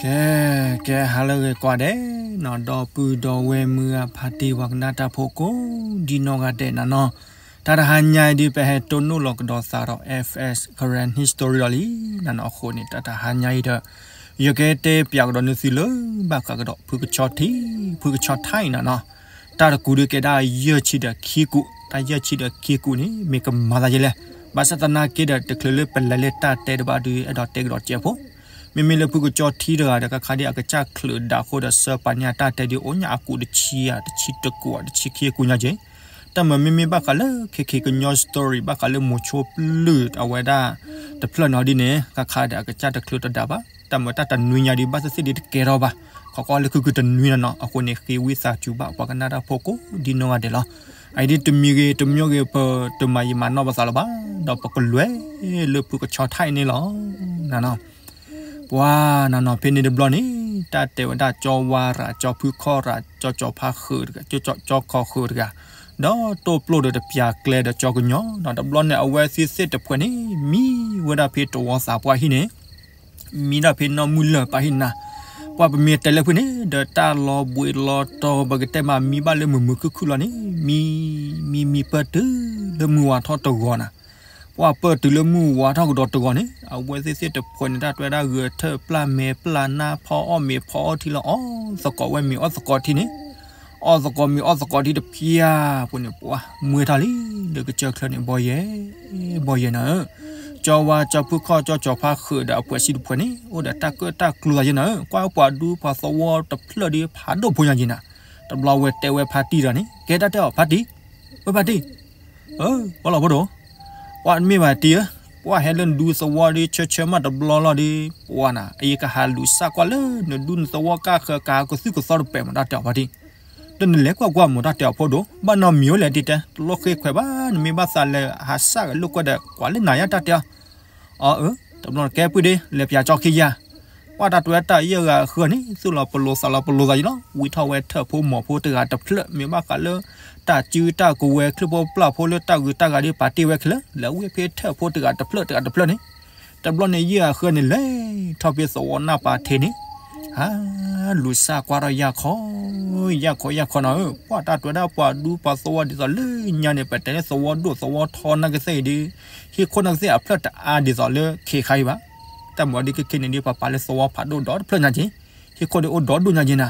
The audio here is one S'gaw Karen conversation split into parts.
ကဲ ကဲ ဟါလၢအဂ့ၤကိးဂၤဒဲးနီၤ, ဒီပုၢ်ဒီဝဲၢ်မုၢ်ဂၤဖါတံၢ်ပှၤကနၣ်တၢ်ဖိကိးဒ်နီၢ်ဂၤဒဲးနီၤနီၤ, တၢ်တဟါညါအံၤဒုး ပဟဲတိၢ်နီၣ်လီၤကဒီးသးဒီး F S Karen History လီၤလံနီၤနီၤ. အဃိန့ၣ် တၢ်တဟါညါအံၤဒီး ယကတဲပၠးကဒီးန့ၢ်သုလၢ ဘၣ်ဃးကဒီးဖုကဆီထံ, ဖုကဆီထံနီၤနီၤ. တၢ်တကူးဒုးကဲဒၣ်ယဲၢ်ဆံဒီးခံကူး, တၢ်ယဲၢ်ဆံဒီးခံကူးန့ၣ် မ့ၢ်ကမၤသးယဲလဲၣ်. ဘၣ်ဆၣ်သနာ်က့ဒီး တချုးလၢပလဲၤလၢတၢ်တဲတဘၣ်ဒုး အဲၣ်ဒိးတဲကဒီးစဲးဖိ, မ့မ့ၢ်လၢဖုကဆီထံတဂၤဒီး ခါခါဒ်အကစၢ်ချုးဒၣ်အဃိဒီး စၢပာ်န့ၢ်အတၢ်တဲဒုး အိၣ်ညါအကူးတဆံဧါ, တဆံတကူးဧါ, တဆံခံအကူးညါက့ၤ. တၢ်မၤမ့မ့ၢ်ဘၣ်ဃးလၢ ခဲခဲကညီ story ဘၣ်ဃးလၢမိၤဆိပျုၢ်အဝဲဒၣ်တဖျၢၣ်နီၤဒ်န့ၣ် ခါခါဒီးအကစၢ်တချုးတဒၣ်ဘၣ်. တၢ်မၤတၢ်တနွံညါဒုး ဘၣ်သ့ၣ်သ့ၣ်ဒုးတကဲထီၣ်ဘၣ်, ခီကီလၢခုခုတနွံနီၤနီၤ. အဃိန့ၣ် ဃ့ဝံသးစူၤဘၣ် ပှၤကနၣ်တၢ်ဖိကိးဒ်နီၢ်ဂၤဒဲးလီၤ. အအံၤဒ်တမံၤဂ့ၤ တမံၤဂ့ၤ ပတမၤယံာ်မၤနီၢ်ပသးလၢၤဘၣ်, ဒီးပကလဲၤလၢဖုကဆီထံန့ၣ်လီၤနီၤနီၤ. ပှၤနီၤနီၤ ဖဲန့ၣ်တဘျီန့ၣ် တၢ်တဲဝဲဒၣ်ကၠီဝါရၤ, ကၠီဖုခီၣ်ရၤ, ကၠီကၠီဖါဃုာ်တဂၤ, ကၠီကၠီခီဃုာ်တဂၤ, ဒီးတိၢ်ပျိၢ်ဒီးတပၠးကျဲဒီးကၠီကညီနီၤ. တဘျီန့ၣ် အဝဲသ့ၣ်သ့ၣ်တဖှဲးန့ၣ် မံဝဲဒၣ်ဖဲတဝီသးပှၢ်ဟံၣ်န့ၣ် မံဒၣ်ဖဲနီၢ်မုၢ်လၢၢ်ပၢ်ဟံၣ်နၤ, ပှၤပမ့ၢ်တဲလၢဖုန့ၣ် ဒီးတၢ်လီၤဘှံးလီၤတီၤ ပကတဲမးမံဘၣ်လၢမုာ်မုာ်ခုၣ်ခုၣ်လီၤန့ၣ် မံ မံမံပၢၢ်တုၤလၢမုၢ်ဝါထီၣ်တဂီၤနၤ. ပှၤပၢၢ်တုၤလၢမုၢ်ဝါထီၣ်ကဒီးတဂီၤန့ၣ် အဝဲသ့ၣ်သ့ၣ်တဖှဲးန့ၣ် တၢ်တဲဝဲဒၣ်ဂဲၤထၢၣ်ပျၢ်မဲာ်ပျၢ်နါ ဖီအီၣ်မ့ၤဖီအီၣ်ထံလီၤ. အီၣ်သကိးဝဲမ့ၤအီၣ်သကိးထံန့ၣ် အီၣ်သကိးမ့ၤအီၣ်သကိးထံတပျၢ်ပူၤန့ၣ် ပှၤမွဲထီၣ်လံ လၢကစၢၢ်ချၢန့ၣ် ဘီယဲ ဘီယဲနၤဧၢ. ကၠီဝါ ကၠီဖုခီၣ် ကၠီကၠီဖါဃုာ်ဒီးအဖှဲးဆံတဖှဲးန့ၣ် အိၣ်ဒီးတၢ်ကၢၣ်တၢ်ကျူသးယဲနၤဧၢ. ကွၢ်ပှၤဒူပှၤသဝီတဖျၢၣ်ဒီး ဖးဒိၣ်ဖိညါယဲနၤ. တဘျီဝဲတဲဝဲဖါတံၢ်တဂၤန့ၣ် ကဲတၢ်တဲအီၤဖါတံၢ်, ဝဲဖါတံၢ် ပှၤလီၤဖိဒိၣ်, ပှၤမ့ၢ်ဘၣ်တံၢ်ဧၢ, ပှၤဟဲလၢနဒူသဝီဒီး ဆၢဆၢမးတဘျီလီၤဒီး ပှၤနၤ အယကဟးလူၤစၢ်ကွၢ်လၢနဒူနသဝီကၢ်ဃၢၤ ကဟးကသုၣ်ကသီတပဲာ်မး တၢ်တဲအီၤဖါတံၢ်. ဒီးနလဲၤကွၢ်ကွၢ်မး တၢ်တဲအီၤဖိဒိၣ်, ဘၣ်နီတမံၤအိၣ်လဲၣ်တံၢ်တဲ, တလိၣ်ဃ့ခွဲးဘၣ်, နမ့ၢ်ဘၣ်သးလဲၤဟးစၢ်ဂ့ၤလိာ်ကွဲဒီး ကွၢ်လၢနၤယါ တၢ်တဲအီၤ. အၢ တဘျီန့ၣ် ကဲပုၢ်ဒ့ လဲၤပၠးကၠီခံယၤ. ပှၤတၢ်တဲဝဲတၢ်ယဲၢ်ဂၤဃၢၤန့ၣ် သူၣ်လီၤပလိာ်သးလီၤပလိာ်သးယံၤလီၤ. ဝံထီၣ်ဝဲထၢၣ်ဖိမီၤဖိတဂၤတဖျၢၣ်, မ့ၢ်ဘၣ်ဃးလၢ တၢ်စုတၢ်ကဝဲၤ ချုၣ်ဖိပျၢ်ဖိလၢတၢ်ဂုၤတၢ်ဂၤဒီး ပာ်တ့ၢ်ဝဲခဲလၢာ်, လဲၤဝံဖဲထၢၣ်ဖိတဂၤတဖျၢၣ်တဂၤတဖျၢၣ်န့ၣ်. တဘျီန့ၣ် ယဲၢ်ဂၤဃၢၤန့ၣ် လဲၤထီၣ်ဖဲသဝီနၢ်ပၤထ့န့ၣ် ဟးလူၤစၢ်ကွၢ်ထီၣ်ယၢ်ခီ, ယၢ်ခီယၢ်ခီနီၤဧၢ, ပှၤတၢ်တဲဝဲဒၣ်ပှၤဒူပှၤသဝီဒ်သိးလၢညါန့ၣ် ပတဲလၢသဝီဒိၣ်သဝီထီနာ်က့သ့ၣ်အံၤဒီး ဟံၣ်ခိၣ်နာ်က့သ့ၣ်အဖျၢၣ်တအါဒ်သိးလၢခဲခါအံၤဘၣ်. တၢ်မၤဒ်ခဲခဲန့ၣ်ဒီး ပှၤပာ်လၢသဝီဖးဒိၣ်ဒီတဖျၢၣ်ညါက့ၤ, ဟံၣ်ခိၣ်ဒီးအိၣ်ဒီဒိၣ်ညါက့ၤနၤ.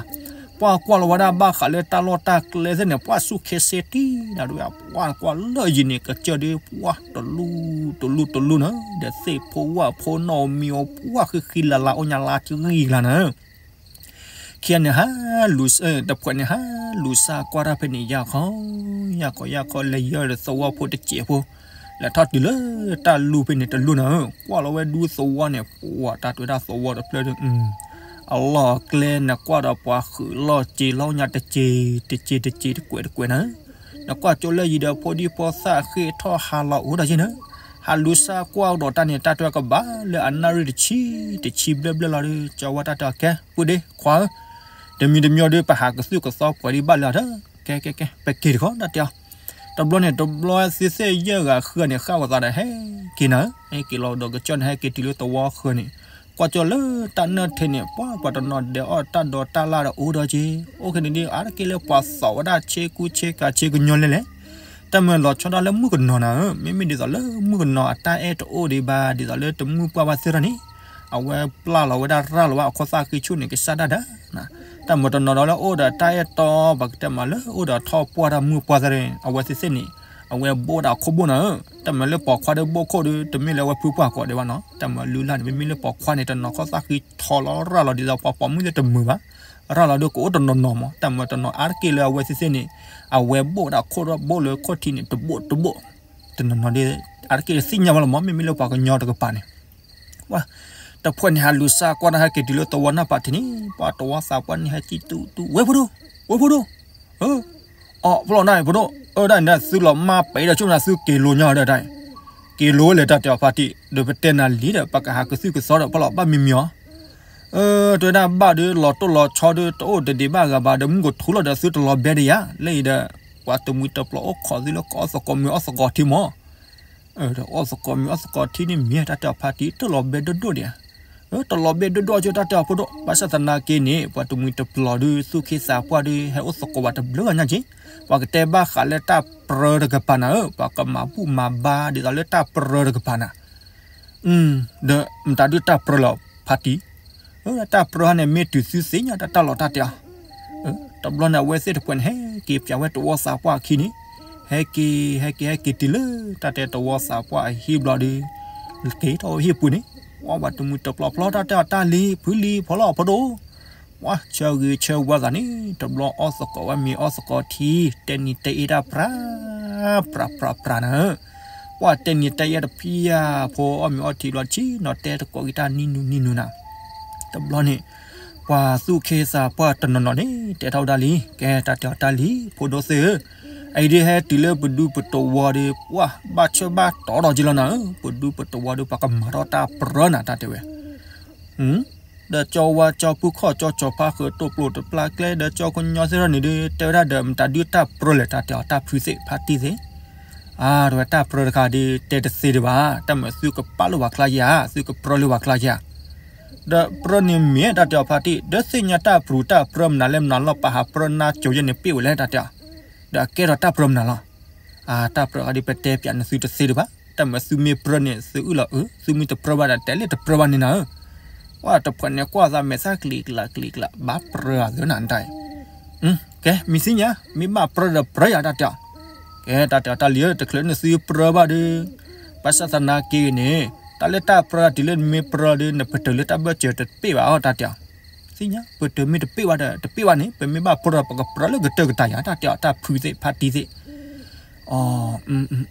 ပှၤကွၢ်လီၤဝဲဒၣ်ဘၣ်ဃးလၢတၢ်လီၢ်တၢ်ကျဲသ့ၣ်န့ၣ် ပှၤဆူၣ်ခ့စ့တံၢ်နၤဒ်ဝဲ, ပှၤကွၢ်လၢယံၤန့ၣ် ကစၢၢ်ဒီးပှၤတလူတလူတလူနီၤ, ဒီးသ့ၣ်ဖိဝၣ်ဖိနီၣ်မံၤအီၤ ပှၤဃံဃံလၤလၤအိၣ်ညါလၢတဂံၢ်ကျါနၤဧၢ. ခံဂၤန့ၣ်ဟးလူၤ, တဖှဲးန့ၣ်ဟးလူၤစၢ်ကွၢ်တၢ်ဖဲန့ၣ် ယၢ်ခီ, ယၢ်ခီယၢ်ခီ လဲၤယၢၢ်ဒီးသဝီဖိတစဲးဖိ, လဲၤထီၣ်တုၤလၢတၢ်လူၢ်ဖဲန့ၣ်တလူၢ်နၤဧၢ, ကွၢ်လီၤဝဲဒူသဝီန့ၣ် ပှၤတၢ်တဲဝဲဒၣ်သဝီတဖျၢၣ်ဒီး အလီၢ်အကျဲနကွၢ်ဒီးပှၤဃုာ်လီၢ်စ့လီၢ်ညါတစဲး, တစဲးတစဲးတကွဲးတကွဲးနၤဧၢ. နကွၢ်ကၠိလၢယံၤဒီးဖိဒံဖိသၣ်ဃ့ၢ်ထီၣ်ဟးလီၤအိၣ်ဒီးယဲနၤဧၢ. ဟးလူၤစၢ်ကွၢ်ကဒီးတၢ်န့ၣ် တၢ်တဲဝဲကဘၣ်လၢအနၣ်ရံၣ်တဆံ, တဆံဘျဲၣ်ဘျဲၣ်လီၤဒီး ကၠီဝါတၢ်တဲအီၤ ကဲ ပုၢ်ဒ့ခွါဧၢ, တမံၤတမံၤဒီး ပဟးကသုၣ်ကသီပှဲၤဒံးဘၣ်လၢအီၤဒီး ကဲ ကဲ ကဲ ပက့ၤတခီ တၢ်တဲအီၤ. တဘျီန့ၣ် တဘျီသ့ၣ်သ့ၣ်ယဲၢ်ဂၤဃၢၤန့ၣ် ဃၣ်ဝဲသးဒီးဟဲက့ၤနၤဧၢ, ဟဲက့ၤလီၤဒီးကစၢၢ်န့ၣ် ဟဲက့ၤတုၤလၢသဝီဃၢၤန့ၣ်, ကွၢ်ကၠီလၢတၢ်နၢၣ်ထဲန့ၣ် ပှၤပှၤတနီၤဒဲးအီၣ်တၢ်ဒီးတၢ်လၢ်ဒီးအိၣ်ဒီးက့ၤ, အိၣ်ခဲန့ၣ်ဒ် အါတက့ၢ်လၢပှၤသီၣ်ဝဲဒၣ်ဆ့ကူဆ့ကၤဆ့ကညီလဲၣ်လဲၣ်. တၢ်မၤလီၤဆီဒၣ်လၢမုၣ်ကနီၤနၤဧၢ, မ့မ့ၢ်ဒ်သိးလၢမုၣ်ကနီၤအတၢ်အဲၣ်တအိၣ်ဒံးဘၣ် ဒ်သိးလၢတမုၢ်ပှၢ်ဘၣ်သ့ၣ်ထီၣ်န့ၣ်, အဝဲပျၢ်လီၤဝဲဒၣ်ရၢ်လီၤဝဲအခိၣ်သၣ်ဃံဆူၣ်န့ၣ် ကစၢ်ဒၣ်ဒၣ် တၢ်မၤတနီၤဒီးလၢအိၣ်ဒီးတၢ်အဲၣ်တီ ပကတဲမးလၢအိၣ်ဒီးထီၣ်ပှၢ်တၢ်မုၢ်ပှၢ်သ့ၣ်န့ၣ် အဝဲသ့ၣ်သ့ၣ်န့ၣ် အဝဲဘိၣ်ဒၣ်အခိၣ်ဘိၣ်နၤဧၢ, တၢ်မၤလၢပိာ်ခွါဒီးဘိၣ်ခိၣ်ဒီး တမ့ၢ်လၢအဝဲဖုပှၢ်ကိးဒံးဘၣ်နီၤ, တၢ်မၤလုၢ်လၢ်န့ၣ် မ့မ့ၢ်လၢပိာ်ခွါန့ၣ် တနီၤခိၣ်သၣ်ဃံထီလီၤရၢ်လီၤဒ်သိးပှၤပိာ်မုၣ်သ့ၣ်တမုာ်ဘၣ်, ရၢ်လီၤဒီးကအိၣ်တနီၤနီၤမး, တၢ်မၤတနီၤ အါတက့ၢ်လၢအဝဲသ့ၣ်သ့ၣ်န့ၣ် အဝဲဘိၣ်ဒၣ်ခိၣ်ဒီးဘိၣ်လၢခိၣ်ထံးန့ၣ် တဘိၣ်တဘိၣ်, တနီၤနီၤဒီး အါတက့ၢ်သ့ၣ်ညါဘၣ်လီၤမး, မ့မ့ၢ်လၢပှၤကညီတကပၤန့ၣ် ပှၤ တဖှဲးန့ၣ် ဟးလူၤစၢ်ကွၢ်တၢ်ဟဲက့ၤတုၤလၢသဝီနၢ်ပၤထံးန့ၣ် ပှၤတဝီသးပှၢ်န့ၣ် ဟဲက့ၤတူၢ်တူၢ် ဝဲဖိဒိၣ်, ဝဲဖိဒိၣ်, အီၣ်ဖျီၣ်နၢ်ဖိဒိၣ်, အၢဒၣ်န့ၣ်ဒၣ် သုလီၤမၢ်ပဲာ်ဒီးဆိကမိၣ်နၤ သုက့ၤလိာ်ညီဒီးတၢ်, က့ၤလိာ်ဝဲလဲၣ်တၢ်တဲအီၤဖါတံၢ်, ဒီးပတဲနၤလံဒီး ပကဟးကသုၣ်ကသီဒီး ပလီၤဘၣ်မံမံအီၤ အၢ တဲဝဲဒၣ်ဘၣ်ဒီး လီၤတိၢ်လီၤဆီဒီး တအိၣ်တဒံးဘၣ်ဂၤဘၣ်ဒီး မုၢ်ကထူလီၤဒီး သုတလီၤဘဲဒံးယၤ လၢအံၤဒီး ပှၤတမှံၤတပျီၤအိၣ်ခိးသုလၢကအီၣ်သကိးမ့ၤအီၣ်သကိးထံမး, ဒီးအီၣ်သကိးမ့ၤအီၣ်သကိးထံန့ၣ်မ့ၢ်တၢ်တဲအီၤဖါတံၢ် တလီၤဘဲဒိၣ်ဒိၣ်ဒံးဧါ, တလီၤဘ့ၣ်ဒိၣ်ဒိၣ်ကၠိတၢ်တဲအီၤဖိဒိၣ်, ဘၣ်ဆၣ်သနာ်က့န့ၣ် ပှၤတမှံၤတပျီၤဒုး သူၣ်က့သးပှၢ်ဒုး ဟဲအိၣ်သကိးဝဲတဘျုးဂၤညါက့ၤ, ပှၤကတဲဘၣ်ဃးလၢတၢ်ပြၢတကပၤနၤဧၢ, ပှၤကမၤဘူၣ်မၤဘါဒ်သိးလၢတၢ်ပြၢတကပၤနၤ ဒီးမတၤဒုးတၢ်ပြၢလီၤဖါတံၢ်, တၢ်ပြၢဟီန့ၣ် မ့ၢ်တုၤသုသ့ၣ်ညါတၢ်တၢ်လီၤတၢ်တဲအီၤ, တဘျီန့ၣ် အဝဲသ့ၣ်တဖှဲးန့ၣ် ဟဲက့ၤပၠးဝဲတဝီသးပှၢ်အခံန့ၣ်, ဟဲက့ၤ ဟဲက့ၤ ဟဲက့ၤတုၤလၢ တၢ်တဲတဝီသးပှၢ်အဟံၣ်ဘျီဒီး က့ၤထီၣ်ဟံၣ်ပူၤန့ၣ်, ပှၤတမှံၤတပျီၤဖျီတၢ်တဲအီၤတၢ်လံၤ ဖုလံၤဖီလီၤဖိဒိၣ် ပှၤဆၢဂ့ၤဆၢဝါသးန့ၣ် တဘျီအီၣ်သကိးဝဲမ့ၤအီၣ်သကိးထံ တဲနံၤတဲအ့ၣ်တၢ်ပြၢ ပြၢပြၢပြၢနၤဧၢ, ပှၤတဲနံၤတဲအ့ၣ်တဖံယၤဖိအီၣ်မ့ၤအီထံဘျီ ဆ့ၣ်နီၤတဲသကိးက့ၤတၢ်နံၤနူနံၤနူနၤ, တဘျီန့ၣ် ပှၤသူၣ်က့သးပှၢ်တနီၤနီၤန့ၣ် တဲထီၣ်ဝဲဒၣ်လံ ကဲတၢ်တဲအီၤတၢ်လံၤ ဖိဒိၣ်သ့ၣ်ဧၢ, အအံၤဒုးဟဲတုၤလၢပဒူပတဝီဒီး ပှၤဘၣ်ဆၢဘၣ်တီၤဒီးက့ၤလီၤနၤဧၢ, ပဒူပတဝီဒီးပှၤကမၤထီၣ်တၢ်ပြၢနၤတၢ်တဲဝဲ ဒီးကၠီဝါကၠီဖုခီၣ်ကၠီကၠီဖါဃုာ်တိာ်ပျိာ်တပျၢ်ကျဲ ဒီးကၠီကညီသ့ၣ်ထီၣ်န့ၣ်ဒုး တဲဝဲဒၣ်ဒီး မတၤဒုးတၢ်ပြၢလဲၣ် တၢ်တဲအီၤတၢ်ဖုသ့ၣ်ဖါတံၢ်သ့ၣ်, အါ တဝဲတၢ်ပြၢတခါဒုး တဲတသ့ဒံးဘၣ်, တၢ်မၤသုကပာ်လၢပှၤကျါယၤ သုကပြၢလၢပှၤကျါယၤ, ဒီးပြၢန့ၣ်မ့ၢ်တၢ်တဲအီၤဖါတံၢ် ဒီးသ့ၣ်ညါတၢ်ပြူၤတၢ်ပြၢမနုၤလဲၣ်မနုၤလီၤ ပဟးပြၢနါကိၤယဲၢ်န့ၣ်ပ့ၣ်ဝဲလဲၣ်တၢ်တဲအီၤ, ဒီးအကဲထီၣ်တၢ်ပြၢမနုၤလီၤ အါ တၢ်ပြၢဃီဒုး ပတဲပၠးနသုတသ့ဒံးဘၣ်, တၢ်မၤသုမ့ၢ်ပြၢန့ၣ် သုအုၣ်လီၤအုၣ်, သုမ့ၢ်တပြၢဘၣ်ဒီး တဲလၢတပြၢဘၣ်န့ၣ်နၤဧၢ, ပှၤတဖှဲးန့ၣ်ကွၢ်သးမဲာ်သၣ်ကလံၤကျါကလံၤကျါ ဘၣ်ပြၢအသၢနၤတၢ်အံၤ, ကဲ မ့ၢ်သ့ၣ်ညါ မ့ၢ်ဘၣ်ပြၢဒီးပြၢယၤတၢ်တဲအီၤ, ကဲ တၢ်တဲအီၤတၢ်လံၤဧၢ တချုးနသုပြၢဘၣ်ဒီး, ဘၣ်ဆၣ်သနာ်က့န့ၣ် တၢ်လၢတၢ်ပြၢတုၤလၢနမ့ၢ်ပြၢဒီး နပတုာ်လၢတၢ်ဘၢၣ်စၢၤတပ့ၣ်ဘၣ်အီၤတၢ်တဲအီၤ သ့ၣ်ညါ ပတုာ်မ့ၢ်တပ့ၣ်ဘၣ်ဒီး တပ့ၣ်ဘၣ်န့ၣ် ပမ့ၢ်ဘၣ်ပြၢဒီး ပကပြၢလၢကတၢၢ်ကတၢၢ်ယၤ တၢ်တဲအီၤတၢ်ဖုသ့ၣ်ဖါတံၢ်သ့ၣ်, အီ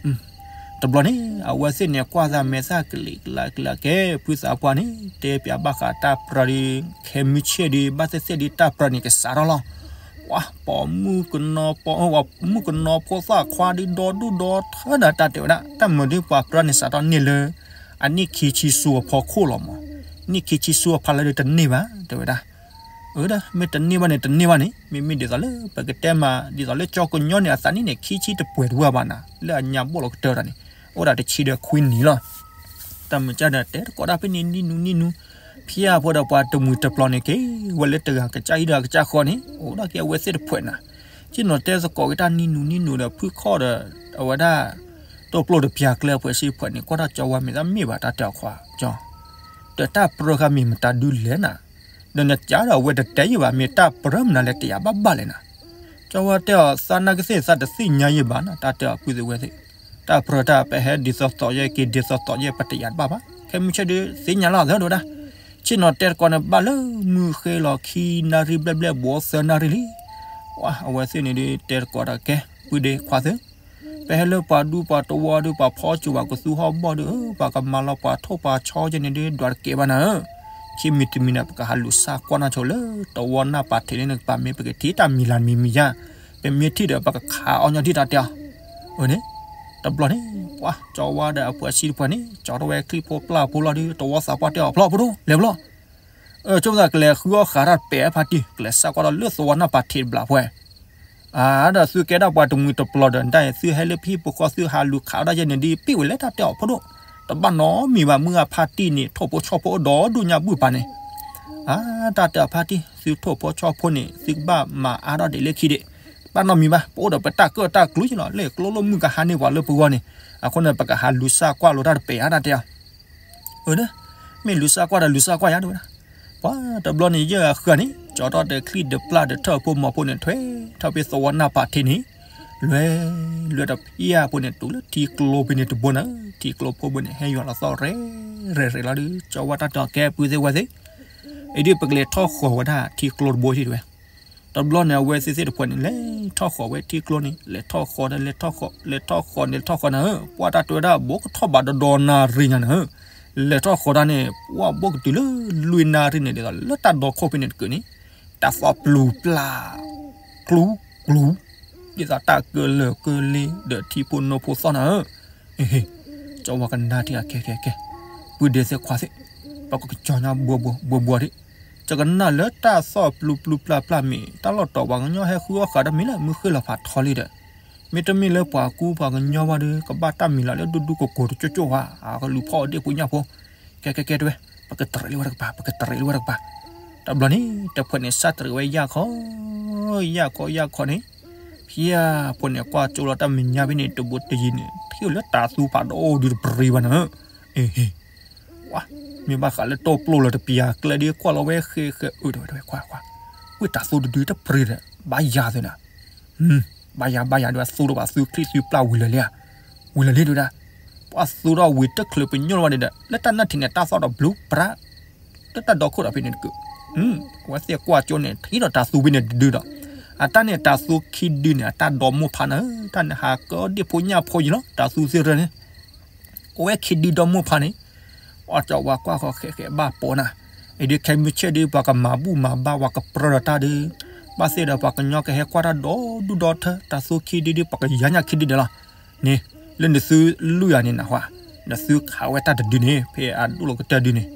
တဘျီန့ၣ် အဝဲသ့ၣ်န့ၣ် ကွၢ်သးမဲာ်သၣ်ကလံၤကျါကလံၤကဲ ဖုသးပှၢ်န့ၣ် တဲပၠးဘၣ်ဃးတၢ်ပြၢဒီး ခဲမုၢ်ဆ့ၣ်ဒီး ဘၣ်သ့ၣ်သ့ၣ်ဒီးတၢ်ပြၢန့ၣ် ကစးထီၣ်လီၤ, ပှၤပိာ်မုၣ်ကနီၤပိာ် ပှၤမုၣ်ကနီၤဖိသၣ်ခွါဒီး ဒီဒူၣ်ဒီထၢနၤတၢ်တဲဝဲဒၣ် တၢ်မၤဒုးပှၤပြၢန့ၣ် စးထီၣ်န့ၢ်လၢ အနံၣ်ခံဆံဆူအဖီခိၣ်လီၤမး, နံၣ်ခံဆံဆူအဖီလာ်ဒီးတန့ၢ်ဘၣ် တဲဝဲဒၣ်, အၢ ဒီးမ့ၢ်တန့ၢ်ဘၣ်န့ၣ် တန့ၢ်ဘၣ်န့ၣ် မ့မ့ၢ်ဒ်သိးလၢ ပကတဲမး ဒ်သိးလၢကၠီကညီန့ၣ် အသးနံၣ်န့ၣ် ခံဆံတပှဲၤတဝၢဘၣ်နၤ လၢအညါဘီၣ်လီၤကတၢၢ်တၢ်န့ၣ် အိၣ်ဒၣ်တဆံဒီးခွံနံၣ်လီၤ, တၢ်မၤကၢ်ဒီး တဲသကိးဒၣ်ဖဲန့ၣ်နံၣ်နူနံၣ်နူ, ဖဲအဖိဒီးပှၤတမှံၤတပျီၤန့ၣ်က့ၤ ဝဲလၢတဂၤကစၢ်ဟံၣ်ဒီးကစၢ်ဃီန့ၣ် အိၣ်ဒၣ်က့ၤအဝဲသ့ၣ်တဖှဲးနၤ, ဆ့ၣ်နီၤတဲသကိးက့ၤတၢ်နံၣ်နူနံၣ်နူဒီး ဖုခီၣ်ဒီး အဝဲဒၣ် တိာ်ပျိာ်တပျၢ်ကျဲ အဖှဲးဆံဖှဲးန့ၣ် ကွၢ်ထီၣ်ကၠီဝါမဲာ်သၣ်မ့ၢ်ဘၣ်တၢ်တဲအီၤခွါ, ကၠီ, ဒီးတၢ်ပြၢဃာ်မ့ၢ်မတၤဒုးလဲၣ်နၤ, ဒီးနကးဒီးအဝဲတတဲယံၤဘၣ် မ့ၢ်တၢ်ပြၢမနုၤလဲၣ် တယာ်ဘၣ်ဘၣ်လဲၣ်နၤ, ကၠီဝါတဲအီၤ သးနာ်က့သ့ၣ်သးတသ့ၣ်ညါယံၤဘၣ်နၤ တၢ်တဲအီၤဖုသ့ၣ်ဝဲသ့ၣ်, တၢ်ပြၢတၢ်ပဟဲဒ်သိးသိးယဲၢ်က့ၤဒ်သိးသိးယဲၢ် ပတယာ်ဘၣ်ဘၣ် ခဲမုၢ်ဆ့ၣ်ဒုးသ့ၣ်ညါလီၤသၢဒိၣ်ဝဲဒၣ်, ဆ့ၣ်နီၤတဲသကိးန့ၣ် ဘၣ်လၢမုၢ်ဃ့လီၤခံနၣ်ရံၣ်ဘျဲၣ်ဘျဲၣ် ဘှီသၢနၣ်ရံၣ်လံ, ဝါ အဝဲသ့ၣ်န့ၣ်ဒုး တဲသကိးဒီးကဲ ပုၢ်ဒ့ခွါသ့ၣ် ပဟဲလၢပှၤဒူပှၤတဝီဒီး ပှၤဖီစူၤပှၤကသူဟီၣ်ဘီၣ်ဒီး ပှၤကမၤလီၤပှၤထိၣ်ပှၤဆီကဲန့ၣ်ဒုး ဒွးတကဲဘၣ်နၤဧၢ, ခံမံၤတမံၤန့ၣ် ပကဟးလူၤစၢ်ကွၢ်နီၢ်ဆိလၢ တဝီနၢ်ပၤထံးန့ၣ် ပမ့ၢ်ပကထံၣ်တၢ်မံၤလၢ်မံၤမံၤယါ, ပမ့ၢ်ထံၣ်ဒီး ပကခးအီၣ်ညီထံၣ်တၢ်တဲအီၤ, အန့ၣ်, တဘျီန့ၣ် ပှၤကၠီဝါဒီးအဖှဲးဆံတဖှဲးန့ၣ် ကၠီထီၣ်ဝဲချံၣ်ဖိပျၢ်ဖိလီၤဒီး တဝီသးပှၢ်တဲအီၤ ဖျီၣ်ဖိဒိၣ်လဲၤဖျီၣ် အၢ ဆိကမိၣ်သးကလဲၤဃုအီၣ်ဃးတၢ်တပဲာ်ဖါတံၢ် ကလဲၤစၢ်ကွၢ်ဒီးလၢသဝီနၢ်ပၤထံးတဘျီဖဲ, အၢ ဒီးသုကဲဒၣ်ပှၤတမှံၤတပျီၤဒီး တၢ်အံၤ သုဟဲလၢပဟံၣ်ပဃီ သုဟးလူၤခးအီၣ်တၢ်ယဲန့ၣ်ဒုး ပ့ၣ်ဝဲလဲၣ်တၢ်တဲအီၤဖိဒိၣ်, တဘၣ်နီတမံၤဘၣ် မုၢ်ဂၤဖါတံၢ်န့ၣ် ထိၣ်ဖိဆီၣ်ဖိအိၣ်ဒီးဒူၣ်ညါဘုၣ်ပၤန့ၣ်, အၢ တၢ်တဲအီၤဖါတံၢ် သုထိၣ်ဖိဆီၣ်ဖိန့ၣ် သုကဘၣ်မၤအါထီၣ်ဒံးလၢခံဒံး, တဘၣ်နီတမံၤဘၣ် ပအိၣ်ဒီးပတၢ်ကၢၣ်တၢ်ကျူယလီၤ လၢကျိလိၣ်မုၢ်ကဟါန့ၢ်ပှၤလၢပဂီၢ်န့ၣ်, အဃိန့ၣ် ပကဟးလူၤစၢ်ကွၢ်လိာ်တၢ်တပဲာ်ဧါတၢ်တဲအီၤ အၢ မ့ၢ်လူၤစၢ်ကွၢ်ဒီးလူၤစၢ်ကွၢ်ယါတဲဝဲဒၣ်, ပှၤတဘျီန့ၣ် ယဲၢ်ဂၤဃၢၤန့ၣ် ကၠီထီၣ်ဒီးချံၣ်ဒီးပျၢ်ဒီးထၢၣ်ဖိမီၤဖိန့ၣ် ထွဲထီၣ်ဖဲသဝီနၢ်ပၤထံးန့ၣ်, လွဲၤ လွဲၤတဖံးဖိန့ၣ် တုၤလၢထံကျိဖဲန့ၣ်တဘိနၤ, ထံကျိဖိဘိန့ၣ် ဟဲယွၤလီၤသီၣ်ရဲၣ်ရဲၣ်ရဲၣ်လီၤဒီး ကၠီဝါတၢ်တဲအီၤကဲပုၢ်သ့ၣ်ဝဲၢ်သ့ၣ်, အံၤဒုးပကလဲၤထီၣ်ဃီၤဝဲဒၣ်ထံကျိတဘိဟံၣ်တဲဝဲ တဘျီန့ၣ် အဝဲသ့ၣ်သ့ၣ်တဖၣ်န့ၣ် လဲၤထီၣ်ဃီၤဝဲထံကျိန့ၣ် လဲၤထီၣ်ဃီၤဒီးလဲၤထီၣ်ဃီၤ လဲၤထီၣ်ဃီၤန့ၣ်လဲၤထီၣ်ဃီၤနၤဧၢ, ပှၤတၢ်တဲဝဲဒၣ် ဘိကထီၣ်ဘးဒီဒီနၣ်ရံၣ်ညါနၤဧၢ, လဲၤထီၣ်ဃီၤတၢ်န့ၣ် ပှၤဘိကတုၤလၢလွံၢ်နၣ်ရံၣ်န့ၣ် ဒ်သိးလၢတၢ်ဒီခိၣ်ဖဲန့ၣ်တကၢၢ်န့ၣ်, တၢ်သီၣ်ပျူၤပျၢ် ကျူၤကျူၤ ဒ်သိးတၢ်ကလၢာ်ကလ့ဒီးထံဖိနိဖိသီၣ်နၤဧၢ, ကၠီဝါကနၣ်ထံၣ်အကဲကဲကဲ, ပုၢ်ဒ့သ့ၣ်ခွါသ့ၣ်, ပကကၠီညါဘှီဘှီဘှီဘှီဒံး, ယကနၣ်လၢတၢ်သီၣ်ပျူၤပျူၤပျၢ်ပျၢ်မ့ၢ် တၢ်လီၢ်တီၤပှၤကညီဟဲဃုအီၣ်ဃာ်ဒီးမ့ၢ်လၢမုၢ်ဃ့လီၤဖးထီလံဒီး, မ့တမ့ၢ်လၢပှၤကူပှၤကညီဘၣ်ဒီး ကဘၣ်တၢ်မံၤလီၤလၢဒူဒူကိၤကိၤတကၠိကၠိဧါ, အကလူၤဖီၣ်အီၤဒ့ၣ်ဖိညၣ်ဖိ, ကဲကဲကဲတဲဝဲ ပကတရံးလၢဝဲတကပၤ, ပကတရံးလၢဝဲတကပၤ. တဘျီန့ၣ် တဖုန့ၣ် စးတရံးဝဲယၢ်ခီ, ယၢ်ခီယၢ်ခီန့ၣ်, ဖဲအဖိန့ၣ် ကွၢ်ကၠိလီၤတၢ်မဲာ်ညါဖဲန့ၣ် တဘိတယံၤန့ၣ် ထံၣ်လၢတၤသူဖးဒိၣ်ဒုတပရံဘၣ်န့ၣ်, အ့ၣ် ဝါ, မ့ၢ်ဘၣ်ဃးလၢတိၢ်ပျိၢ်လီၤတပျၢ်ကျဲဒ်ကွၢ်လီၤဝဲဃဲဃဲအၢ တဝဲတဝဲကွၢ်ကွၢ်, ဝ့ၢ်တၤသူတဒုတပရံဒီး ဘၣ်ယၤသ့နၤ, ဘၣ်ယၤဘၣ်ယၤဒ်ဝဲ သူဒီးပှၤသူချံသူပျၢ်ဝံၤလၢာ်လံဧါ, ဝံၤလၢာ်လံဒ်ဝဲဒၣ်, ပှၤသူဒီးဝံၤတချုးပညိၣ်လီၤဘၣ်ဒီး လၢတၢ်နၢ်ထံးန့ၣ် တၢ်သီၣ်ဒီးဘျုးပြး လၢတၢ်ဒီခိၣ်ဒီးဖဲန့ၣ်တကုာ်, အဝဲသ့ၣ်ကွၢ်ကၠိန့ၣ် ထံၣ်ဒီးတၤသူဖဲန့ၣ်တဒုဒီး, အတၢ်န့ၣ်တၤသူခံဒုန့ၣ် အတၢ်ဒီမိၢ်ဖးနၤဧၢ, တၢ်န့ၣ်ဟးကဒ့ၣ်ဖိညၣ်ဖိယံၤလီၤ တၤသူသ့ၣ်ရၢန့ၣ်, ကဝဲခံဒုဒီမိၢ်ဖးန့ၣ်, အီၣ်ကၠီဝါကွၢ်ဃီဃဲဃဲဘၣ်ပိာ်နၤ, အံၤဒ်ခဲမုၢ်ဆ့ၣ်ဒ်ပှၤကမၤဘူၣ်မၤဘါဝဲကပြၢဒီးတၢ်ဒု, ဘၣ်သ့ၣ်ဒီးပှၤကညီကဟဲကွၢ်တၢ်ဒီဒူၣ်ဒီထၢ တၤသူခံဒုဒ်ပှၤကယၤညၣ်ခံဒုန့ၣ်လီၤ, န့ၣ်, လၢနသုလူၢ်ယၤန့ၣ်နၢ်ဟူဧါ, နသုခးဝဲတၢ်တဒုန့ၣ် ဖဲအဒိၣ်လီၤကတၢၢ်ဒုန့ၣ်,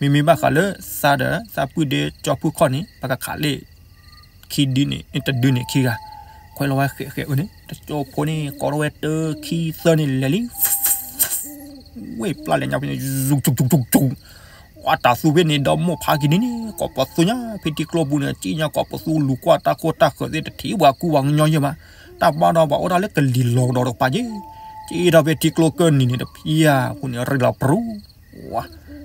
မ့မ့ၢ်ဘၣ်ဃးလၢသးဒီးသးပုၢ်ဒ့ကၠီဖုၣ်ခီၣ်န့ၣ် ပကခးလၢ ခံဒုန့ၣ် တဒုန့ၣ်ခံဂၤ, ခွဲးလီၤဝဲဃဲဃဲအၢန့ၣ် တကၠိဖိန့ၣ် ကိးထီၣ်ဝဲတၢခံသၢန့ၣ်လဲၤလံ ဝ့ၢ်ပျၢ်လဲၤညါဖဲန့ၣ် ဝါတၤသူဖဲန့ၣ် ဒီမိၢ်ဖးခံဒုန့ၣ် ကိးပသူညါဖဲထံကျိပူၤန့ၣ် ကံၣ်ညါကိးပသူလူၤကွၢ်တၢ်ခိၣ်တၢ်ဃၢၤသ့ၣ် တထံၣ်ပှၤကူပှၤကညီယဲၢ်ဘၣ်, တၢ်ဘၣ်ဒီးပှၤအိၣ်ဒၣ်လၢကလံၤလီၤကဒီးတကပၤက့, က့ဒီးဖဲထံကျိကၢၢ်နံၤန့ၣ် တဖျၢၣ်ဖိန့ၣ် ရ့လီၤပြူၤ ဝါ,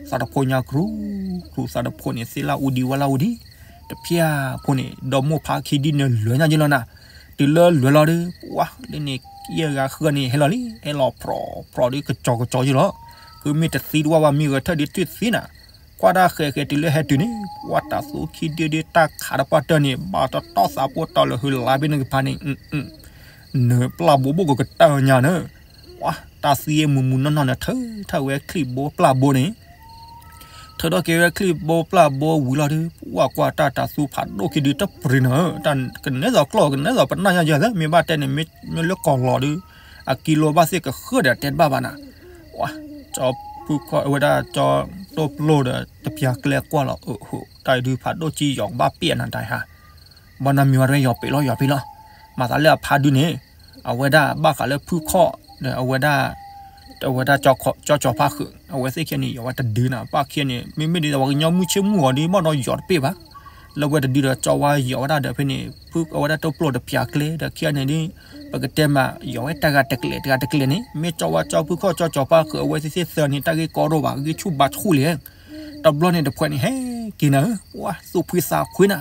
သးတဖိညါကြူးကြူး သးတဖိန့ၣ် သ့ၣ်လၢအူဒံဝဲလၢအူဒံ, တဖျၢၣ်ဖိန့ၣ် ဒီမိၢ်ဖးခံဒုန့ၣ် လွဲၢ်ညါယဲၢ်လီၤနၤ, တုၤလၢလွဲၢ်လီၤဒီး ပှၤလၢန့ၣ် ယဲၢ်ဂၤဃၢၤန့ၣ် ဟဲလီၤလံ ဟဲလီၤဖြီဖြီဒီး ကစီၤကစီၤယဲၢ်လီၤ, ဃုမ့ၢ်တသံတဝၢ်ဘၣ် မ့ၢ်ဂဲၤထၢၣ်ဒုးတသ့နၤ, ကွၢ်တၢ်ဃဲဃဲတုၤလၢဟဲတုၤန့ၣ် ပှၤတၤသူခံဒုဒုး တၢ်ခးတပှၢ်တၢၢ်န့ၣ် ဘၣ်တတီၢ်သးပှၢ်တီၢ်လၢဟုလါဖဲန့ၣ်ကဖးန့ၣ် နပျၢ်ဘိဘိၣ်ကကတၢၢ်ညါန့ၣ်, ပှၤတၢ်သံမုာ်မုာ်နီၢ်နီၢ်န့ၣ် ထုးထီၣ်ဝဲချံၣ်ဘိပျၢ်ဘိန့ၣ်, ထုးထီၣ်က့ၤဝဲချံၣ်ဘိပျၢ်ဘိဝံၤလီၤဒီး ပှၤကွၢ်တၢ်တၤသူဖးဒိၣ်ခံဒုတပရံန့ၣ်, တၢ်ကနဲသိးကျီၢ်ကနဲသိးပနၢ်ညါယဲၢ်သၢ မ့ၢ်ဘၣ်တဲန့ၣ် မ့ၢ်လၢကီၢ်လီၤဒီး အကံလိဘၣ်သ့ၣ်ကဃၢဒီးတဲတဘၣ်ဘၣ်နၤ, ပှၤ ကၠီဖုၣ်ခီၣ်ဝဲဒၣ်ကၠီတိၢ်ပျိၢ်ဒီးတပျၢ်ကျဲကွၢ်လီၤ အၢ ဟိ တၢ်အံၤဒုးဖးဒိၣ်ကံယီၤကဘၣ်ပ့ၢ်နၤတၢ်အံၤဟါ ဘၣ်နီတမံၤဝဲတဝဲယီၤပ့းလီၤယီၤပ့းလီၤ, မၤသးလၢအဖါဒုန့ၣ်, အဝဲဒၣ်ဘၣ်ဃးလၢဖုၣ်ခီၣ်ဒီးအဝဲဒၣ်, အဝဲဒၣ်ကၠီကၠီဖါဃုာ် အဝဲသ့ၣ်ခံဂၤန့ၣ် ယီၤဝဲတဒုနၤ ဘၣ်ခံဂၤန့ၣ် မ့မ့ၢ်ဒ်သိးပှၤကညီမုၢ်ဆ့ၣ်မုၢ်ဂီၤဒီး ဘၣ်ဒီးယီၤတပ့ၢ်ဘၣ်, လၢဝဲတဒုဒီးကၠီဝါယီၤဝဲဒၣ်ဒီးဖဲန့ၣ် ဖုၣ်အဝဲဒၣ်တိၢ်ပျိၢ်တပျၢ်ကျဲဒီးခံဂၤန့ၣ်ဒ်, ပကတဲမး ယီၤဝဲတဂၤတကျဲးတဂၤတကျဲးန့ၣ် မ့ၢ်ကၠီဝါကၠီဖုၣ်ခီၣ်ကၠီကၠီဖါဃုာ် အဝဲသ့ၣ်သ့ၣ်သၢန့ၣ် တၢ်ဂ့ၢ်ကီဒိၣ်ဘၣ် ဂ့ၢ်ဆူၣ်ဘါဆူၣ်လံ တဘျီန့ၣ်တဖုန့ၣ် ဟဲက့ၤနၤဧၢ, ပှၤသူၣ်ဖှံသးဖှံနၤ,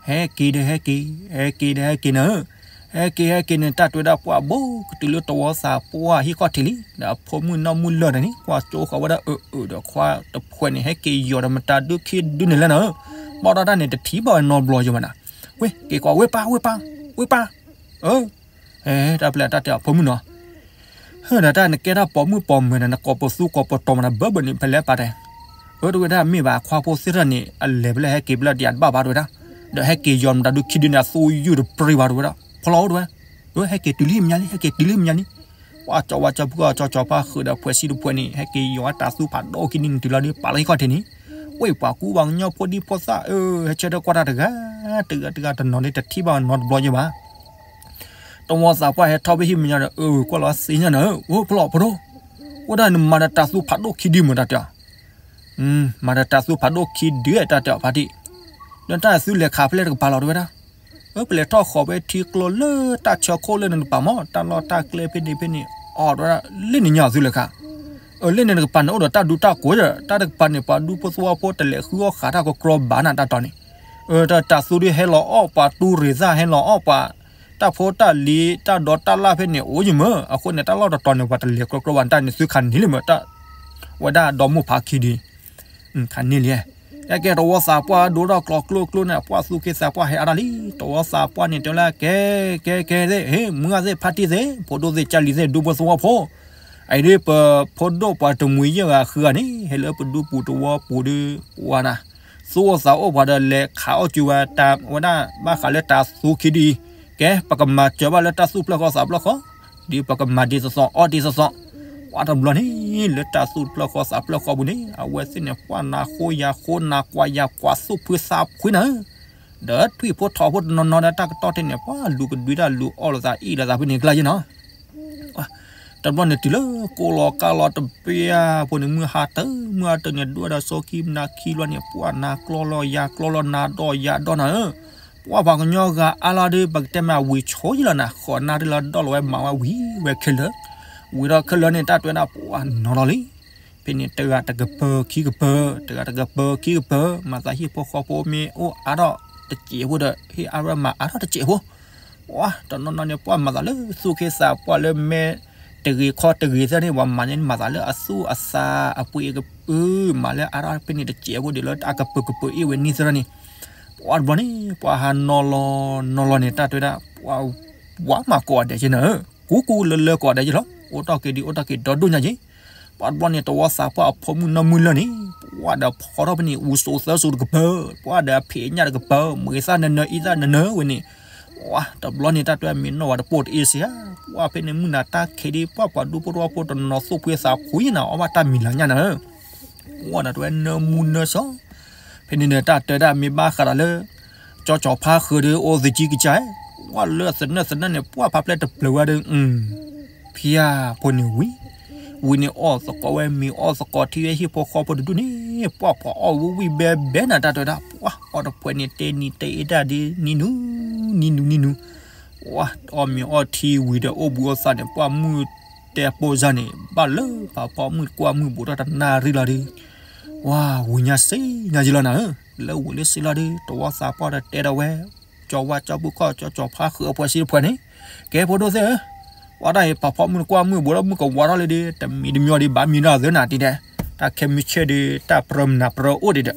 ဟဲက့ၤဒီးဟဲက့ၤ, ဟဲက့ၤဒီးဟဲက့ၤနၤဧၢ, ဟဲက့ၤဟဲက့ၤန့ၣ် တၢ်တဲဝဲဒၣ်ပှၢ်ဘိ ကတုၤလၢတဝီသးပှၢ်ဟံၣ်ခီၣ်ထံးလံ, ဒီးအဖိမုၣ်နီၢ်မုၣ်လၢာ်န့ၣ် ကွၢ်ကၠိဃီၤဝဲဒၣ်အၢအၢဒီးခွါတဖုန့ၣ် ဟဲက့ၤယီၤဒီးမတၤဒုခံဒုန့ၣ်လဲၣ်နၤဧၢ, ဘၣ်ဒီးတၢ်န့ၣ်တထံၣ်ဘၣ်ဝဲနီတဘျီယဲၢ်ဘၣ်နၤ, ဝ့ၢ်က့ၤကွၢ်ဝ့ၢ်ပၢ်ဝ့ၢ်ပၢ်, ဝ့ၢ်ပၢ်, အၢ တၢ်ပျဲတၢ်တဲအဖိမုၣ်နီၤ ဟၢဒီးတၢ်နကဲတၢ်ပိာ်မုၣ်ပိာ်မၢၤဒီး နကိးပသူကိးပတီၤမးဒီး ဘၢဘၢန့ၣ် ဖဲလဲၣ်ပာ်တဲ, အၢ တဝဲဒၣ်မ့ၢ်ဘၣ် ခွါဖိသ့ၣ်တဖၣ်န့ၣ် အလဲၤဖဲလဲၣ် ဟဲက့ၤဖဲလဲၣ် တယၤတဘၣ်ဘၣ် တဝဲဒၣ်, ဒီးဟဲက့ၤယီၤမတၤဒုခံဒုန့ၣ် အသူယုၢ်တပြံဘၣ် တဝဲဒၣ်, ဖီလီၤအိၣ်တဝဲ, အၢ ဟဲက့ၤတုၤလံမညါလံ ဟဲက့ၤတုၤလံမညါလံ, ပှၤကၠီဝါကၠီဖုၣ်ခီၣ်ကၠီကၠီဖါဃုာ်ဒီး ဖှဲးဆံတဖုန့ၣ် ဟဲက့ၤယီၤဝဲတၤသူဖးဒိၣ်ခံဒုန့ၣ် တုၤလီၤဒီးပာ်လီၤဟံၣ်ခီၣ်ထံးန့ၣ်, ဝ့ၢ်ပှၤကူပှၤကညီဖိဒံဖိသၣ် အၢ ဟဲဆၢထၢၣ်ကွၢ်တၢ်တဂၤ, တဂၤတဂၤတနီၤန့ၣ် တထံၣ်ဘၣ်နီတဘျီယဲၢ်ဘၣ် တဝီသးပှၢ်ဟဲထီၣ်ဖဲဟံၣ်မဲာ်ညါဒီး အၢကွၢ်လီၤသ့ၣ်ညါန့ၣ် အိၣ်ဖျီၣ်ဖိဒိၣ်, အိၣ်ဒၣ်နမၤဒီးတၤသူဖးဒိၣ်ခံဒုမ့ၢ်တၢ်တဲအီၤ, မၤဒီးတၤသူဖးဒိၣ်ခံဒုတၢ်တဲအီၤဖါတံၢ်, ဒီးတၢ်သုလဲၤခးဖဲလဲၣ်တကပၤလီၤ တဝဲဒၣ်, အၢ ပလဲၤထီၣ်ဃီၤဖဲထံကျိလၢတၢ်ဆၢခိၣ်လၢန့ၣ်တကပၤမး တၢ်လီၢ်တၢ်ကျဲဖဲန့ၣ်ဖဲန့ၣ်, အီၤတဝဲဒၣ် လၢန့ၣ်ညါသုလဲၤခး, အၢ လၢန့ၣ်တကပၤန့ၣ် အိၣ်ဒီးတၢ်ဒူတၢ်ကိးဒီး တၢ်တကပၤန့ၣ် ပှၤဒူဖိသဝီဖိတလဲၤဃုအီၣ်ဃးတၢ်ကကြီဘၣ်နၤတၢ်တီၤန့ၣ်, အၢ တၢ်သူဒုးဟဲလီၤအီၣ်ပှၤတူၢ်ရ့ၣ်သၣ် ဟဲလီၤအီၣ်ပှၤ တၢ်ဖိတၢ်လံၤ တၢ်ဒိးတၢ်လၣ်ဖဲန့ၣ် အိၣ်ယမၢ, အဃိန့ၣ် တၢ်လီၢ်တတီၤန့ၣ် ပှၤတလဲၤကြီကြီဘၣ်နတၢ်န့ၣ် သုခးန့ၢ်လံမၢ, ဝဲဒၣ်ဒီမိၢ်ဖးခံဒု ခးန့ၢ်လံ, ဟဲက့ၤတဝီသးပှၢ်ဒိထီၣ်ကျီကျိကျိန့ၣ် ပှၢ်သူၣ်က့သးပှၢ်ဟဲအါတၢ်လံ, တဝီသးပှၢ်န့ၣ်တဲလၢ ကဲ ကဲ ကဲသ့ၣ် ဟ့ၣ် မုၢ်ဂၢ်သ့ၣ် ဖါတံၢ်သ့ၣ် ဖိဒိၣ်သ့ၣ် ကၢ်လံၤသ့ၣ် ဒူဖိသဝီဖိ, အအံၤဒ်ပဖိဒိၣ်ပှၤတမှံၤယဲၢ်ဂၤဃုဂၤန့ၣ် ဟဲလၢပဒူပူၤတဝီပူၤဒီး ပှၤနၤ သူၣ်အိၣ်သးအိၣ်ပှၤဒီး လဲၤခးအီၣ်ကၠူဝဲတၢ်ဝဲဒၣ် ဘၣ်ဃးလၢတၤသူခံဒုအံၤ, ကဲ ပကမၤစၢၤဘၣ်လၢတၢ်သူၣ်ဖျၢၣ်ဃီသးဖျၢၣ်ဃီ, ဒ်ပကမၤဒ်သိးသိးအီၣ်ဒ်သိးသိး, ပှၤတဘျီန့ၣ် လၢတၢ်သူၣ်ဖျၢၣ်ဃီသးဖျၢၣ်ဃီပူၤန့ၣ် အဝဲသ့ၣ်န့ၣ် ပှၤနၤဃိယၤဃိနၤကွၢ်ယၤကွၢ်သူၣ်ဖှံသးဖှံနၤဧၢ, ဒီးထွံၣ်ဖိထိးဖိတနီၤနီၤဒီး တၢ်ကတီၢ်ထဲန့ၣ် ပှၤလူၤကဒွံတၢ်လူၤအီၣ်လိာ်သးအီၣ်လိာ်သးဖဲန့ၣ်ကျါယဲၢ်နီၤ က တဘျီန့ၣ်တုၤလၢကိးလီၤကါလီၤတဘ့ၣ်အဖိန့ၣ် မုၢ်ဟါတၢၢ် မုၢ်ဟါတၢၢ်န့ၣ် ဒွဲၣ်ဒီးစီခံမနၤခံဘျီန့ၣ် ပှၢ်နၤကျီလီၤယၤကျီလီၤနၤဒီးယၤဒီးနၤဧၢ, ပှၢ်ပှၤကညီဂၤအါလီၤဒီး ပကတဲမ့ၢ်ဝံၤဆိယလီၤနၤ ဃိးနၣ်ရံၣ်လီၤဒီးလီၤဝဲမၤဝဲဝံၤဝဲခဲလၢာ်, ဝံၤဒီးခဲလၢာ်န့ၣ် တၢ်တွဲဒၣ်ပှၢ်နီၤလီၤလံ. ဖဲန့ၣ်တဂၤတကပၤခံကပၤ, တဂၤတကပၤခံကပၤ, မၤသးဟံၣ်ဖိဃီဖိမ့ၢ်အိၣ်အါထီၣ်တစဲးဖိဒီး ဟ့ၣ်အါထီၣ်မၤအါထီၣ်တစဲးဖိ ပှၢ်တနီၤနီၤန့ၣ် ပှၢ်မၤသးလၢသူၣ်က့သးပှၢ်လၢမဲ တဂ့ၤခီတဂ့ၤသၢန့ၣ် ပှၤမၤန့ၣ်မၤသးလၢအသူၣ်အသးအပှ့ၤကပၤ, မၤလၢအါထီၣ်ဖဲန့ၣ်တစဲးဖိဒီးလၢအကပၤကပၤအ့ၣ်ဝဲန့ၣ်သၢန့ၣ်, ပှၢ်တဘျီန့ၣ် ပှၢ်ဟးနီၤလီၤနီၤလီၤန့ၣ် တၢ်တွဲဒၣ်ပှၢ် ဝါမၤကိးဂၤဒဲးက့နၤ, ကူကူလၢလၢကိးဂၤဒဲးက့လီၤ, အိၣ်တ့ၢ်က့ၤဒံးအိၣ်တ့ၢ်က့ၤဒီဒိၣ်ညါက့ ပှၢ်တဘျီန့ၣ် တဝီသးပှၢ်အဖိမုၣ်နီၢ်မုၢ်လၢ်န့ၣ် ပှၢ်ဒီးဖီထီၣ်ဖဲန့ၣ် အူစိၤသၢစိၤတကပၤ, ပှၢ်ဒီးအဖံးအညၣ်တကပၤ, မ့ၢ်သၣ်နၢနၢအံသၣ်နၢနၢဝဲန့ၣ်, ပှၢ်တဘျီန့ၣ် တၢ်တွဲမ့ၢ်နီၢ်ဝဲတပိၢ်တအ့ၣ်စ့ဧါ, ပှၢ်ဖဲန့ၣ်မုၢ်နၤတၢ်ခံးဒံး ပှၢ်ပှၤဒူဖိတဝီဖိတနီၤသိၣ်ဖှံသးဖှံနၤ အီၣ်ဘၣ်တၢ်မံၤလၤညါနၤ, ပှၢ်ဒီးတဝဲနၢမူနၢစီၤ ဖဲန့ၣ်ဒီးတၢ်တဲဒၣ်မ့ၢ်ဘၣ်ဃးဒီးလၢ ကၠီကၠီၤဖါဃုာ်ဒီးအိၣ်သကံကစၢ်, ပှၢ်လၢသနၢၣ်သနၢၣ်န့ၣ် ပှၢ်ဖါဖျဲၣ်တပျၢၤဝဲဒီး ဖံယၤဖိန့ၣ်ဝံၤ, ဝံၤန့ၣ်အီၣ်သကိးဝဲမ့ၤအီၣ်သကိးထံဝဲဟံၣ်ဖိဃီဖိတဒူၣ်န့ၣ်, ပှၢ်ဖီအီၣ်ဝံၣ်ဝံၣ်ဘဲဘဲနၤတၢ်တဲဝဲဒၣ် ပှၢ်အီၣ်တဖှဲးန့ၣ်တဲနံၤတဲအ့ၣ်ဒၣ်ဒ်နံၤနူၤ, နံၤနူၤနံၤနူၤ, ပှၢ်အီၣ်မ့ၤအီၣ်ထံဝံၤဒီးအိၣ်ဘှံးအိၣ်သါန့ၣ် ပှၢ်မုၢ်တဲပိၢ်စၢ်န့ၣ် ဘၣ်လၢဖးဖီမုၢ်တကွၢ်မုၢ်ဘူးထီၣ်တနၣ်ရံၣ်လီၤဒီး ဝါဝံၤညါစ့ညါယံလီၤနၤဧၢ, လၢဝံၤလၢစ့လီၤဒီး တဝီသးပှၢ်ဒီးတဲဒီးဝဲ ကၠီဝါကၠီဘူၣ်ခီၣ်ကၠီကၠီၤဖါဃုာ်အပှဲၤစ့တဖှဲးန့ၣ်, ကဲဖိဒိၣ်သ့ၣ်ဧၢ, ပှၢ်တၢ်အံၤဖးဖီမုၢ်တကွၢ်မုၢ်ဘူးဒီးမုၢ်ကဝါထီၣ်လံဒီး တမံၤတမံၤဒီးဘၣ်မံၤနီၢ်သ့ၣ်နၤတံၤဒဲး, တၢ်ခဲမုၢ်ဆ့ၣ်ဒီး တၢ်ပြၢမနၤပြၢအိၣ်ဒံးဒီး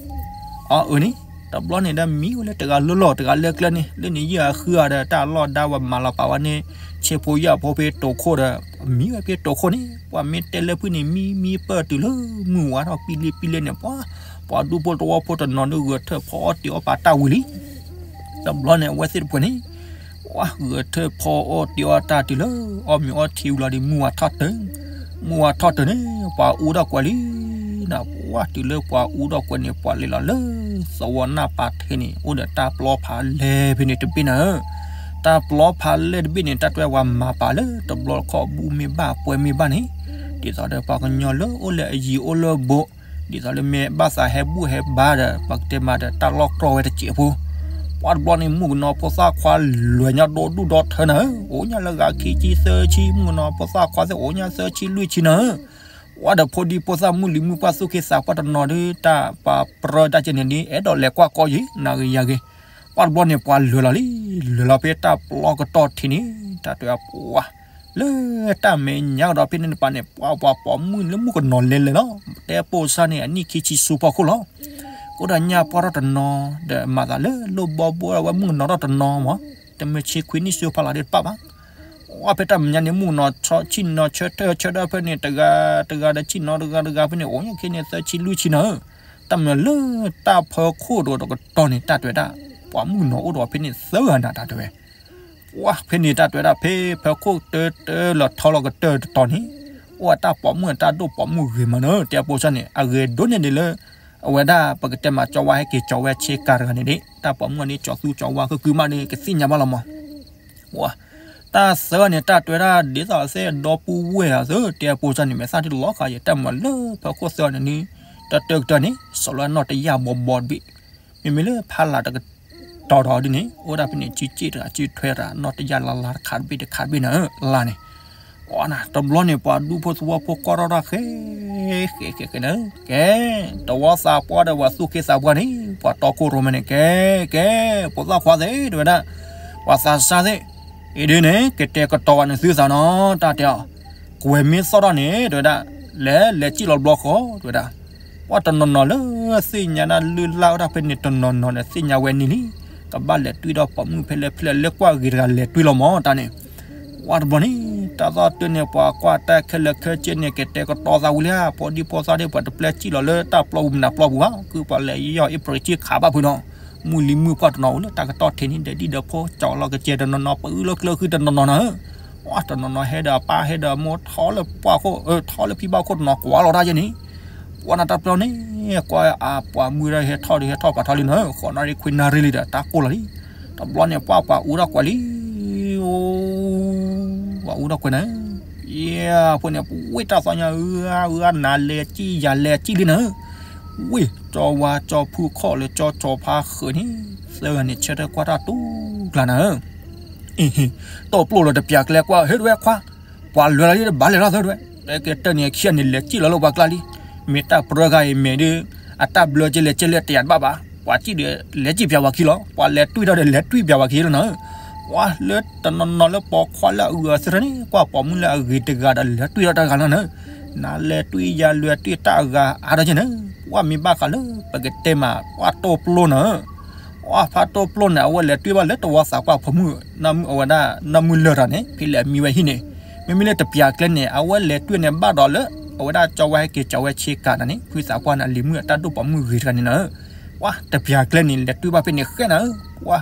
အအၢန့ၣ် တဘျီန့ၣ်ဒီးမံဝဲလၢတဂၤလၢလီၢ်တဂၤလၢကျဲန့ၣ် လၢန့ၣ်ယုၢ်အဃုအီၤဒီး တၢ်လီၢ်ဒါဝဲမၤလီၤပာ်ဝဲန့ၣ် ဆ့ဖိယာ်ဖိဖဲတိာ်ခိၣ်ဒီး မံဝဲဖဲတိာ်ခိၣ်န့ၣ် ပှၤမ့ၢ်တဲလၢဖုၣ်န့ၣ် မံမံပၢၢ်တုၤလၢမုၢ်ဝါထီၣ်ပံလံပံလံန့ၣ် ပှၤ ပှၤဒူဖိတဝီဖိတနီၤန့ၣ် ဂဲၤထၢၣ်ဖီအီၣ်တ့ၤအီၣ်ပာ်တၢ်ဝံၤလံ. တဘျီန့ၣ် အဝဲသ့ၣ်တဖှဲးန့ၣ် ပှၤဂဲၤထၢၣ်ဖီအီၣ်တ့ၤအီၣ်တၢ်တုၤလၢ အီၣ်မ့ၤအီၣ်ထံဝံၤလီၤဒီး မုၢ်ဝါထီၣ်တၢၢ်, မုၢ်ဝါထီၣ်တၢၢ်န့ၣ် ပှၤအူထီၣ်ကွဲၤလံ နၤ ပှၤတုၤလၢပှၤအူထီၣ်ကွဲၤန့ၣ် ပှၤလဲၤလီၤလၢ သဝီနၢ်ပာ်ထဲန့ၣ် အိၣ်ဒီးတၢ်ပျီဖးလဲၢ်ဖဲန့ၣ်တဘ့ၣ်နၤဧၢ, တၢ်ပျီဖးလဲၢ်တဘ့ၣ်န့ၣ် တၢ်တွဲပှၤမၤပာ်လၢတဘျီခီၣ်ဘူၣ်မ့ၢ်ဘၣ်ပှဲၤမ့ၢ်ဘၣ်န့ၣ်, ဒ်သိးဒီးပှၤကညီလၢအိၣ်လၢအယံၤအိၣ်လၢဘူး, ဒ်သိးလၢမ့ၢ်ဘၣ်သးဟဲဘူၣ်ဟဲဘါဒီး ပှၤကတဲမးဒီးတၢ်လီၢ်ကြီဝဲတစဲးဖိ ပှၢ်တဘျီန့ၣ် မုၣ်ကနီၤဖိသၣ်ခွါလဲၤညါဒီဒူၣ်ဒီထၢနၤဧၢ, အိၣ်ညါလၢဂၤခံဆံသၢဆံ, မုၣ်ကနီၤဖိသၣ်ခွါသ့ၣ်အိၣ်ညါသၢဆံလွံၢ်ဆံနၤဧၢ, ပှၢ်ဒီးဖိဒံဖိသၣ်မုၢ်လံၤမုၢ်ပှၢ်သူၣ်က့သးပှၢ်တနီၤဒီး တၢ်ပာ်ပြၢတၢ်ကဲန့ၣ်ဒ် အဲၣ်ဒိးလဲၤကွၢ်ကီယံၤ နၤဂ့ၤယၤဂ့ၤ, ပှၢ်တဘျီန့ၣ် ပှၤလဲၤလီၤလံ, လဲၤလီၤဖဲတၢ်ပျီကတီၢ်ထံးန့ၣ် တၢ်တဲပှၤ လၢတၢ်မဲာ်ညါကဒီးဖဲန့ၣ်တပၤန့ၣ် ပှၤပှၤပိာ်မုၣ်လၢမုၣ်ကနီၤလဲၤလဲၤလီၤ, တဲပိာ်စၢ်န့ၣ် အနံၣ်ခံဆံဆူဖီခိၣ်လီၤ. ကအိၣ်ဒီးညၣ်ပှၢ်ထီၣ်တနီၤဒီးမၤသးလၢလိၣ်ဘီဘိဝဲမုၣ်ကနီၤထီၣ်တနီၤမး, တမ့ၢ်ဆံခွံနံၣ်ဆူဖီလာ်ဒ်တပၢ်ဘၣ်. ပှၢ်ဖဲတၢ်မဲာ်ညါန့ၣ် မုၣ်ကနီၤဆံၣ်နီၤဆၢထၢၣ်ဆၢထၢၣ်ဖဲန့ၣ် တဂၤတဂၤဒီးဆံၣ်နီၤတဂၤတဂၤဖဲန့ၣ် အိၣ်ညါခဲန့ၣ်သၢဆံလွံၢ်ဆံနၤဧၢ, တၢ်မၤလၢတၢ်ဖီခိၣ်ဒီးတကတီၢ်န့ၣ် တၢ်တဲဝဲဒၣ် ပှၤမုၣ်ကနီၤအိၣ်ဒီးဖဲန့ၣ်သၢဂၤနၤတၢ်တဲဝဲ ပှၢ်ဖဲန့ၣ်တၢ်တဲဝဲဒၣ် ဖဲဖၢခိၣ်တၢတၢလီၤထီလီၤကတၢၢ်တတီၤန့ၣ်, အိၣ်အတၢ်ပိာ်မုၣ်အတၢ်ဒိၣ်ပိာ်မုၣ်ဂ့ၤမးနီၤ, တဲပိာ်စၢ်န့ၣ် အဂ့ၤဒိၣ်န့ၢ်ဒံးလၢ အဝဲဒၣ်ပကတဲမးကၠီဝါဟဲက့ၤကၠီဝဲဆ့ကၤတဂၤန့ၣ်ဒံး, တၢ်ပိာ်မုၣ်န့ၣ်ကၠီသူကၠီဝါကကုမးန့ၣ် ကသ့ၣ်ညါဘၣ်လီၤမး ပှၢ် တၢ်သၢဂၤန့ၣ် တၢ်တဲဝဲဒၣ်ဒ်သိးသ့ၣ်ဒီပုၢ်ဝဲၢ်ဧါသ့ၣ် တဲပိာ်စၢ်န့ၣ် မဲာ်သၣ်ဒ်လီၤဃာ်ယဲ တၢ်မၤလၢဖၢခိၣ်သၢဂၤန့ၣ်န့ၣ် တၢတၢကတၢၢ်န့ၣ် စီၤလၢအနီၢ်တယၢ်ဘီဘီတဘ့ၣ်, မ့မ့ၢ်လၢဖးလၢ်တကတီၤဒီးဒ်န့ၣ် အိၣ်ဒၣ်ဖဲန့ၣ် စုစ့ၣ်တဂၤ စုထွဲတဂၤ နီၢ်တယၢ်လါလါတခါတဘ့ၣ်တခါတဘ့ၣ်နၤဧၢ လါန့ၣ် တဘျီန့ၣ် ပှၤဒူဖိသဝီဖိကွၢ်ထီၣ်တၢ်ဃဲ ဃဲဃဲဃဲန့ၣ် ကဲ တဝီသးပှၢ်ဒီးပှၤသူၣ်က့သးပှၢ်န့ၣ် ပှၤတီခိၣ်ရိၣ်မဲန့ၣ် ကဲ ကဲ ဖိသၣ်ခွါသ့ၣ် တဲဝဲဒၣ် ပှၤသးစၢ်သ့ၣ် အံၤဒ်န့ၣ် ကတဲာ်ကတီၤဘၣ်န့ၣ်သုသးနီၤ တၢ်တဲအီၤ ကွဲၤမ့ၢ်သီၣ်ထီၣ်န့ၣ် တဲဝဲဒၣ် လဲၤလဲၤစံၣ်လီၤဘျီဃီ တဲဝဲဒၣ် ပှၤတနီၤနီၤလၢသ့ၣ်ညါဒၣ်လုၢ်လၢ်ဝဲဒၣ်ဖဲန့ၣ် တနီၤနီၤဒီးသ့ၣ်ညါဝဲန့ၣ်လံ ကဘၣ်လဲၤတွံၢ်ဒီးပိာ်မုၣ်ဖဲလဲၣ်ဖဲလဲၣ် လၢကွၢ်ဂ့ၤတဂၤလဲၤတွံၢ်လီၤမး တၢ်န့ၣ် ပှၢ်တဘျီန့ၣ် တၢ်သီၣ်တၢၢ်န့ၣ် ပှၤကွၢ်တၢ်ခဲလၢာ်ခဲဆ့န့ၣ် ကတဲာ်ကတီၤသးဝံၤလံဧါ ဖိဒံဖိသၣ်ဒ်ပှၤတပျဲစံၣ်လီၤလၢတၢ်ပျီပူၤမနုၤပျီပူၤဧါ ကုပှၤလဲၤယီၢ်အ့ၣ်ပြၢၤစံၣ်ခးဘၣ်ဖုးနီၤ မုၢ်လံၤမုၢ်ပှၢ်တနီၤအိၣ်လၢတၢ်ကတီၢ်ထံးန့ၣ် ဒီးဒံၣ်ဒီးဖိ ကၠီလီၤကစဲၤတနီၤနီၤ ပအုၣ်လၢကျၢၤဃုတနီၤနီၤနၤဧၢ ပှၢ်တနီၤနီၤဟဲဒီးအပၢ်ဟဲဒီးအမိၢ်ထီၣ်လၢပှၢ်ခိၣ် ထီၣ်လၢဖံဘၣ်ခိၣ်တနီၤ ကွၢ်လီၤတၢ်ယဲန့ၣ် ပှၢ်နၤတၢ်ပျီန့ၣ် ကွၢ်အပှၤမုၣ်ဒီးဟဲထီၣ်ဒီးဟဲထီၣ်ပာ်ထီၣ်လံနၤဧၢ ဃိးနၣ်ရံၣ်ခွံနၣ်ရံၣ်လံဒီးတၢ်ကိၢ်လီၤလံ တဘျီန့ၣ် ပှၢ်ပှၤအူထီၣ်ကွဲၤလံ ပှၤအူထီၣ်ကွဲၤနၤဧၢ ယဲၢ်ဖိန့ၣ် ပဝ့ၢ်တၢ်သီညါ အၢအၢ နၤလဲၤစံၣ်ယၤလဲၤစံၣ်လံနၤဧၢ, ဝ့ၢ် ကၠီဝါကၠီဖုခီၣ်လၢကၠီကၠီဖါဃုာ်န့ၣ် သၢဂၤန့ၣ် ဆၢထၢၣ်ကွၢ်တၢ်တူၢ်ကျါနၤဧၢ, အ့ၣ် တိၢ်ပျိၢ်လီၤတပျၢ်ကျဲကွၢ် ဟ့ၣ်တဝဲခွါ, ပှၤလဲၤလီၤလံတဘၣ်လဲၤလီၤသၢတဝဲ, တဲကဲတၢၢ်န့ၣ်ခံဂၤန့ၣ် လဲၤစံၣ်လီၤလၢပှၤကျါလံ, မ့ၢ်တၢ်ပြၢဂၤအံၤမဲာ်ဒီး အတၢ်ဘျၢကဲလဲၣ်ကဲလဲၣ်တယာ်တဘၣ်ဘၣ်, ပှၤစံၣ်ဒီး လဲၤစံၣ်ပျၢ်ဝဲခံလီၤ, ပှၤလဲၤတွံၢ်ထီၣ်ဒီး လဲၤတွံၢ်ပျၢ်ဝဲခံလီၤနၤဧၢ, ပှၤလၢတနီၤနီၤလၢပိာ်ခွါလၢအဂုၤအဂၤသ့ၣ်တဖၣ်န့ၣ် ကွၢ်ပိာ်မုၣ်လၢအဂ့ၤတဂၤဒီး လဲၤတွံၢ်ထီၣ်တၢ်ဂၤလီၤနၤဧၢ, နၤလဲၤတွံၢ်ယၤလဲၤတွံၢ်တၢ်အဂၤအါထီၣ်ကဲနၤဧၢ, ပှၤမ့ၢ်ဘၣ်ဃးလၢပကတဲမး ပှၤတိၢ်ပျိၢ်နၤဧၢ အဖါတိၢ်ပျိၢ်န့ၣ် အဝဲလဲၤတွံၢ်ဘၣ်လၢတဝီသးပှၢ်ဖိမုၣ် နီၢ်မုၣ်အဝဲဒၣ် နီၢ်မုၣ်လၢၢ်တၢ်န့ၣ် ဖဲလဲၣ်အမံဝဲဟံၣ်န့ၣ်, မ့မ့ၢ်လၢတပျၢ်ကျဲန့ၣ် အဝဲလဲၤတွံၢ်န့ၣ်ဘၣ်ဒီးလၢ အဝဲဒၣ်ကၠီဝါဟဲက့ၤကၠီဝဲဆ့ကၤတၢ်န့ၣ် ဖုသးပှၢ်န့ၣ် အလံၤမုၣ်အတၢ်ဒိၣ်ပိာ်မုၣ်ဂ့ၤတဂၤန့ၣ်နၤဧၢ, ပှၤတပျၢ်ကျဲန့ၣ် လဲၤတွံၢ်ဘၣ်ဖဲန့ၣ်ဃဲနၤဧၢ, ပှၤ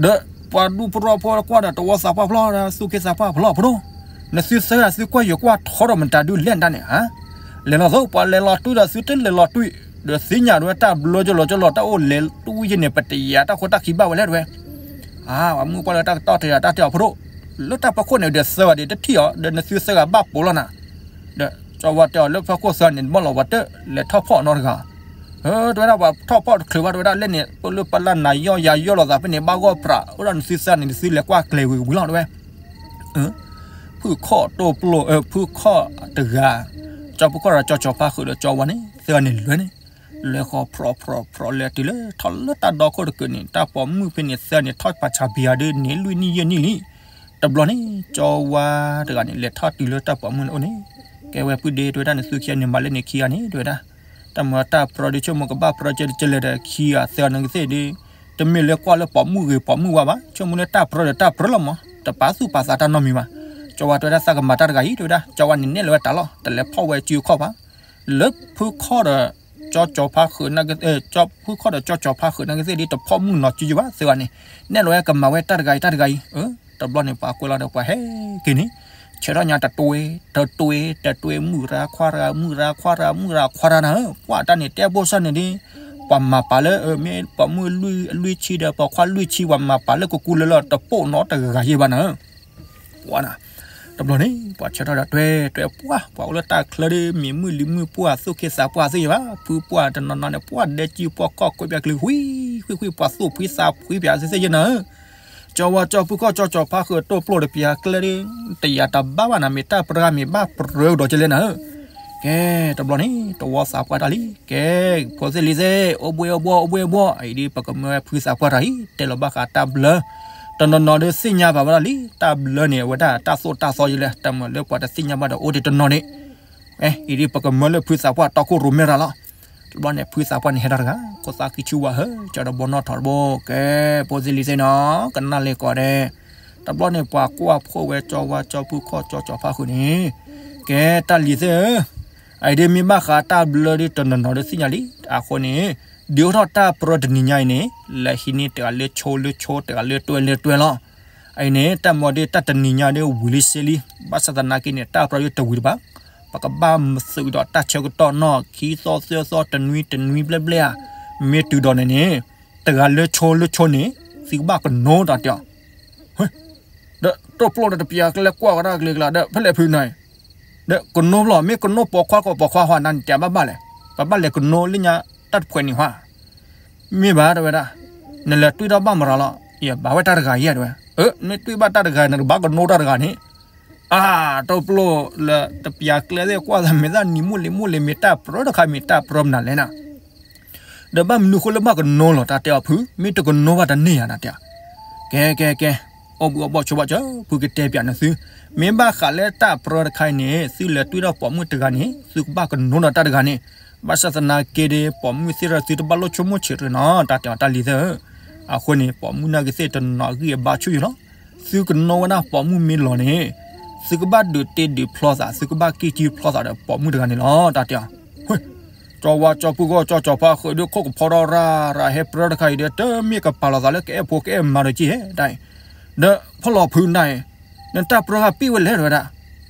ဒီးပှၤဒူဖိထီဖိကွၢ်ဒီးတဝီသးပှၢ်ဖျီၣ်ဒီး သူၣ်က့သးပှၢ်ဖျီၣ်ဖိဒိၣ်, နသုသၢဂၤသုကွၢ်ယိာ်ကွၢ်ထီဒီးမတၤဒုးလဲၣ်နတၢ်န့ၣ်ဧါ, လဲၤလီၤသိး ပှၤလဲၤလီၤတွံၢ်ဒီးသုတလဲၤလီၤတွံၢ်, ဒီးသ့ၣ်ညါတဝဲတၢ်ဘျၢကလီၤကလီၤတၢ်အိၣ်လဲၤတွံၢ်ယဲန့ၣ် ပတယာ်တၢ်ခိတၢ်ခံဘၣ်ဝဲလဲၣ်တဝဲ, အါ ပှၤမုၣ်ပှၢ်လၢတၢ်ကတီၢ်တယာ်တၢ်တဲအီၤဖိဒိၣ်, လၢတၢ်ဖီခိၣ်န့ၣ်ဒီးသၢဂၤဒီးတထံၣ်အီၤ ဒီးနသုသၢဂၤဘၣ်ပိာ်လီၤနၤ, ဒီးကၠီဝါတဲအီၤလၢဖီခိၣ်သၢဂၤန့ၣ် ဘၣ်လီၤပှၤတလဲၤထီၣ်ဖီၣ်နီတဂၤ, တဝဲဒၣ်ပှၤထီၣ်ဖီၣ်တချုးဘၣ် တဝဲဒၣ်လဲၣ်န့ၣ် ပလၢပလၢနၤယီၢ်ယၤယီၢ်လိာ်သးဖဲန့ၣ် ဘၣ်ဂီၢ်ပြး အိၣ်ဒီးနသုသၢဂၤန့ၣ် နသုလဲၤကွၢ်ကျဲၤဝံၤဝံၤလီၤတဝဲ ဖုခီၣ်တိၢ်ပျိၢ် ဖုခီၣ်တဂၤ, ကၠီဖုခီၣ်ဒီးကၠီကၠီဖါဃုာ်ဒီးကၠီဝါန့ၣ် သၢဂၤန့ၣ်လဲၤန့ၣ်, လဲၤဃီၤဖြီဖြီဖြီလဲၤတုၤလၢထီၣ်လၢတၢ်ဒီခိၣ်တကုာ်န့ၣ် တၢ်ပိာ်မုၣ်ဖဲန့ၣ်သၢဂၤန့ၣ် ထီၣ်ပာ်ဆါဘံယၤဒ်န့ၣ် လွံၢ်နံၣ်ယဲၢ်နံၣ်လံ, တဘျီန့ၣ် ကၠီဝါတဂၤန့ၣ် လဲၤထီၣ်တုၤလၢတၢ်ပိာ်မုၣ်န့ၣ်အိၣ်န့ၣ်, ကဲဝဲပုၢ်ဒ့ တဝဲဒၣ် နသုခံဂၤန့ၣ် မၤလၢန့ၣ်ခံဂၤန့ၣ် တဝဲဒၣ်, တၢ်မၤတၢ်ပြၢဒ်ဆိကမိၣ်ကဘၣ်ပြၢကဲကလဲာ်ဒီးခံဂၤသၢဂၤန့ၣ်ကသ့ၣ်ဒီး တမ့ၢ်လၢကွၢ်လၢပိာ်မုၣ်ဂ့ၤပိာ်မုၣ်ဝါဘၣ်, ဆိကမိၣ်လၢတၢ်ပြၢဒီးတၢ်ပြၢလီၤမး, တပာ်သူၣ်ပာ်သးတၢ်နီတမံၤဘၣ်, ကၠီဝါတဝဲဒၣ် သးကမၤတၢ်တဂၤအံၤ တဝဲဒၣ် ကၠီဝါန့ၣ်နဲၣ်လီၤဝဲတၢ်လီၤ တလဲၤဖီၣ်ဝဲစုအခီၣ်ဘၣ်, လၢဖုခီၣ်ဒီး ကၠီကၠီဖါဃုာ် ဖုခီၣ်ဒီးကၠီကၠီဖါဃုာ်န့ၣ်ကသ့ၣ်ဒီး တဖီၣ်မုၢ်နီၤစုယုာ်ဘၣ် သၢဂၤန့ၣ်, နဲၣ်လီၤဝဲကမၤဝဲတၢ်တဂၤအံၤတၢ်တဂၤအံၤ, တဘျီန့ၣ် ပှၤကွဲးလီၤဒီးပှၤဟဲက့ၤန့ၣ်, ဆဲးထီၣ်ညါတတွဲ တတွဲ တတွဲ မုၣ်ရၤခွါရၤ မုၣ်ရၤခွါရၤ မုၣ်ရၤခွါရၤနၤဧၢ, ပှၤတၢ်န့ၣ်တဲဘိၣ်စၢ်န့ၣ်ဒီး ပှၤမၤပာ်လၢ မ့ၢ်ပိာ်မုၣ်လွံၢ်ဆံဒီးပိာ်ခွါလွံၢ်ဆံ ပှၤမၤပာ်လၢကကူလၢလီၤ တပိာ်နီတဂၤယဲၢ်ဘၣ်နၤဧၢ ဝါနၤ, တဘျီန့ၣ် ပှၤဆၢထၢၣ်ဒီးတွဲတွဲပှၢ် ပှၤအိၣ်လၢတၢ်ချၢဒီး မ့ၢ်မုၣ်လံၤမုၣ်ပှၢ် သူၣ်က့သးပှၢ်သ့ၣ်ယဲၢ်ဘၣ်, ဖုပှၢ်တနီၤနီၤန့ၣ် ပှၢ်ဒဲကံပှၢ်ခီၣ်ခွဲးပျၢ်ကလုာ် ဝံၤ ဝံၤ ဝံၤ ပှၤသူၣ်ဖှံသးဖှံပျၢ်သ့ၣ်သ့ၣ်ယဲၢ်နၤဧၢ, ကၠီဝါကၠီဖုခီၣ်ကၠီကၠီဖါဃုာ်တိၢ်ပျိၢ်တပျၢ်ကျဲဒီး တယာ်တဘၣ်ဘၣ်နၤ မ့ၢ်တၢ်ပြၢမ့ၢ်ဘၣ်ပြၢကဒီးကလဲၣ်နၤဧၢ ကဲ တဘျီန့ၣ် တဝီသးပှၢ်တၢ်လံ, ကဲ ဖိသ့ၣ်လံၤသ့ၣ် အိၣ်ဘှ့ၣ်အိၣ်ဘှီၣ် အိၣ်ဘှ့ၣ်အိၣ်ဘှီၣ် အံၤဒ်ပကမၢဝဲဖုသးပှၢ်တၢ်အံၤ တဲလီၤဘၣ်ဃးတၢ်ဘျၢ, တနီၤနီၤဒီးသ့ၣ်ညါဘၣ်ဝဲဒၣ်လံ, တၢ်ဘျၢန့ၣ် အဝဲဒၣ်တၢ်သိၣ်တၢ်သီယလဲၣ်, တၢ်မၤလၢပှၤတသ့ၣ်ညါဘၣ်ဒီးအိၣ်ဒံးတနီၤန့ၣ်, အံၤဒ်ပကမၢလၢဖုသးပှၢ်တီခိၣ်ရိၣ်မဲရၤလီၤ. တဘျီန့ၣ် ဖုသးပှၢ်န့ၣ်ဟဲထီၣ်တဂၤ, ခိၣ်သးကံဆူဝါဟၢ ကၠီဒီးဘီနီၣ်ထီၣ်တဘိ, ကဲ ဖိသ့ၣ်လံၤသ့ၣ်နီၤ ကနၣ်လၢကီးဒဲး, တဘျီန့ၣ် ပှၤကွၢ်ဖှိၣ်ဝဲကၠီဝါကၠီဖုခီၣ်ကၠီကၠီဖါဃုာ်န့ၣ်, ကဲ တၢ်လံၤသ့ၣ်ဧၢ အံၤဒ်မ့ၢ်ဘၣ်ဃးတၢ်ဘျၢဒ်တနီၤနီၤဒီး သ့ၣ်ညါလံ, အဃိန့ၣ် ဒုးအိၣ်ထီၣ်တၢ်ပြၢတနံၤညါအံၤန့ၣ် လဲၤဟံးန့ၢ်တဂၤလၢဆိလၢဆိ တဂၤလၢတွဲလၢတွဲလီၤ. အံၤန့ၣ် တၢ်မၤဒ်တၢ်တနံၤညါဒ်ဝံၤလံစ့လံ, ဘၣ်ဆၣ်သနာ်က့န့ၣ် တၢ်ပြၢဒ်တဝံၤတဘၣ်, ပကဘၣ်မၤသုးဒီးတၢ်ဆၢကတီၢ်နီၢ် ခံသီသၢသီတနွံတနွံဘျဲၣ်ဘျဲၣ်ဧါ, မ့ၢ်တုၤဒီးန့ၣ်န့ၣ် တဂၤလၢဆိလၢဆိန့ၣ် သုကဘၣ်ကနိတၢ်တဲအီၤ ဒီးတိၢ်ပျိၢ်ဒီးတပျၢၤကလဲကွၢ်ဝဲဒၣ်ကလံၤကလးဒီး ဖဲလဲၣ်ဖုနၤအံၤ, ဒီးကနိဘျီ မ့ၢ်ကနိပိာ်ခွါကီးပိာ်ခွါဟီနၤန့ၣ် တၢ်ဘၣ်ဘၣ်လဲၣ်, ပဘၣ်လဲၤကနိလၢညါတၢ်တဖှဲးန့ၣ်ဟါ, မ့ၢ်ဘၣ်တဲဝဲဒၣ်, နလဲၤတွံၢ်ထီၣ်ဘၣ်မရၤလီၤ, ယဘၣ်ဝဲတၢ်တဂၤယဲၢ်တဲဝဲ, အၢ မ့ၢ်တွံၢ်ဘၣ်တၢ်တဂၤ နကဘၣ်ကနိတၢ်တဂၤန့ၣ်, အါ တိၢ်ပျိၢ်လၢတပျၢၤကျဲသ့ၣ်ကွၢ်သးမ့ၢ်သးနံၤမုၢ်လံၤမုၢ်လံၤ မ့ၢ်တၢ်ပြၢတခါ မ့ၢ်တၢ်ပြၢမနုၤလဲၣ်နၤ ဒီးဘၣ်မနုၤဃိလၢဘၣ်ကနိလီၤ တၢ်တဲအီၤဖု မ့ၢ်တကနိဘၣ်တန့ၢ်ဧါ တၢ်တဲအီၤ, ကဲကဲကဲ, အိၣ်ဘှံးအိၣ်ဘှီၣ်ဆိဘၣ်စၢၤ ဖုကတဲပျးနသု, မ့ၢ်ဘၣ်ဃးလၢတၢ်ပြၢတခါအံၤန့ၣ် သုလဲၤတွံၢ်ထီၣ်ပိာ်မုၣ်တဂၤန့ၣ် သုကဘၣ်ကနိဒီးတၢ်တဂၤန့ၣ်, ဘၣ်ဆၣ်သနာ်က့ဒီး ပိာ်မုၣ်သ့ၣ်ဒီးသုတဘၣ်လိၣ်ဆိကမိၣ်ဆံးတရံးနီၤ တၢ်တဲအီၤတၢ်လံၤသ့ၣ်ဧၢ, အဃိန့ၣ် ပိာ်မုၣ်နာ်က့သ့ၣ်တနီၤအဂံၢ်အဘါဆူၣ်ယံၤလီၤ, သုကနိဝဲဒၣ်ပိာ်မုၣ်မ့ၢ်လီၤန့ၣ်, သုကဘၣ်ဒုးတ့ဒုးဖျီသး သုကဘၣ်ကံၢ်ကံၢ်ဖျီသးဒီးပိာ်မုၣ်တဂၤန့ၣ်လီၤ တၢ်တဲအီၤ, ကၠီဝါကၠီဖုဂီၢ်ကၠီကၠီဖါဃုာ်ဒီးခိၣ်ကဖီထီၣ်ရၢ်ရၢ် ဟဲပြၢတခါအံၤဒီး တမ့ၢ်ကပာ်လီၤသးလၢကအဲၣ်ဖိကအဲၣ်မါဒီးက့ၢ်ဧဲ တၢ်အံၤ, ဒီးဖီၣ်လီၤဖုနၤအံၤ, နတၢ်ပြၢဂၤပ့ၢ်ဝဲလဲၣ်တဲဝဲဒၣ်,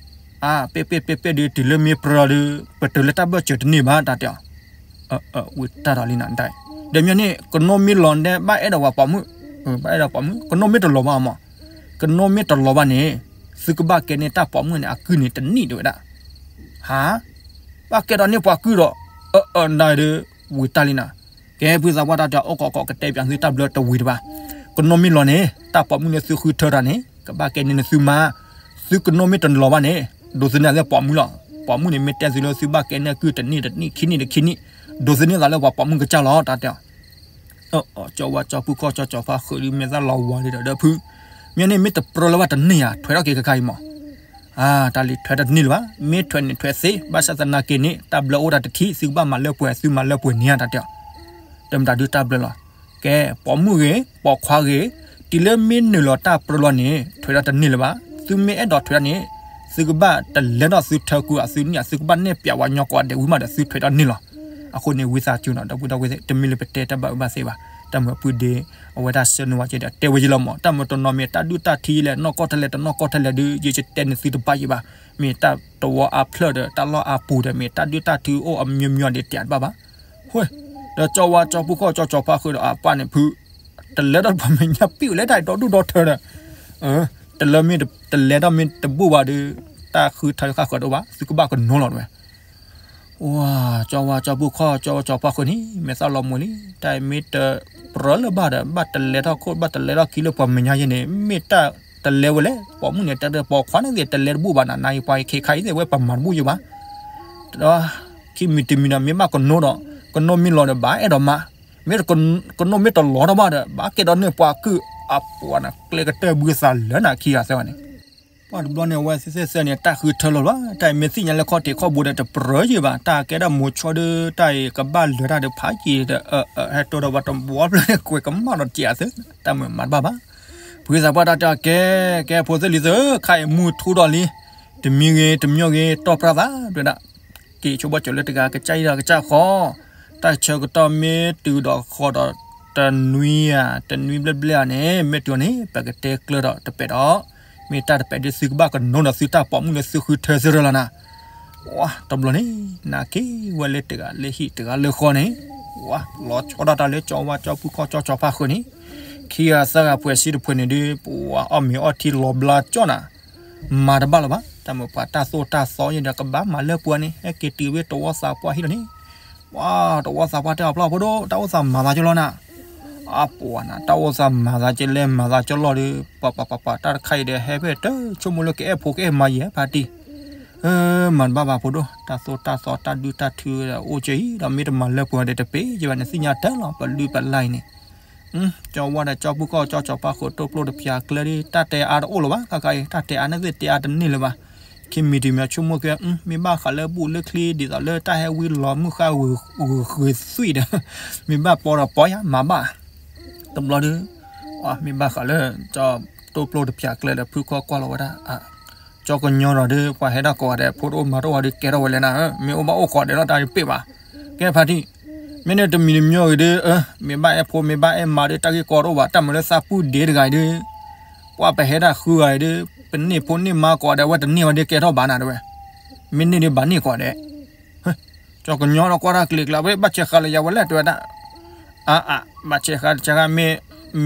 အါ ပ့ၢ်ပ့ၢ်ပ့ၢ်ပ့ၢ်ဒီးတုၤလၢမ့ၢ်ပြၢဒီး ပတုၤလၢတၢ်ဘၢၣ်စၢၤတန့ၢ်ဘၣ် တၢ်တဲအီၤ ဝံၤတၢ်ဒီးလံနၤဒၣ်, ဒီးမ့ၢ်န့ၣ် ကနိမ့ၢ်လီၤဒဲး ဘၣ်အဲၣ်ဒိးဝဲပိာ်မုၣ်, ဘၣ်အဲၣ်ဒိးပိာ်မုၣ် ကနိမ့ၢ်တလီၤဘၣ်မး, ကနိမ့ၢ်တလီၤဘၣ်န့ၣ်, သုကဘၣ်ကဲန့ၢ်တၢ်ပိာ်မုၣ်န့ၣ်အကုၢ်န့ၣ်တနံၣ် တဲဝဲဒၣ်. ဟါ, ဘၣ်ကဲထီၣ်န့ၢ်ပှၤကုၢ်ဒီး, အၢ အၢ နၤဒုး, ဝံၤတၢ်လံနၤ. ကဲ ဖုသးပှၢ်တၢ်တဲအီၤ အိၣ်ကီးကီး ကတဲပၠးသုတၢ်ဘျၢတဝံၤတဘၣ်. ကနိမ့ၢ်လီၤန့ၣ် တၢ်ပိာ်မုၣ်န့ၣ်သုဃုထၢတၢ်န့ၣ် ကဘၣ်ကဲန့ၢ်နသုမါ. သုကနိမ့ၢ်တလီၤဘၣ်န့ၣ် ဒိးသန့ၤလၢပိာ်မုၣ်လီၤ. ပိာ်မုၣ်န့ၣ် မ့ၢ်တဲသုလၢသုဘၣ်ကဲန့ၢ်အကုၢ်တနံၣ်တနံၣ် ခံနံၣ်တခံနံၣ်, ဒိးသန့ၤသးလၢပှၤပိာ်မုၣ်ကစၢ်လီၤ တၢ်တဲအီၤ. ကၠီဝါကၠီပူၤခီၣ်ကၠီကၠီဖါဃုာ်ဒီး မဲာ်သၣ်လီၤဝါဒံးဒီး ဒီးဖု, မ့ၢ်န့ၣ်မ့ၢ်တပြၢလၢၤဘၣ်တန့ၢ်ဧါ, ထွဲထီၣ်က့ၤခဲခါအံၤမး. တၢ်လံၤထွဲတန့ၢ်လၢၤဘၣ်, မ့ၢ်ထွဲန့ၣ်ထွဲသ့, ဘၣ်ဆၣ်သနာ်က့န့ၣ် တၢ်ဘျၢအိၣ်တၢ်တထံၣ်, သုကဘၣ်မၤလၢပှဲၤ သုမၤလၢပှဲၤန့ၣ်ဧါ တၢ်တဲအီၤ. တမတၤဒုးတၢ်ဘျၢလီၤ. ကဲ ပိာ်မုၣ်ဂ့ၤ ပိာ်ခွါဂ့ၤ, တုၤလၢမ့ၢ်နုာ်လီၤတၢ်ပြၢလီၤန့ၣ် ထွဲထီၣ်တန့ၢ်လၢၤဘၣ်. သုမ့ၢ်အဲၣ်ဒိးထွဲထီၣ်န့ၣ် သုကဘၣ်တလဲထီၣ်သုထၢကုၢ်အသုနံၣ်ဧါ, သုကဘၣ်နဲၣ်ပၠးဝဲညီကိးဂၤဒဲးဝံၤမးဒီး သုထွဲထီၣ်န့ၢ်လီၤ. အဃိန့ၣ် ဝံသးစူၤနီၤ ဒီပုၢ်ဒီဝဲၢ်သ့ၣ်, တမ့ၢ်လၢပတဲတၢ်ဘၣ်အၢဘၣ်သီဘၣ်, တၢ်မၤပူၤဒ့ အဝဲဒၣ်ဆှၢနုာ်ဝဲက့ဒီး တဲဝဲယလီၤမး, တၢ်မၤတနီၤမ့ၢ်တၢ်ဒုၣ်တၢ်ထံလၢ နီၢ်ကီၢ်ထဲလဲၣ် တနီၢ်ကီၢ်ထဲလဲၣ်ဒုး ယတဲန့ၢ်သုတဘၣ်ယံၤဘၣ်. မ့ၢ်တၢ်တဝီအါဖျၢၣ်ဒီး တၢ်လီၢ်အါပူၤဒီး မ့ၢ်တၢ်ဒုၣ်တၢ်ထံအိၣ်အမျိုးမျိုးဒံး တဲတဘၣ်ဘၣ်. ဃိ, ဒီးကၠီဝါကၠီပူၤခီၣ်ကၠီကၠီဖါဃုာ်ဒီး အပၢ်န့ၣ်ဖု, တလဲထီၣ်ပှၤမဲာ်ညါပံၣ်လဲၣ် တၢ်ဒီဒူၣ်ဒီထၢဒီး, တလဲမ့ၢ်တလဲထီၣ်မ့ၢ်တဘူၣ်ဘၣ်ဒီး တၢ်ဃုထၢဃၣ်ဃၢၤတအိၣ်ဘၣ်, သုကဘၣ်ကနိလီၤတဝဲ. ကၠီဝါကၠီပူၤခီၣ်ကၠီကၠီဖါဃုာ်န့ၣ် မဲာ်သၣ်လီၤမူၤလံ, တၢ်အံၤမ့ၢ်တပြၢလၢၤဘၣ်ဒီး ဘၣ်တလဲထီၣ်ခိၣ် ဘၣ်တလဲထီၣ်ခံလၢပှၤမဲာ်ညါယဲန့ၣ် မ့ၢ်တၢ်တလဲဝဲလဲၣ်. ပိာ်မုၣ်န့ၣ် တဲပိာ်ခွါန့ၣ်သ့ၣ် တလဲတဘူၣ်ဘၣ်နၤ, နၤအံၤပှၤခဲခါအံၤသ့ၣ် ဝဲပမၤတဘူၣ်ယံၤဘၣ်. ဒီးခံမံၤတမံၤဒီး မ့ၢ်ဘၣ်ကနိဒီး, ကနိမ့ၢ်လီၤဒီး ဘၣ်အဲၣ်ဒိးမၤ, မ့ၢ်တ, ကနိမ့ၢ်တလီၤထီၣ်ဘၣ်ဒီး ဘၣ်ကဲဒီးန့ၢ်ပှၤကုၢ်အပှၤနၤ, ကျဲကတၢၢ်ဘုသးလၢနၤခံဂၤသၢဂၤန့ၣ် ပှၤတဘျီန့ၣ် အဝဲသ့ၣ်သ့ၣ်သၢန့ၣ် တၢ်ဃုထၢလီၤလီၤ, တၢ်အံၤမ့ၢ်သ့ၣ်ညါလၢခီၣ်ထံးခီၣ်ဘိဒီး တပြၢယံၤဘၣ်, တၢ်ကဲဒၣ်မိၤဆီဒီး တၢ်အံၤကဘၣ်လၢာ်တၢ်ဒီးဖးယံၤဒီး ဟဲတိၢ်ဒီးပှၤတဘျီဖျၢၣ်န့ၣ် ကွဲးကမၣ်ဒီးတကဲးအသး, တၢ်မၤမၤတဘၣ်ဘၣ်. ဖုသးပှၢ်တၢ်တဲအီၤ ကဲ, ကဲဖိသ့ၣ်လံၤသ့ၣ်, ခါအံၤမုၢ်ထူဒီးလံ, တမံၤဂ့ၤ တမံၤဂ့ၤ တီၢ်ပြၢသး တဲဝဲဒၣ်. က့ၤဆိကမိၣ်ကၠီၤလၢတဂၤကစၢ်အံၤဒီးကစၢ်ဃီ, တၢ်ဆၢကတီၢ်မ့ၢ်တုၤဒီးဃီဒီး တနွံဧါ, တနွံဘျဲၣ်ဘျဲၣ်ဧါန့ၣ် မ့ၢ်တုၤန့ၣ် ပကတဲကျၢၤဒီးတပဲာ်ဒီး, မ့ၢ်တၢ်တပဲာ်ဒီးသုကဘၣ်ကနိဒီးသုတၢ်ပိာ်မုၣ်လၢသုဃုထၢသ့ၣ်ရၢလီၤနၤ. ဝါ, တဘျီန့ၣ် နၤက့ၤဝဲလၢတဂၤလၢဟံၣ်တဂၤလၢဃီန့ၣ်, ဝါ, လီၤဆီဒၣ်တၢ်လၢကၠီဝါကၠီပူၤခီၣ်ကၠီကၠီဖါဃုာ်န့ၣ်, ခံဂၤသၢဂၤပှဲၤစံတဖှဲးန့ၣ်ဒီး ပှၤအီၣ်မ့ၤအီထံလီၤဘျါကၠီနၤ မၤတဘၣ်လၢၤဘၣ်, တၢ်မၤပှၤတၢ်သိၣ်တၢ်သီယဲဒီး ကဘၣ်မၤလၢပှဲၤန့ၣ် ဟဲက့ၤတုၤဝဲတဝီသးပှၢ်ဟံၣ်လီၤန့ၣ်, ပှၤတဝီသးပှၢ်တဲအီၤ ဖိဒိၣ် တၢ်အိၣ်သးမၤသးကၠီလီၤနၤ, အပှၤနၤ တၢ်အိၣ်သးမၤသးကၠီလဲၣ် မၤသးကၠီလီၤဒီး ပှၤပှၤပှၤပှၤ တၢ်တခါအံၤဒီး ဟဲဖဲတဆိကမိၣ်လၢကအဲၣ်ဖိကအဲၣ်မါယဲၢ်ဖါတံၢ်, မၤတဘၣ်ဘၣ်ဖိဒိၣ် တၢ်သိၣ်တၢ်သီ တၢ်ဒုၣ်တၢ်ထုဒီး အိၣ်ကၠီအံၤဒီး မ့ၢ်တမၤလၢပှဲၤဒီးတပ့ၤယဲၢ်ဘၣ်န့ၣ် သ့ၣ်ညါတၢ်လီၤ ပလုၢ်ပလၢ်အံၤန့ၣ် ကၠီဝါဒီးကၠီပူၤခီၣ်ကၠီကၠီဖါဃုာ် တိၢ်ပျိၢ်တပျၢ်ကျဲဒီး တၢ်တဲအါတအိၣ်လၢၤဘၣ် ခါခါအံၤ တၢ်တဲအါန့ၣ်သ့ၣ်တဲအါတန့ၢ်လၢၤဘၣ်, ခံမံၤတမံၤဆိကမိၣ်က့ၤ မ့ၢ်ဘၣ်ဃးလၢဘူၣ်လၢချံဒ်သိးလၢတၢ်ဟဲဝံလီၤမုၢ်ဃၣ်ဂုၤဂ့ၤသွံၣ်ဒီး မ့ၢ်ဘၣ်ပီဒီးပီယါမၤဘၣ်, တဘျီဒီး မ့ၢ်ဘၣ်ဃးလၢ ကၠီတိၢ်ပျိၢ်တပျၢ်ကျဲဒီး ဖုခီကွၢ်လီၤဝဲဒၣ် ကၠီကညီဒီး ပှၤဟဲဒၣ်ကိးဂၤဒဲး ဖိတအိၣ်မါတအိၣ်ဒီး ကဲထီၣ်ဝဲလဲၣ်နၤ, မ့ၢ်အိၣ်ဘၣ်အိၣ်ဃီဒဲးလီၤ တၢ်တပ့ၤဘၣ်, ကဲဖါတံၢ်, မ့ၢ်န့ၣ်တမံၤတမံၤဂ့ၤဒီး မ့ၢ်ဘၣ်အဲၣ်ဖိမ့ၢ်ဘၣ်အဲၣ်မါဒီး တၢ်ဂ့ၢ်ကီတအိၣ်ဘၣ် တၢ်မၤလၢသးပူၣ်ဒ့တဂၤအံၤဒီး ပှၤပဟဲဒၣ်ဃုဂၤအံၤဒီး ပန့ၢ်ဖိန့ၢ်မါကိးဂၤဒဲး အဝဲတန့ၢ်ဝဲဒီးကဲထီၣ်ဘၣ်နၤတဲဝဲ, မ့ၢ်န့ၢ်ဒီးဘၣ်န့ၢ်ကိးဂၤဒဲး ကၠီကညီဒီးကွၢ်တၢ်ကျ့ၤကျါ ဝဲဘၣ်ဆဲးဃာ်လၢယၤဝဲလဲၣ်တဲဝဲဒၣ်, အါအါ ဘၣ်ဆဲးဃာ်တဆဲးဃာ် မ့ၢ်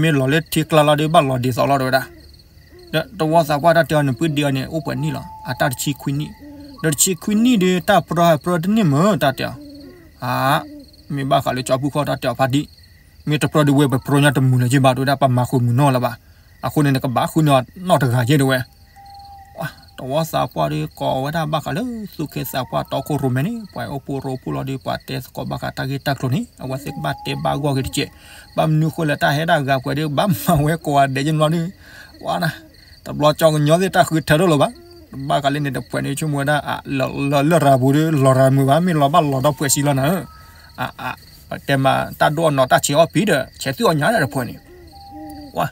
လီၤလၢထံကျါလီၤဒီး ဘၣ်လီၤဒ်သိးလီၤတဲဝဲဒၣ်, ဒီးတဝီသးပှၢ်တၢ်တဲအီၤန့ၣ် ပုၢ်ဒ့အီၤန့ၣ် အိၣ်ပှဲၤနံၣ်လီၤ အတၢ်တဆံခွံနံၣ်, ဒီးတဆံခွံနံၣ်ဒီး တၢ်ပြၢပြၢတန့ၢ်မ့ၢ်တၢ်တဲအီၤ, အါ မ့ၢ်ဘၣ်ဃးလၢကၠီပူၤခီၣ်တၢ်တဲအီၤဖါတံၢ်, မ့ၢ်တပြၢဒီးဝဲပပြၢညါတမုာ်လၢၤက့ဘၣ်တဲဝဲဒၣ် ပမၤဃုာ်မုာ်နီၢ်လၢၤဘၣ်, အဃိန့ၣ် နကဘၣ်ဃုန့ၢ်အီၤနီၢ်တဂၤက့တဲဝဲ တဝီသးပှၢ်ဒီးကိးဝဲဒၣ်ဘၣ်ဃးလၢ သူၣ်က့သးပှၢ်တီခိၣ်ရိၣ်မဲန့ၣ် ပှၤအိၣ်ဖှိၣ်ရိဖှိၣ်လီၤဒီး ပှၤတဲသကိးဘၣ်ဃးတၢ်ဂ့ၢ်တၢ်ကျိၤန့ၣ် အဝဲသ့ၣ်ကဘၣ်တဲဘၣ်ဂီၢ်က့ၤတက့ၢ်, ဘၣ်မနုၤဃိလဲၣ် တၢ်ဟဲဒၣ်ဂၤပှဲၤဒီး ဘၣ်မၤဝဲကိးဂၤဒဲးကညီဒီး, ဝါနၤ, တဘျီကၠီကညီသ့ၣ်တၢ်ဃုထၢထီၣ်လၢၤဘၣ်, ဘၣ်ဃးလၢန့ၣ်တဖှဲးန့ၣ် ဆိကမိၣ်ဝဲဒၣ် လၢလရာ်ပူၤဒီး လီၤရၤမုာ်ဘၣ် မ့ၢ်လီၤဘၣ်လီၤဒီးပှဲၤစံလီၤနၤ, အါအါ, ပတဲမးတၢ်ဒိၣ်အီၤနီၤ တၢ်ဆံးအီၣ်ပံၤဒီး ဆဲးသွံၣ်အီၣ်ညါဒီးတဖှဲးန့ၣ် ဝါ,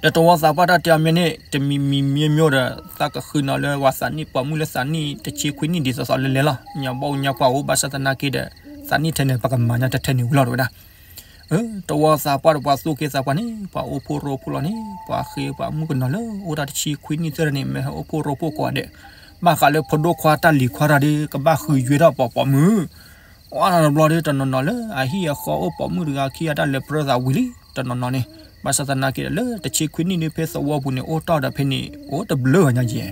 ဒီးတဝီသးပှၢ်တၢ်တဲအီၤမ့ၢ်န့ၣ် တမံၤမံၤမံၤမံၤဒီး သးကဃုန့ၢ်လၢပှၤသးနံၣ် ပိာ်မုၣ်လၢသးနံၣ်တဆံခွံနံၣ်ဒ်သိးသိးလဲၤလဲၤလီၤ ညါဘၣ်အူညါပှၢ်အိၣ် ဘၣ်ဆၣ်သနာ်က့ဒီး သးနံၣ်ထဲန့ၣ် ပကမၤညါတထဲန့ၣ်ဝံၤလီၤတဲဝဲဒၣ်, တဝီသးပှၢ်ဒီးပှၤသူၣ်က့သးပှၢ်န့ၣ် ပှၤအိၣ်ဖှိၣ်ရိဖှိၣ်လီၤန့ၣ် ပှၤဃ့ပှၤမုၣ်ကနီၤလၢအိၣ်တၢ်တဆံခွံနံၣ်သ့ၣ်န့ၣ် မ့ၢ်ဟဲအိၣ်ဖှိၣ်ရိဖှိၣ်ကိးဂၤဒဲး, ဘၣ်ဃးလၢဖိဒိၣ်ခွါတၢ်လံၤခွါတၢ်ဒီး ကဘၣ်ဃုယွဲထီၣ်ပိာ်ပိာ်မုၣ် အါတဘျီဒီး တနီၤနီၤလၢအဟံၣ်အဃီအိၣ်ပိာ်မုၣ်တဂၤခံဂၤတၢ်လဲၤပြၢသးဝံၤလံ တနီၤနီၤန့ၣ်, ဘၣ်ဆၣ်သနာ်က့ဒီးလၢတဆံခွံနံၣ်ဒုး ဖဲသဝီပူၤန့ၣ် အိၣ်တီၢ်ဒီးဖဲန့ၣ် အိၣ်တဘျုးဂၤညါယဲၢ်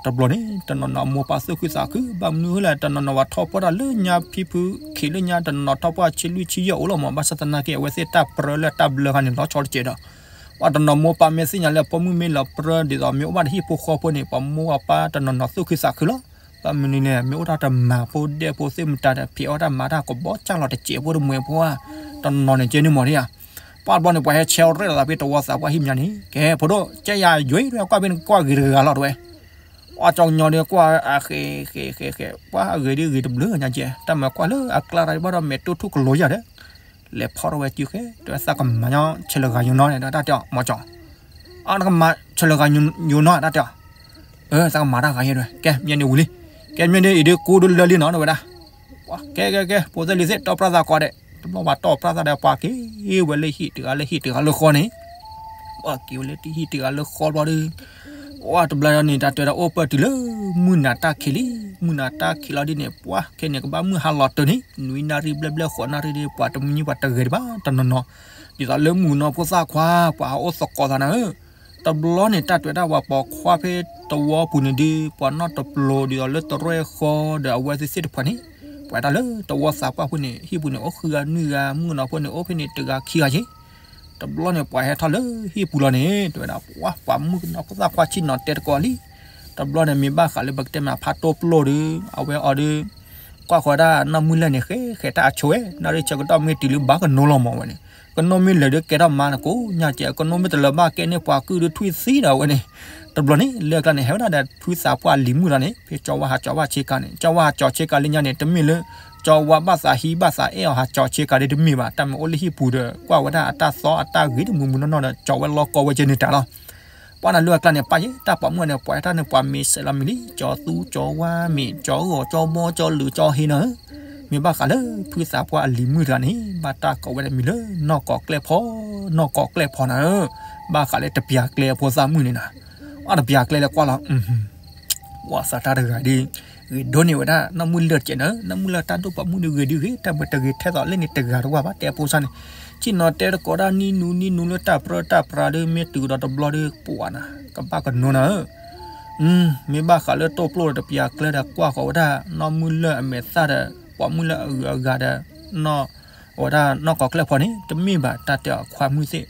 တဘျီန့ၣ် တနီၤနီၤအမိၢ်ပၢ်သူၣ်ခုသးခု ဘၣ်မနုၤဃိလဲၣ် တနီၤနီၤဝဲထီၣ်ပှၢ်တၢ်လၢညါဖံဖုခံလၢညါ တနီၤနီၤထီၣ်ပှၢ်ဆံလွံၢ်ဆံယဲၢ်အိၣ်လီၤမး ဘၣ်ဆၣ်သနာ်က့ အဝဲသ့ၣ်တၢ်ပြၢလၢတၢ်ဘျၢခါန့ၣ် လီၤဆီတကဲးဒီး ပှၤတနီၤမိၢ်ပၢ်မ့ၢ်သ့ၣ်ညါလၢအပိာ်မုၣ်မ့ၢ်လီၤပြၢဒ်သိးမ့ၢ်အိၣ်ဘၣ်ဒီးဟံၣ်ဖိဃီဖိန့ၣ် ပှၤမိၢ်ပၢ်တနီၤနီၤသူၣ်ခုသးခုလီၤ. ဘၣ်မနုၤလဲၣ် မ့ၢ်အိၣ်တၢ်တမၤဖိဒဲးဖိသ့ၣ်မတၤဒီး ဖံးအီၣ်တၢ်မၤတၢ်ကဘီကၢ်လီၤတစဲးဖိတမှဲၤဖိဧါ, တနီၤန့ၣ်ကဲန့ၣ်မးဒ်ဧါ. ပှၤတဘျီန့ၣ် ပှၤဟဲဆဲးရဲၣ်လီၤသးဖဲတဝီသးပှၢ်ဟံၣ်မးန့ၣ် ကဲ ဖိဒိၣ် ကဲယၤယွၤ ကွၢ်ဘၣ်နကွၢ်ဂ့ၤတဂၤလီၤတဝဲ ပှၤကညီဒီးကွၢ်အဃဲၤဃဲၤဃဲၤဃဲၤ ပှၤအဂ့ၤဒ်ဂ့ၤတဘျုးညါကဲ တၢ်မၤကွၢ်လၢအကျါတၢ်ဘၣ်ဒီးမဲာ်တိၢ်ထူၣ်ကလိၤယၤဒီး လဲၤဖီၣ်ထီၣ်ဝဲစုဃဲ တဝဲသးကမၤညီဆဲးလၢဂၤယိၤနီၤန့ၣ် တၢ်တဲအီၤ မီၤကၠီၤ အတကမၤဆဲးလၢဂၤယိၤနီၤ တၢ်တဲအီၤ အၢ သးကမၤတၢ်ဂၤယဲၢ်တဝဲ ကဲ မ့ၢ်န့ၣ်ဝံၤလံ ကဲ မ့ၢ်န့ၣ်အံၤဒ်ကိးဒ်လၢလံနီၤ တဝဲဒၣ် ကဲကဲကဲ ဖိသၣ်လံၤသ့ၣ် တီၢ်ပြၢ်သးကိးဒဲး တဘျီဘၣ်တီၢ်ပြၢ်သးဒီး ပှၤက့ၤဝဲလၢဟံၣ်တဂၤလၢဟံၣ်တဂၤလၢဃီန့ၣ် ပှၤက့ၤဝဲလၢဟံၣ်တဂၤလၢဃီဘျီဒီး ပှၤတဘျီန့ၣ် တၢ်တဲဒီးအိၣ်ပၢၢ်တုၤလၢ မုၢ်နၤတၢ်ခံးလံ မုၢ်နၤတၢ်ခံးလီၤဒ်န့ၣ် ပှၤခဲန့ၣ် ကဘၣ်မုၢ်ဟါလီၤတၢ်န့ၣ် နွံနၣ်ရံၣ်ဘျဲၣ်ဘျဲၣ်ဃိးနၣ်ရံၣ်ဒီး ပှၤတမံၤပှၤတဂဲၤဒံးဘၣ် တနီၤနီၤ ဒ်သိးလၢမုၢ်နီၢ်ဖိသၣ်ခွါ ပှၤဟးအိၣ်သကိးသးနၤဧၢ တဘျီန့ၣ် တၢ်တဲဝဲဒၣ်ပှၤပိာ်ခွါဖဲတဝီပူၤန့ၣ်ဒီး ပှၤနီၢ်တပျိၤဒ်သိးလၢတရဲၣ်ဃီဒီးအဝဲသ့ၣ်သ့ၣ်တဖၣ်န့ၣ် ပှၤတၢ်လၢတဝီသးပှၢ်ဖိန့ၣ် ဟံၣ်ပူၤန့ၣ် အိၣ်ဃုဂၤနွံဂၤ မုၣ်ကနီၤဖိန့ၣ် အိၣ်ဖဲန့ၣ်တဂၤခံဂၤယ့ၣ် တဘျီန့ၣ် ပှၤဟဲထီၣ်လၢဟံၣ်ပူၤလီၤန့ၣ် တဲဝဲဒၣ် ပှၤ ပှၤမုၣ်ကနီၤဖိသၣ်ခွါဆ့ၣ်နီၤတဲတကိးလံ တဘျီန့ၣ် မ့ၢ်ဘၣ်ဃးလၢပကတဲမးဖးတိၢ်ပျိၢ်ဒီး အဝဲအီၤဒီး ကွၢ်ဃီဒၣ်နီၢ်မုၢ်လၢ်န့ၣ် ဃဲဃဲတၢ်အဆိဝဲ နၣ်ရံၣ်ဆၢကတီၢ်မ့ၢ်တုၤလၢဘၣ်ကနိလီၤမးဝဲန့ၣ် ကနိမ့ၢ်လၢာ်ဒီးကဲထီၣ်မါန့ၣ်ကိးညါကဲ ကနိမ့ၢ်တလၢာ်ဘၣ်ကဲန့ၣ် ပှၤကုၢ်ဒီးထွံၣ်သံဒီးဝဲန့ၣ် တဘျီန့ၣ် လၢအကျါန့ၣ် ဟဲဝဲဒၣ်ဒီးဖုသးပှၢ်လံၤမုၣ်လီၤန့ၣ် ဖဲကၠီဝါဟးကၠီဝါဆ့ကၤန့ၣ် ကၠီဝါဟးကၠီဆ့ကၤလၢညါန့ၣ် တမ့ၢ်လၢ ကၠီဝါဘၣ်သးဟံးဘၣ်သးအဲၣ်အီၤဟးကၠီဆ့ကၤဒီးတမ့ၢ်ဘၣ် တၢ်မ့ၢ်အိၣ်လၢဟံၣ်ပူၤဒီး ကွၢ်ဝဲဒၣ်အတၢ်သီအတၢ်ဂ့ၤတမုာ်မုာ်နီၢ်နီၢ်ဒီး ကၠီဝဲလီၤကီဝဲကဲန့ၣ်တၢ်လီၤ ပှၤနၤလၢအကျါန့ၣ် ပၢ်ယဲ တၢ်ပိာ်မုၣ်န့ၣ် ပှၤဟဲထီၣ်န့ၣ် ပှၤမ့ၢ်စဲးလီၤမံၤလံ ကၠီသူကၠီဝါမ့ၢ် ကၠီဂီၤကၠီဘီကၠီလုာ်ကၠီဟ့နၤဧၢ မ့ၢ်ဘၣ်ဃးလၢ ဖုသးပှၢ်အလံၤမုၣ်တဂၤန့ၣ် ဘၣ်တၢ်ကိးဝဲဒၣ်မံၤလၢ နီၢ်ကီးကျဲၢ်ဖီ နီၢ်ကီးကျဲၢ်ဖီနၤဧၢ ဘၣ်ဃးလၢတပျၢၤကျဲအဖိသၣ်မုၣ်န့ၣ်နၤ အတပျၢၤကျဲလၢကွၢ်လီၤ ပှၤသးတၢ်တဂၤဒီး ဂ့ၤဒိၣ်န့ၢ်ဝဲဒၣ် နီၢ်မုၢ်လၢာ်တကဲးနၤဧၢ နီၢ်မုၢ်လၢာ်တၢ်ဒိၣ်ပိာ်မုၣ်ဒီးဂ့ၤဒုးဂ့ၤ တၢ်မ့ၢ်တဂ့ၤထဲသိးလၢန့ၣ်တဂၤတဝၢ်ဘၣ် တဲအဖိစၢ်န့ၣ် ဆ့ၣ်နီၤတဲတကိးဒၣ်နံၣ်နူနံၣ်နူလၢတၢ်ပြၢတၢ်ပြၤဒီး မ့ၢ်တုၤဒီးတဘျီဒီး ပှၤနၤ ကဘၣ်ကနိနၤဧၢ မ့ၢ်ဘၣ်ဃးလၢတိၢ်ပျိၢ်ဒီးတပျၢၤကျဲဒီးကွၢ်ဃီၤဝဲဒၣ် နီၢ်မုၢ်လၢာ်အမဲာ်သၣ်ဒီး ပိာ်မုၣ်လၢအဂုၤအဂၤဒီး နီၢ် အဝဲဒၣ်နီၢ်ကီးကျဲၢ်ဖီန့ၣ် တမ့ၢ်ဘၣ် တၢ်တဲအီၤခွါမုၣ်သ့ၣ်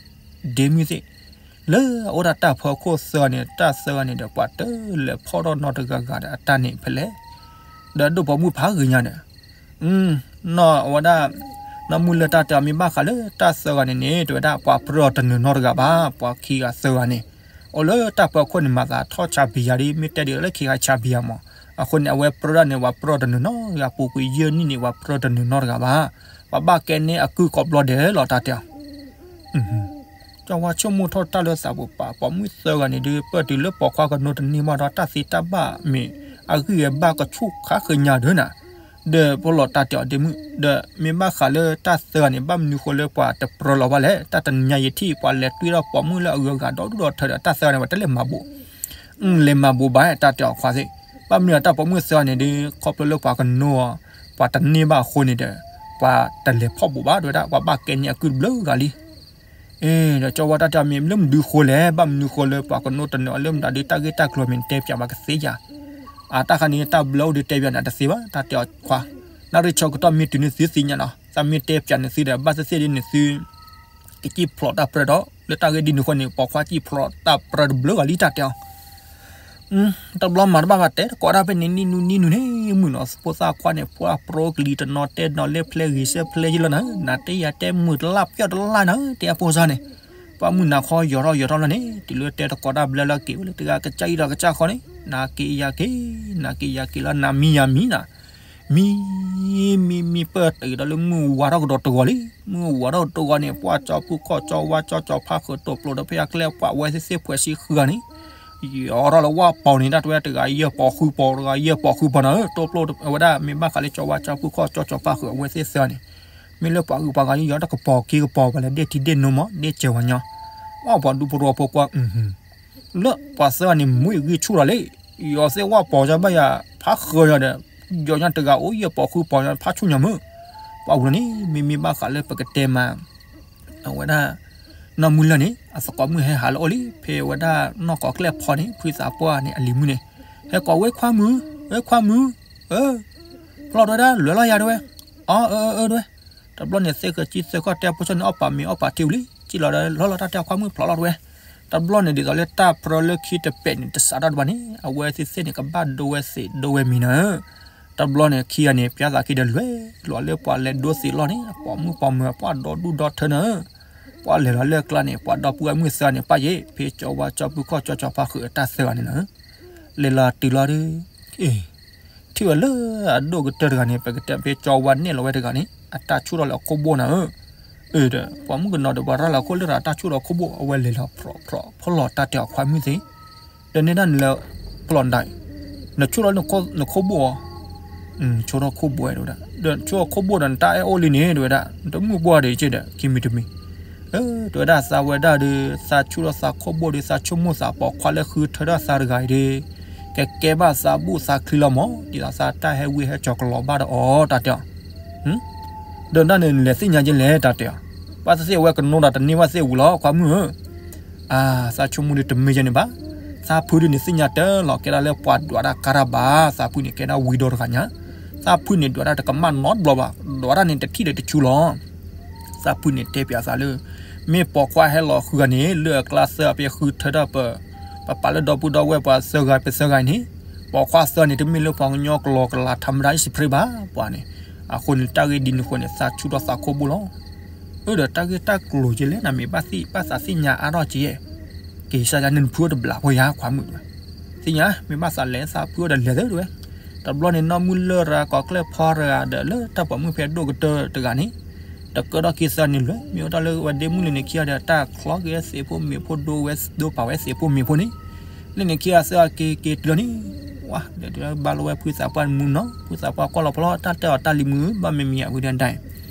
ဒ့မုၣ်သ့ၣ် လၢအအိၣ်ဒၣ်တၢ်ဖီခိၣ်သၢဂၤန့ၣ် တၢ်သၢဂၤန့ၣ်ဒီး ပှၤတလဲၤဖီၣ်ထီၣ်နီတဂၤဂၤဒီးအတၢ်န့ၣ်ဖဲလဲၣ် ဒီးဒိၣ်ပိာ်မုၣ်ဖးဂ့ၤညါဒီး နီၢ်အဝဲဒၣ် နီၢ်မုၢ်လၢာ်တၢ်တဲအီၤမ့ၢ်ဘၣ်ဃးလၢတၢ်သၢဂၤန့ၣ်န့ၣ် တဲဝဲဒၣ်ပှၤပြၢအီၤတနုာ်နီတဂၤဘၣ် ပှၤခံဂၤသၢဂၤန့ၣ် အိၣ်လၢတၢ်ဖီခိၣ်န့ၣ် မၤသးထီၣ်ဆါဘံယၤဒ် မ့ၢ်တဲဒ်လၢခံဂၤဆါဘံယၤမး အဃိန့ၣ် အဝဲပြၢဒၣ်န့ၣ် ပှၤပြၢတနုာ်နီတဂၤ ပူၤကွံာ်ယဲၢ်နံၣ်န့ၣ် ပှၤပြၢတနုာ်နီတဂၤဘၣ် ပှၤဘၣ်ကဲန့ၢ်အကုၢ်ကိးဘျီဒဲးလီၤ တၢ်တဲအီၤ ကၠီဝါဆိကမိၣ်ထီၣ်တၢ်လၢသးပူၤပာ် ပိာ်မုၣ်သၢဂၤန့ၣ်ဒီး ပၢၢ်တုၤလၢပိာ်ခွါကနိတန့ၢ်ဘၣ်ဒီး တၢ်သ့တၢ်ဘၣ်မ့ၢ်အဂံၢ်အဘါကဆူၣ်ခါဃ့ညါဒၢနၤ ဒီးပလီၢ်တၢ်တဲအီၤဒ့မုၣ် ဒီးမ့ၢ်ဘၣ်ဃးလၢတၢ်သၢဂၤန့ၣ် ဘၣ်မနုၤဃိလၢပှၤတပြၢလီၤဘၣ်လဲၣ် တၢ်တနံၤညါယထံၣ် ပှၤလဲၤတွံၢ်ထီၣ်ပိာ်မုၣ်လၢအဂုၤအဂၤဒီဒူၣ်ဒီထၢဒီး တၢ်သၢဂၤန့ၣ် ပှၤတလဲၤမၤဘူး လဲၤမၤဘူးဘၣ် တၢ်တဲအီၤခွါသ့ၣ် ဘၣ်မနုၤအတၢ်ပိာ်မုၣ်သၢဂၤန့ၣ်ဒီး ခီဖျိလၢပှၤကနိ ပှၤတန့ၢ်ဘၣ်အဃိန့ၣ်ဒီး ပှၤတလဲၤဖီၣ်ဘူးဘၣ် တဲဝဲဒၣ် ပှၤဘၣ်ကဲန့ၢ်အကုၢ်တဘျုးဂၤလံ ဒီးကၠီဝါတၢ်တဲအီၤမ့ၢ်လၢမနုၤဃိလဲၣ် ဘၣ်မနုၤဃိလၢပှၤကနိတနုာ်အီၤလၢမတၤဒီး တၢ်ဂ့ၢ်တၢ်ကျိၤမ့ၢ်တဲပၠးဘၣ်ကသ့ဧါ အတၢ်ခါန့ၣ် တၢ်ဘျၢအိၣ်ဒီးတဲပၠးနၤတသ့ဘၣ် တၢ်တဲအီၤခွါ နၣ်ရံၣ်ဆၢကတီၢ်မ့ၢ်တုၤန့ၣ်သုသ့ၣ်ညါနီၤ သးမ့ၢ်တဲပၠးန့ၣ်သုဒီး ဘၣ်သ့ၣ်သ့ၣ်ဒ်န့ၣ်သု ကစံၣ်ဖျိးတၢ်ပြၢဒီး လၢတၢ်ဂ့ၢ်ဒ်န့ၣ်အဃိန့ၣ် ပိာ်ခွါစံၣ်ဖျိးတၢ်ပြၢတဘျုးဂၤလံ တၢ်တဲအီၤ တဘျီမၤတဘၣ်ဘၣ် တဲတကိးဒၣ်ဖဲန့ၣ် နံၣ်နူနံၣ်နူန့ၣ် မုၣ်နီၤဖိသၣ်ခွါန့ၣ် ပှၤပြၢကလံၤတနီၤတဲနီၤလၢဖျဲဂ့ၤစဲဖျဲယလီၤနၤ နၤတဲယၤတဲမုာ်တလၢ်ပျီၢ်တလၢ်နၤ တဲအဖိစၢ်န့ၣ် ပှၤမုၣ်နၤခီယီၤထီၣ်ယီၤထီၣ်လီၤန့ၣ် တုၤလၢတဲတကိးဒၣ်ဘျဲလၢက့ၤဝဲလၢတဂၤကစၢ်အံၤဒီးကစၢ်ဃီန့ၣ် နၤက့ၤယၤက့ၤ နၤက့ၤယၤက့ၤလီၤ နၤမံယၤမံနၤ မံ မံမံပၢၢ်တုၤဒီးလၢမုၢ်ဝါထီၣ်ကဒီးတဂီၤလံ မုၢ်ဝါထီၣ်တဂီၤန့ၣ် ပှၤကၠီဖုၣ်ခီၣ်ကၠီဝါကၠီကၠီဖးဃုာ်တိာ်ပျိးဒီးဖဲအကျဲပှၤဝဲသ့ၣ်သ့ၣ်ဖှဲးဆံဃုဂၤန့ၣ် ယီၤထီၣ်လၢဝၣ်ပီၤန့ၣ် တၢ်တဝဲတဂၤယဲၢ်ပီၤဃုပီၤ တဂၤယဲၢ်ပီၤဃုပီၤနၤဧၢ တိၢ်ပျိၢ်ဝဲဒၣ် မ့ၢ်ဘၣ်ဃးလၢကၠီဝါကၠီဖုၣ်ခီၣ်ကၠီကၠီဖးဃုာ်အဝဲသ့ၣ်သၢဂၤန့ၣ် မ့ၢ်လၢပှၤဂုၤပှၤဂၤယီၤတကပီၤခံကပီၤ ပှၤလဲၤဒ့ၣ်ထံဒ့ၣ်နိမး ဒ့ၣ်စၢၤဝဲညီ အီၣ်ပှၤဒူဖိရီဖိကွၢ် လၢပှၤသၢဂၤန့ၣ် မူအဂံၢ်ဆူၣ်လီၤလံ ယီၤသ့ၣ်ဝၣ်ပီၤယၤဘၣ်ယၤ ဖးဃုာ်ယၤဒီး ယီၤညါတဂၤအိၣ်ယဲၢ်ပီၤဃုပီၤ ဖးဆူၣ်ညါမုၢ် ပှၤဝံၤလီၤန့ၣ် မ့မ့ၢ်ဘၣ်ဃးလၢပကတဲမး အဝဲဒၣ် နီၢ်မုၢ်လၢာ်န့ၣ် အသကိးမုၣ်ဟဲဟးလၢအအိၣ်လံ ဖဲဝဲဒၣ်နီၢ်ကီးကျဲၢ်ဖီန့ၣ် ဖုသးပှၢ်န့ၣ် အလံၤမုၣ်န့ၣ် ဟဲကိးဝဲခွါမုၣ်, ဝဲခွါမုၣ်, အၢ, ဖျီၣ်တဝဲဒၣ် လဲၤလီၤယၤတဝဲ, အီ အၢ အၢ တဝဲ, တဘျီန့ၣ် သ့ၣ်ဃၢၤကံသၢခီၣ်တဲအဖိဆီန့ၣ် အီၣ်ပာ်မ့ၤအီၣ်ပာ်ထံဝံၤလံ စံၣ်လီၤဒီးလီၤလီၤတၢ်တဲအီၤခွါမုၣ်ဖျီၣ်လီၤတဝဲ, တဘျီန့ၣ် ဒ်သိးလၢတၢ်ပြၢလၢခံတပဲာ်န့ၣ် တစးထီၣ်တဘၣ်န့ၣ် အဝဲသ့ၣ်သ့ၣ်န့ၣ် ကဘၣ်ဒိဝဲသ့ၣ်ဒိဝဲမံၤနၤဧၢ, တဘျီန့ၣ် ခံဂၤန့ၣ် ပျၢ်သးခံဒီးလဲၤလီၤလၢပှၤလဲၤဒိသ့ၣ်လီၢ်န့ၣ် အပိာ်မုၣ်ပိာ်မၢၤ ပှၤဒီဒူၣ်ဒီထၢနၤဧၢ, ပှၤလဲၤလီၤလၢအကျါန့ၣ် ပှၤဒီပုၢ်ဝဲၢ်မုၣ်သၢဂၤန့ၣ် ပၢ်ယ့ၣ် ဖဲကၠီဝါကၠီပုၢ်ခီၣ်ကၠီကၠီဖါဃုာ်အတၢ်သၢဂၤန့ၣ်နၤဧၢ, လဲၤလီၤတုၤလီၤဒီး ထံၣ်ဝဲလၢအဒိၣ်ကတၢၢ်တဂၤန့ၣ် ပကတဲဖဲကၠီဝါနဲၣ်လီၤဝဲတဂၤန့ၣ် အတၢ်ဆူၣ်ထီၣ်လၢအခိၣ်ဘိၣ်နၤဧၢ, အၢဒီး ပှၤမုၣ်ကနီၤဒီးပှၤရၤလီၤခိၣ်လၢ အတၢ်ဆူၣ်ထီၣ်ခိၣ်ဘိၣ် အဝဲလဲၤလီၤဖြီၣ်ဖြီၣ်ဖီၣ်လီၤတၢ်တဲအီၤခွါမုၣ်သ့ၣ်, ဒီးနဲဒၣ်နလဲၤဖီၣ်လီၤဒၣ်အံၤ, နဆူၣ်ထီၣ်နခိၣ်ဘိၣ်ဧါ, ဆူၣ်ထီၣ်ခိၣ်ဘိၣ်ဝဲတဝဲဒၣ် ဒီးဆူၣ်ထီၣ်ခိၣ်ဘိၣ်ဒီးနတၢ်အဲၣ်အိၣ်လံန့ၣ် တဝဲဒၣ် နတမုၢ်ဘိၣ်ဒံးက့ဒီး ခံမံၤတမံၤ တဝဲဒၣ်သးဝဲဒၣ်ဒီး သးဆူၣ်ထီၣ်သးခိၣ်ဘိၣ်ဒီး သးဆိကမိၣ်သးပိာ်ခွါလၢဃုထၢထီၣ်သးတဂၤအံၤဒီး ကကဲဘၣ်သးဘူၣ်သးချံလီၤမး ဒ်သိးသးတၢ်ဟဲဝံဟဲကၠီၤကလီၤဘၣ်ဒီးအီၤ တၢ်တဲအီၤ, ဒီးဒၣ်န့ၣ် နလဲၤသ့ၣ်ညါက့လဲၣ် တၢ်တဲအီၤ, ဘၣ်သ့ၣ်သ့ၣ်အဝဲကနိဒီးတန့ၢ်ဘၣ်သ့ၣ်ဝံၤလီၤ ခွါမုၣ်ဧၢ အါ, သးဆိကမိၣ်ဒုးတမ့ၢ်ယဲန့ၣ်ဘၣ်. သးဖုဒုးန့ၣ်သ့ၣ်ညါတၢ်လီၤ ကဲဒၣ်လၢပှၤဒွးတၢ်ကါတၢ်ဘၣ်. သးဖုန့ၣ်ကဲဒၣ်ဝံဒီတဂၤညါ. သးဖုန့ၣ်ဒွးတၢ်တကမၣ်နီတဘျီဘၣ်. ဒွးတၢ်န့ၣ်တထံၣ်ဒီးတဆူလီၤ. သးဖုန့ၣ်တဲပၠးသးလၢ မ့ၢ်ပိာ်ခွါဟဲလီၤဃုဂၤန့ၣ် လၢအကျါသၢအပျဲဃုထၢထီၣ်ပ ပပာ်လၢဒီပုၢ်ဒီဝဲၢ်ပှၤသၢဂၤ ပသၢဂၤအံၤန့ၣ် ပိာ်ခွါသၢန့ၣ် တမ့ၢ်လၢပှၤကညီကလီကလးထးမတၤအံၤစံးဖရ့ဘၣ်. ပှၤန့ၣ် အဃိန့ၣ် တၢ်ဂ့ၢ်ဒ်န့ၣ်အဃိန့ၣ် သးဆူၣ်ထီၣ်သးခိၣ်ဘိၣ်လီၤ. အၢ ဒီးတၢ်ဂ့ၢ်တၢ်ကျိၤကဲလဲၣ် နမ့ၢ်ဘၣ်သ့ၣ်ဘၣ်သးသ့ၣ်ညါအါထီၣ်ကဲ က့ၤစၢ်ယါန့ၣ်နဖုအိၣ်တဘျးဖိယါ ခွါမုၣ်တဝဲ. သ့ၣ်ညါ မ့ၢ်ဘၣ်သးလဲၤသးဖုအိၣ်ဒီးလဲၤသ့တဝဲ. တဘျီန့ၣ် နီၢ်မုၢ်လၢၢ်ရၤကိးကျဲၢ်ဖီရၤဒီး လၢတၢ်ပိာ်မုၣ်ဖဲဒိၣ်ကတၢၢ်တဂၤန့ၣ် တကၢထီၣ်က့ၤသၢန့ၣ်လွဲၢ် မ့ၢ်အိၣ်တ့ၢ်လၢဝဲဒ့မုၣ်လၢန့ၣ်ခံဂၤဒီး တၢ်ချီက့ၤသ့ၣ်ဖိမ့ၢ်ဖိ ဒိဝဲဒိပာ်ဝဲသ့ၣ်ဖိမ့ၢ်ဖိန့ၣ် လၢန့ၣ်ခံဂၤသၢဂၤက့ၤက့ၤတုၤလီၤန့ၣ် ဝါ ဒီးတုၤဘၣ်လီဝဲဖုသးပှၢ်မုၢ်နီၤ ဖုသးပှၢ်ကွၢ်လီၤဖီလီၤ တၢ်တဲအီၤတၢ်လံၤမုၣ် ဘၣ်မ့ၢ်မံၤအဝံၤဒီးဒၣ်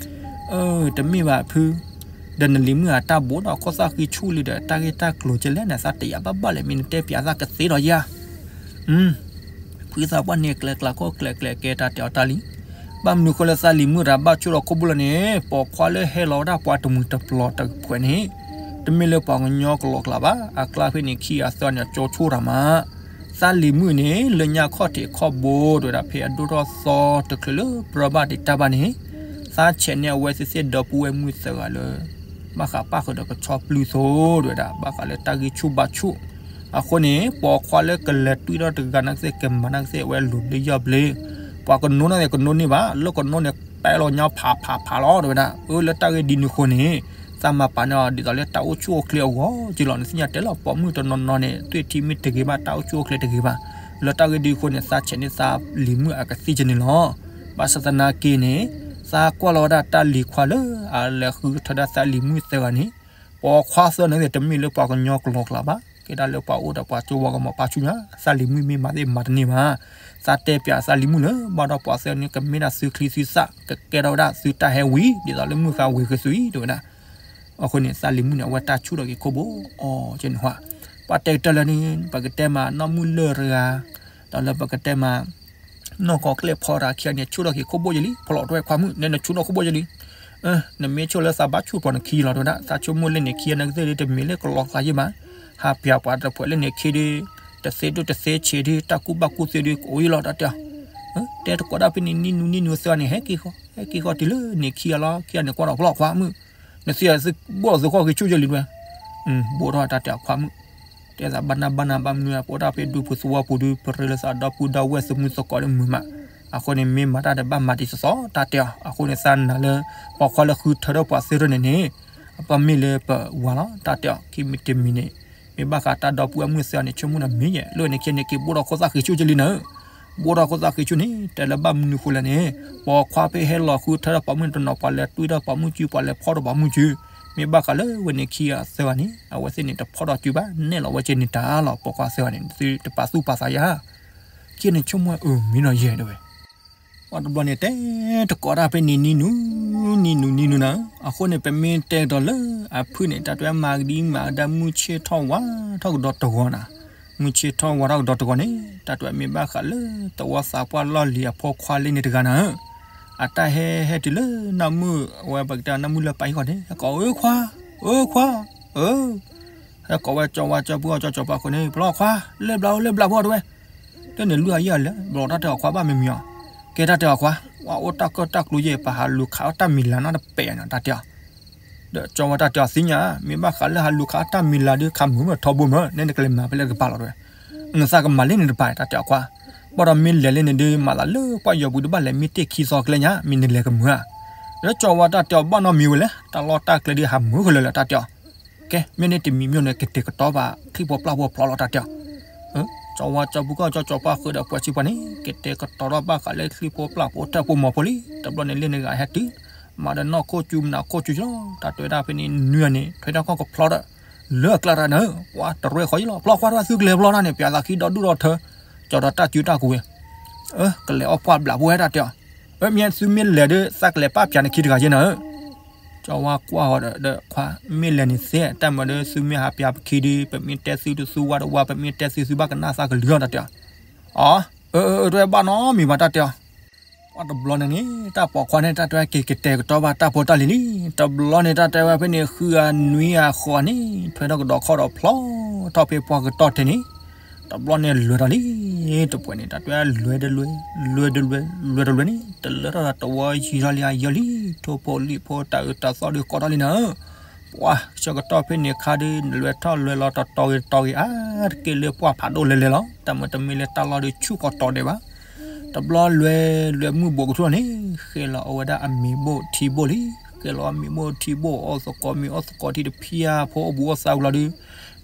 အၢ တမ့ၢ်ဘၣ်ဖု ဒီးနလံၤမုၣ်အတၢ်ဘိးဒီးခိၣ်သၣ်ဃံဆူၣ်လံဒီး တၢ်ဂ့ၢ်တၢ်ကျိၤကဲလဲၣ်န့ၣ် သးတယာ်ဘၣ်ဘၣ်လဲၣ် မ့ၢ်နတဲပၠးသးကသ့ဒီးယါ ဖုသးပှၢ်န့ၣ် ကျဲၤကျးခိၣ်ကျဲၤကျဲၤကဲတၢ်တဲအီၤတၢ်လံၤ, ဘၣ်မနုၤဃိလၢသးလံၤမုၣ်တဂၤဘၣ်ဆူၣ်ထီၣ်ခိၣ်ဘိၣ်လီၤန့ၣ် ပိာ်ခွါလၢဟဲလီၤဝဲဒၣ်ပှၤတမှံၤတပျီၤတဖှဲးန့ၣ် တမ့ၢ်လၢပှၤကညီကလီကလးဘၣ် အကျါဖဲန့ၣ်ခံဂၤသၢဂၤန့ၣ် ကၠိဆိၣ်တၢ်မး, သးလံၤမုၣ်န့ၣ် လၢညါခီၣ်ထံးခီၣ်ဘိတဝဲဒၣ် ဖဲအဒိၣ်ထီၣ်သီတချုးလၢပြၢဘၣ်ဒံးတၢ်ဘၣ်န့ၣ် သးဆဲးန့ၢ်အဝဲသ့ၣ်သ့ၣ်ဒီပုၢ်ဝဲၢ်မုၣ်သၢဂၤလၢ ဘၣ်ဃးပၣ်ဃုာ်ဒီးကဆီပျုၢ်သိတဝဲဒၣ် ဘၣ်ဃးလၢတၢ်ဂ့ၢ်ဆူၣ်ဘၣ်ဆူၣ်, အဃိန့ၣ် ပိာ်ခွါလၢကလဲၤတွံၢ်ထီၣ်တဂၤနာ်ကသ့ၣ် ကမၤနာ်ကသ့ၣ် အဝဲလိၤဘျ့ယီၢ်ဘျ့, ပှၤကနိန့ၣ်ကနိန့ၢ်ဘၣ် လၢကနိန့ၣ် ပဲလီၤညါဖးဖးဖးလီၤတဝဲဒၣ်, အၢ လၢတၢ်ဂ့ၢ်ဒ်န့ၣ်အဃိန့ၣ် သးမၤပာ်န့ၢ်အီၤဒ်သိးလၢတၢ်အိၣ်ဆူၣ်အိၣ်ချ့အဂီၢ်က့လီၤ, နသ့ၣ်ညါတဲလီၤ ပိာ်မုၣ်တနီၤနီၤန့ၣ် သွေ့ထံမ့ၢ်တဂ့ၤဘၣ် တၢ်အိၣ်ဆူၣ်အိၣ်ချ့တဂ့ၤဘၣ်, လၢတၢ်ဂ့ၢ်ဒ်အဃိန့ၣ် သးဆဲးန့ၢ်သးလံၤမုၣ်အကသံၣ်ကန့ၣ်လီၤ. ဘၣ်ဆၣ်သနာ်က့န့ၣ် သးကွၢ်လီၤဝဲဒၣ်တၢ်လံၤခွါလၢ အလဲၤဃုထၢဒၣ်သးလံၤမုၣ်သၢဂၤန့ၣ်, ပိာ်ခွါသၢန့ၣ် တမ့ၢ်လၢပှၤကညီကလီကလးဘၣ်, ကဲဒၣ်လၢပှၤအိၣ်ဒီးပှၤကၠိဝါကမီၤပၢ်ဆူၣ်ညါ, သးလံၤမုၣ်မ့ၢ်မၤသ့ၣ်မၤတန့ၢ်ဘၣ်, သးတဲပၠးသးလံၤမုၣ်လၢ ဘၣ်ဒီးပှၤသၢန့ၣ် ကမ့ၢ်ဒၣ်သုချံသုသၣ် ကကဲထီၣ်ဝဲဒၣ်သုတၢ်ဟဲဝံၤ ဒ်သိးလၢမုၢ်ဃါဝံၤက့ၤသုအံၤ တဝဲဒၣ် အဃိန့ၣ် သးလံၤမုၣ်န့ၣ် အဝဲတၢ်ဆူၣ်ထီၣ်က့ၤခိၣ်ဘိၣ်အီၤကဲန့ၣ်ဟါ, ပှၤတဲကတၢၢ်လၢန့ၣ် ပကတဲမးနီၢ်မုၢ်လၢၢ်တဂၤ, ဒီးလၢပကတဲမး နီၢ်ကီၢ်ကျဲၣ်ဖီရၤခံဂၤန့ၣ် ဆူၣ်ထီၣ်က့ၤခိၣ်ဘိၣ်ယလံ, ဖီလီၤတဝဲခွါမုၣ် နဲနဆူၣ်ထီၣ်ခိၣ်ဘိၣ်ယလံ, နမ့ၢ်ဆိၣ်လၢသးဘၣ်ဆူၣ်ပီၤနခံလီၤတဝဲဒၣ်, သးဆိကမိၣ်လၢန့ၣ်ခံဂၤနာ်ကသ့ၣ်ဒ်တမ့ၢ်လၢကလီကလးယဲၢ်ဘၣ်, ဟးပၠးပှၤတဖှဲးလၢန့ၣ်ခံဒ် တသ့ဒိၣ်တသ့ဆံးဒ် တၢ်ကူၣ်ဘၣ်ကူၣ်သ့ဒ်ကအိၣ်ယဲၢ်လီၤတၢ်တဲအီၤ, တဲတကိးဒၣ်ဖဲန့ၣ်နံၣ်နူနံၣ်နူသၢဂၤန့ၣ် ဟဲက့ၤဃီ, ဟဲက့ၤဃီတုၤလၢန့ၣ်ခံဂၤလီၤ, ခံဂၤန့ၣ်ကွၢ်ဒီးဖီလီၤခွါမုၣ်, နသ့ၣ်ဘိၣ်သုဃီက့ၤဆူၣ်ယလံတဝဲ, ဘိၣ်ထီၣ်တၢ်တဲအီၤခွါမုၣ် တဲသးဘၣ်နၢ်ဘၣ်နၢ်ဘၣ်မနုၤ ပအိၣ်ဒၣ်ဖဲဒူပူၤသဝီပူၤဒု ပရ့လိာ်သးဒီပုၢ်ဒီဝဲၢ်သမုသကိးလၢမုာ်မး, အဃိန့ၣ် မ့ၢ်မၤတၢ်ဒီးဘၣ်မၤတံၤသီသီတၢ်တဲအီၤ, အဃိန့ၣ် သးနာ်လၢ ပိာ်ခွါလၢဃုထၢထီၣ်ပှၤသ့ၣ်တဖၣ်န့ၣ်န့ၣ် အပမ့ၢ်လၢပဝၤလီၤ တၢ်တဲအီၤ ခံမံၤတမံၤန့ၣ်, မ့ၢ်ဘၣ်ဃးတၢ်ဒီပုၢ်ဝဲၢ်မုၣ်သ့ၣ်တဖၣ်န့ၣ် ဆိကမိၣ်ဒီးမ့ၢ်ယဲၢ် လၢန့ၣ်ခံန့ၣ် က့ၤဘိၣ်ထီၣ်ခိၣ်သၣ်ဃံးဆူၣ်ကလံနၤ ဘိၣ်ထီၣ်ခိၣ်သၣ်ဃံးဆူၣ်န့ၣ် တဲလၢဘၣ်မနုၤဃိလဲၣ်န့ၣ်, ပိာ်ခွါဖဲဟဲလီၤဃုထၢထီၣ်ပိာ်မုၣ်တနီၤ ပှၤလဲၤတွံၢ်ထီၣ်ပိာ်မုၣ်စု ပှၤလဲၤဖီၣ်ထီၣ်ပိာ်မုၣ်စု, မ့ၢ်ဘၣ်ဃးလၢဝဲန့ၣ်ခံဂၤသၢဂၤန့ၣ် အဝဲသ့ၣ်န့ၣ်တဖီၣ်ထီၣ်စုဘၣ် နဲၣ်လီၤဝဲကဲန့ၣ်တၢ်လီၤ ပိာ်ခွါသၢဂၤန့ၣ် သုတပာ်သူၣ်ပာ်သးယါ, ကဲန့ၣ်ဆိကမိၣ်အၢမ့ၢ်နီၤယဲၢ်တဝဲ ပှၤတဘျီန့ၣ် တဲတကိးတၢ်ဖဲန့ၣ်နံၤနူၤ, နံၤနူၤနံၤနူၤနၤ, အဃိန့ၣ် ပမ့ၢ်တဲကဒီးလၢအဖုၣ်န့ၣ် တၢ်တဝဲမၤကဒံမၤကဒါ မုၢ်ဆ့ၣ်ထီၣ်ဝါထီၣ်ကဒီးတဂီၤနၤ, မုၢ်ဆ့ၣ်ထီၣ်ဝါထီၣ်ကဒီးတဂီၤန့ၣ် တၢ်တဝဲမ့ၢ်ဘၣ်ဃးလၢသဝီသးပှၢ်လီၢ်လံၤအဖိခွါလၢန့ၣ်တဂၤနၤဧၢ, အတၢ်ဟဲဟဲတုၤလၢနီၢ်မုၢ် အဝဲပကတဲနီၢ်မုၢ်လၢပၢ်ဟံၣ်ဃီန့ၣ် ဟဲကိးအၢခွါ, အၢခွါ, အၢ ဟဲကိးဝဲကၠီဝါကၠီပုၢ်အီၣ်ကၠီကၠီပၤဃိန့ၣ် ဖျီၣ်ခွါ, လဲၤဘျးအိၣ်လဲၤဘျးဖိတဝဲ, လၢန့ၣ်လွံၢ်အယဲၢ်လဲၤဘျီတၢ်တဲအီၤခွါဘၣ်မ့မ့ၢ်အီၤ, ကဲတၢ်တဲအီၤခွါ, ပှၤအိၣ်တၢ်ကၢၢ်တၢ်ကျူယဲၢ် ပဟးလူၤခးအီၣ်တၢ်မံၤလၤနီတပဲာ်နီၤ တၢ်တဲအီၤ, ဒီးကၠီဝါတၢ်တဲအီၤသ့ၣ်ညါ, မ့ၢ်ဘၣ်ဃးလၢဟးလူၤခးအီၣ်တၢ်မံၤလၤဒုး ခးမုာ်မ့ၢ်ထီဘိမ့ၢ် နဲနကလဲၤမၤဖဲလဲၣ်တကပၤလီၤတဲဝဲ, နသးကမၤလၢန့ၣ်တပၤ တၢ်တဲအီၤခွါ, ဘၣ်ဒီးမ့ၢ်လဲၤလၢန့ၣ်ဒုး မၤသးလၢပှၢ်ယီၤပူၤတဘၣ်လဲၤ မ့ၢ်တ့ၢ်ခံသီကျဲညါ မ့ၢ်နလဲၤကမုာ်ဧါ, ဒီးကၠီဝါတၢ်တဲအီၤဘၣ်နီတမံၤဝဲလဲၣ် တၢ်လီၢ်တၢ်ကျဲဒုးဟးမုာ်ဃီလၢာ်လၢာ် တၢ်တဲအီၤ ကဲ မ့ၢ်န့ၣ်တမံၤမ့ၢ်န့ၣ် ကတဲာ်ကတီၤဘၣ်ချံၣ်ဖိပျၢ်ဖိဖျီလီၤ တၢ်တဲအီၤ, ကၠီဝါကၠီပူၤခီၣ်ကၠီကၠီဖါဃုာ်ဒီးပှၤဆံးပှၤန့ၣ် ကတဲာ်ကတီၤထီၣ်ဘၣ်ဃးလၢချံၣ်ဖိပျၢ်ဖိတၢ်ဖိမီၤဖိလံ, တဘျီန့ၣ်လၢန့ၣ်ဂၤဟဲတုၤ, မၤဒီးနီၢ်ခိၣ်ကၠူမနၤခိၣ်ကၠူလီၤ တၢ်တဲဝဲဒၣ်ဖဲန့ၣ် နွံဂၤန့ၣ် ထွဲထီၣ်ခီၣ်ကဖျီဒီး လၢအကျါတၢ်နၢ်, ပှၤတရဲၣ်ဃီယလီၤ ဖျီခွါတၢ်သုကလဲၤဖျီတၢ်န့ၣ် ပျးသးခံဒီဒူၣ်ဒီထၢ, ကၠီဒီးတၢ်စုတၢ်ကဝဲၤ, ကလဲၤအီၣ်ပှၢ်ဘျးဖိဝဲ တၢ်တဲအီၤ, မ့ၢ်သုမ့ၢ်လဲၤဒုး သးကလဲၤပာ်ပျးနခံတဂၤယဲနၢ်ဧၢ ကၠီဝါကွၢ်အီၤဒီး ခွါ မ့ၢ်လဲၤန့ၣ်သ့ တၢ်မၤဒီးသုမ့ၢ်ဟးပျးပခံဒုး ပမ့ၢ်တဲသုတသူဝါတဝါ ပမ့ၢ်တဲသုသုဘၣ်ကနၣ်သးကလုၢ်အီၤ တၢ်တဲအီၤ, အၢ အၢ တဲဘၣ်နီတမံၤဘၣ် တၢ်တဲအီၤ, ပှၤတဘျီန့ၣ်န့ၣ် တၢ်ပိာ်ခွါန့ၣ် တၢ်တဲဝဲက့ၤကတဲာ်ကတီၤဘၣ်တၢ်ဖိတၢ်လံၤလံ, တဘျီန့ၣ် တၢ်တဲဝဲဖဲန့ၣ် ဃုအနွံအဃိးန့ၣ် ထွဲထီၣ်ကဒီးခီၣ်ဒီးဖျီထီၣ်ဖဲပှၢ်ကတီၢ်ထဲန့ၣ်, တဘျီန့ၣ်လဲၤဒီးလံ, တပှဲၤန့ၣ် တၢ်တဲဝဲလဲၤတလဲၤ လဲၤတလဲၤ လဲၤတလဲၤန့ၣ် တလၢထီၣ်ဒီးတဝီယံၤထီၣ်လံအယံၤလံ, ထိၣ်ဖိလံၣ်ဖိတၢ်အုးတၢ်သီဒုးကိးထီၣ်လံနၢ်ဧၢ, ပှၤဆၢကတီၢ်ဖဲန့ၣ်ခါဒုး လဲၤထီၣ်လဲၤလီၤတတီၤဂ့ၤတတီၤဂ့ၤ အါတက့ၢ်လၢပှၢ်ဖးဒိၣ်လဲၤလဲၤလီၤ, တၢ်မၤတမ့ၢ်လၢတၢ်လီၢ်ဒုးဆူၣ်ကီးတီၤဒဲးဘၣ်, တဘျီလဲၤလဲၤမုၢ်ဘူးကထူၣ်န့ၣ် ဃဲလီၤအဝဲဒၣ်အမ့ၤဘိၣ်ထံဘိၣ်လံ, ဃဲလီၤအမ့ၤဘိၣ်ထံဘိၣ် အီၣ်သကိးမ့ၤအီၣ်သကိးထံတဖၠၣ် ဖိအိၣ်ဘူးအိၣ်သးဝံၤလီၤဒုး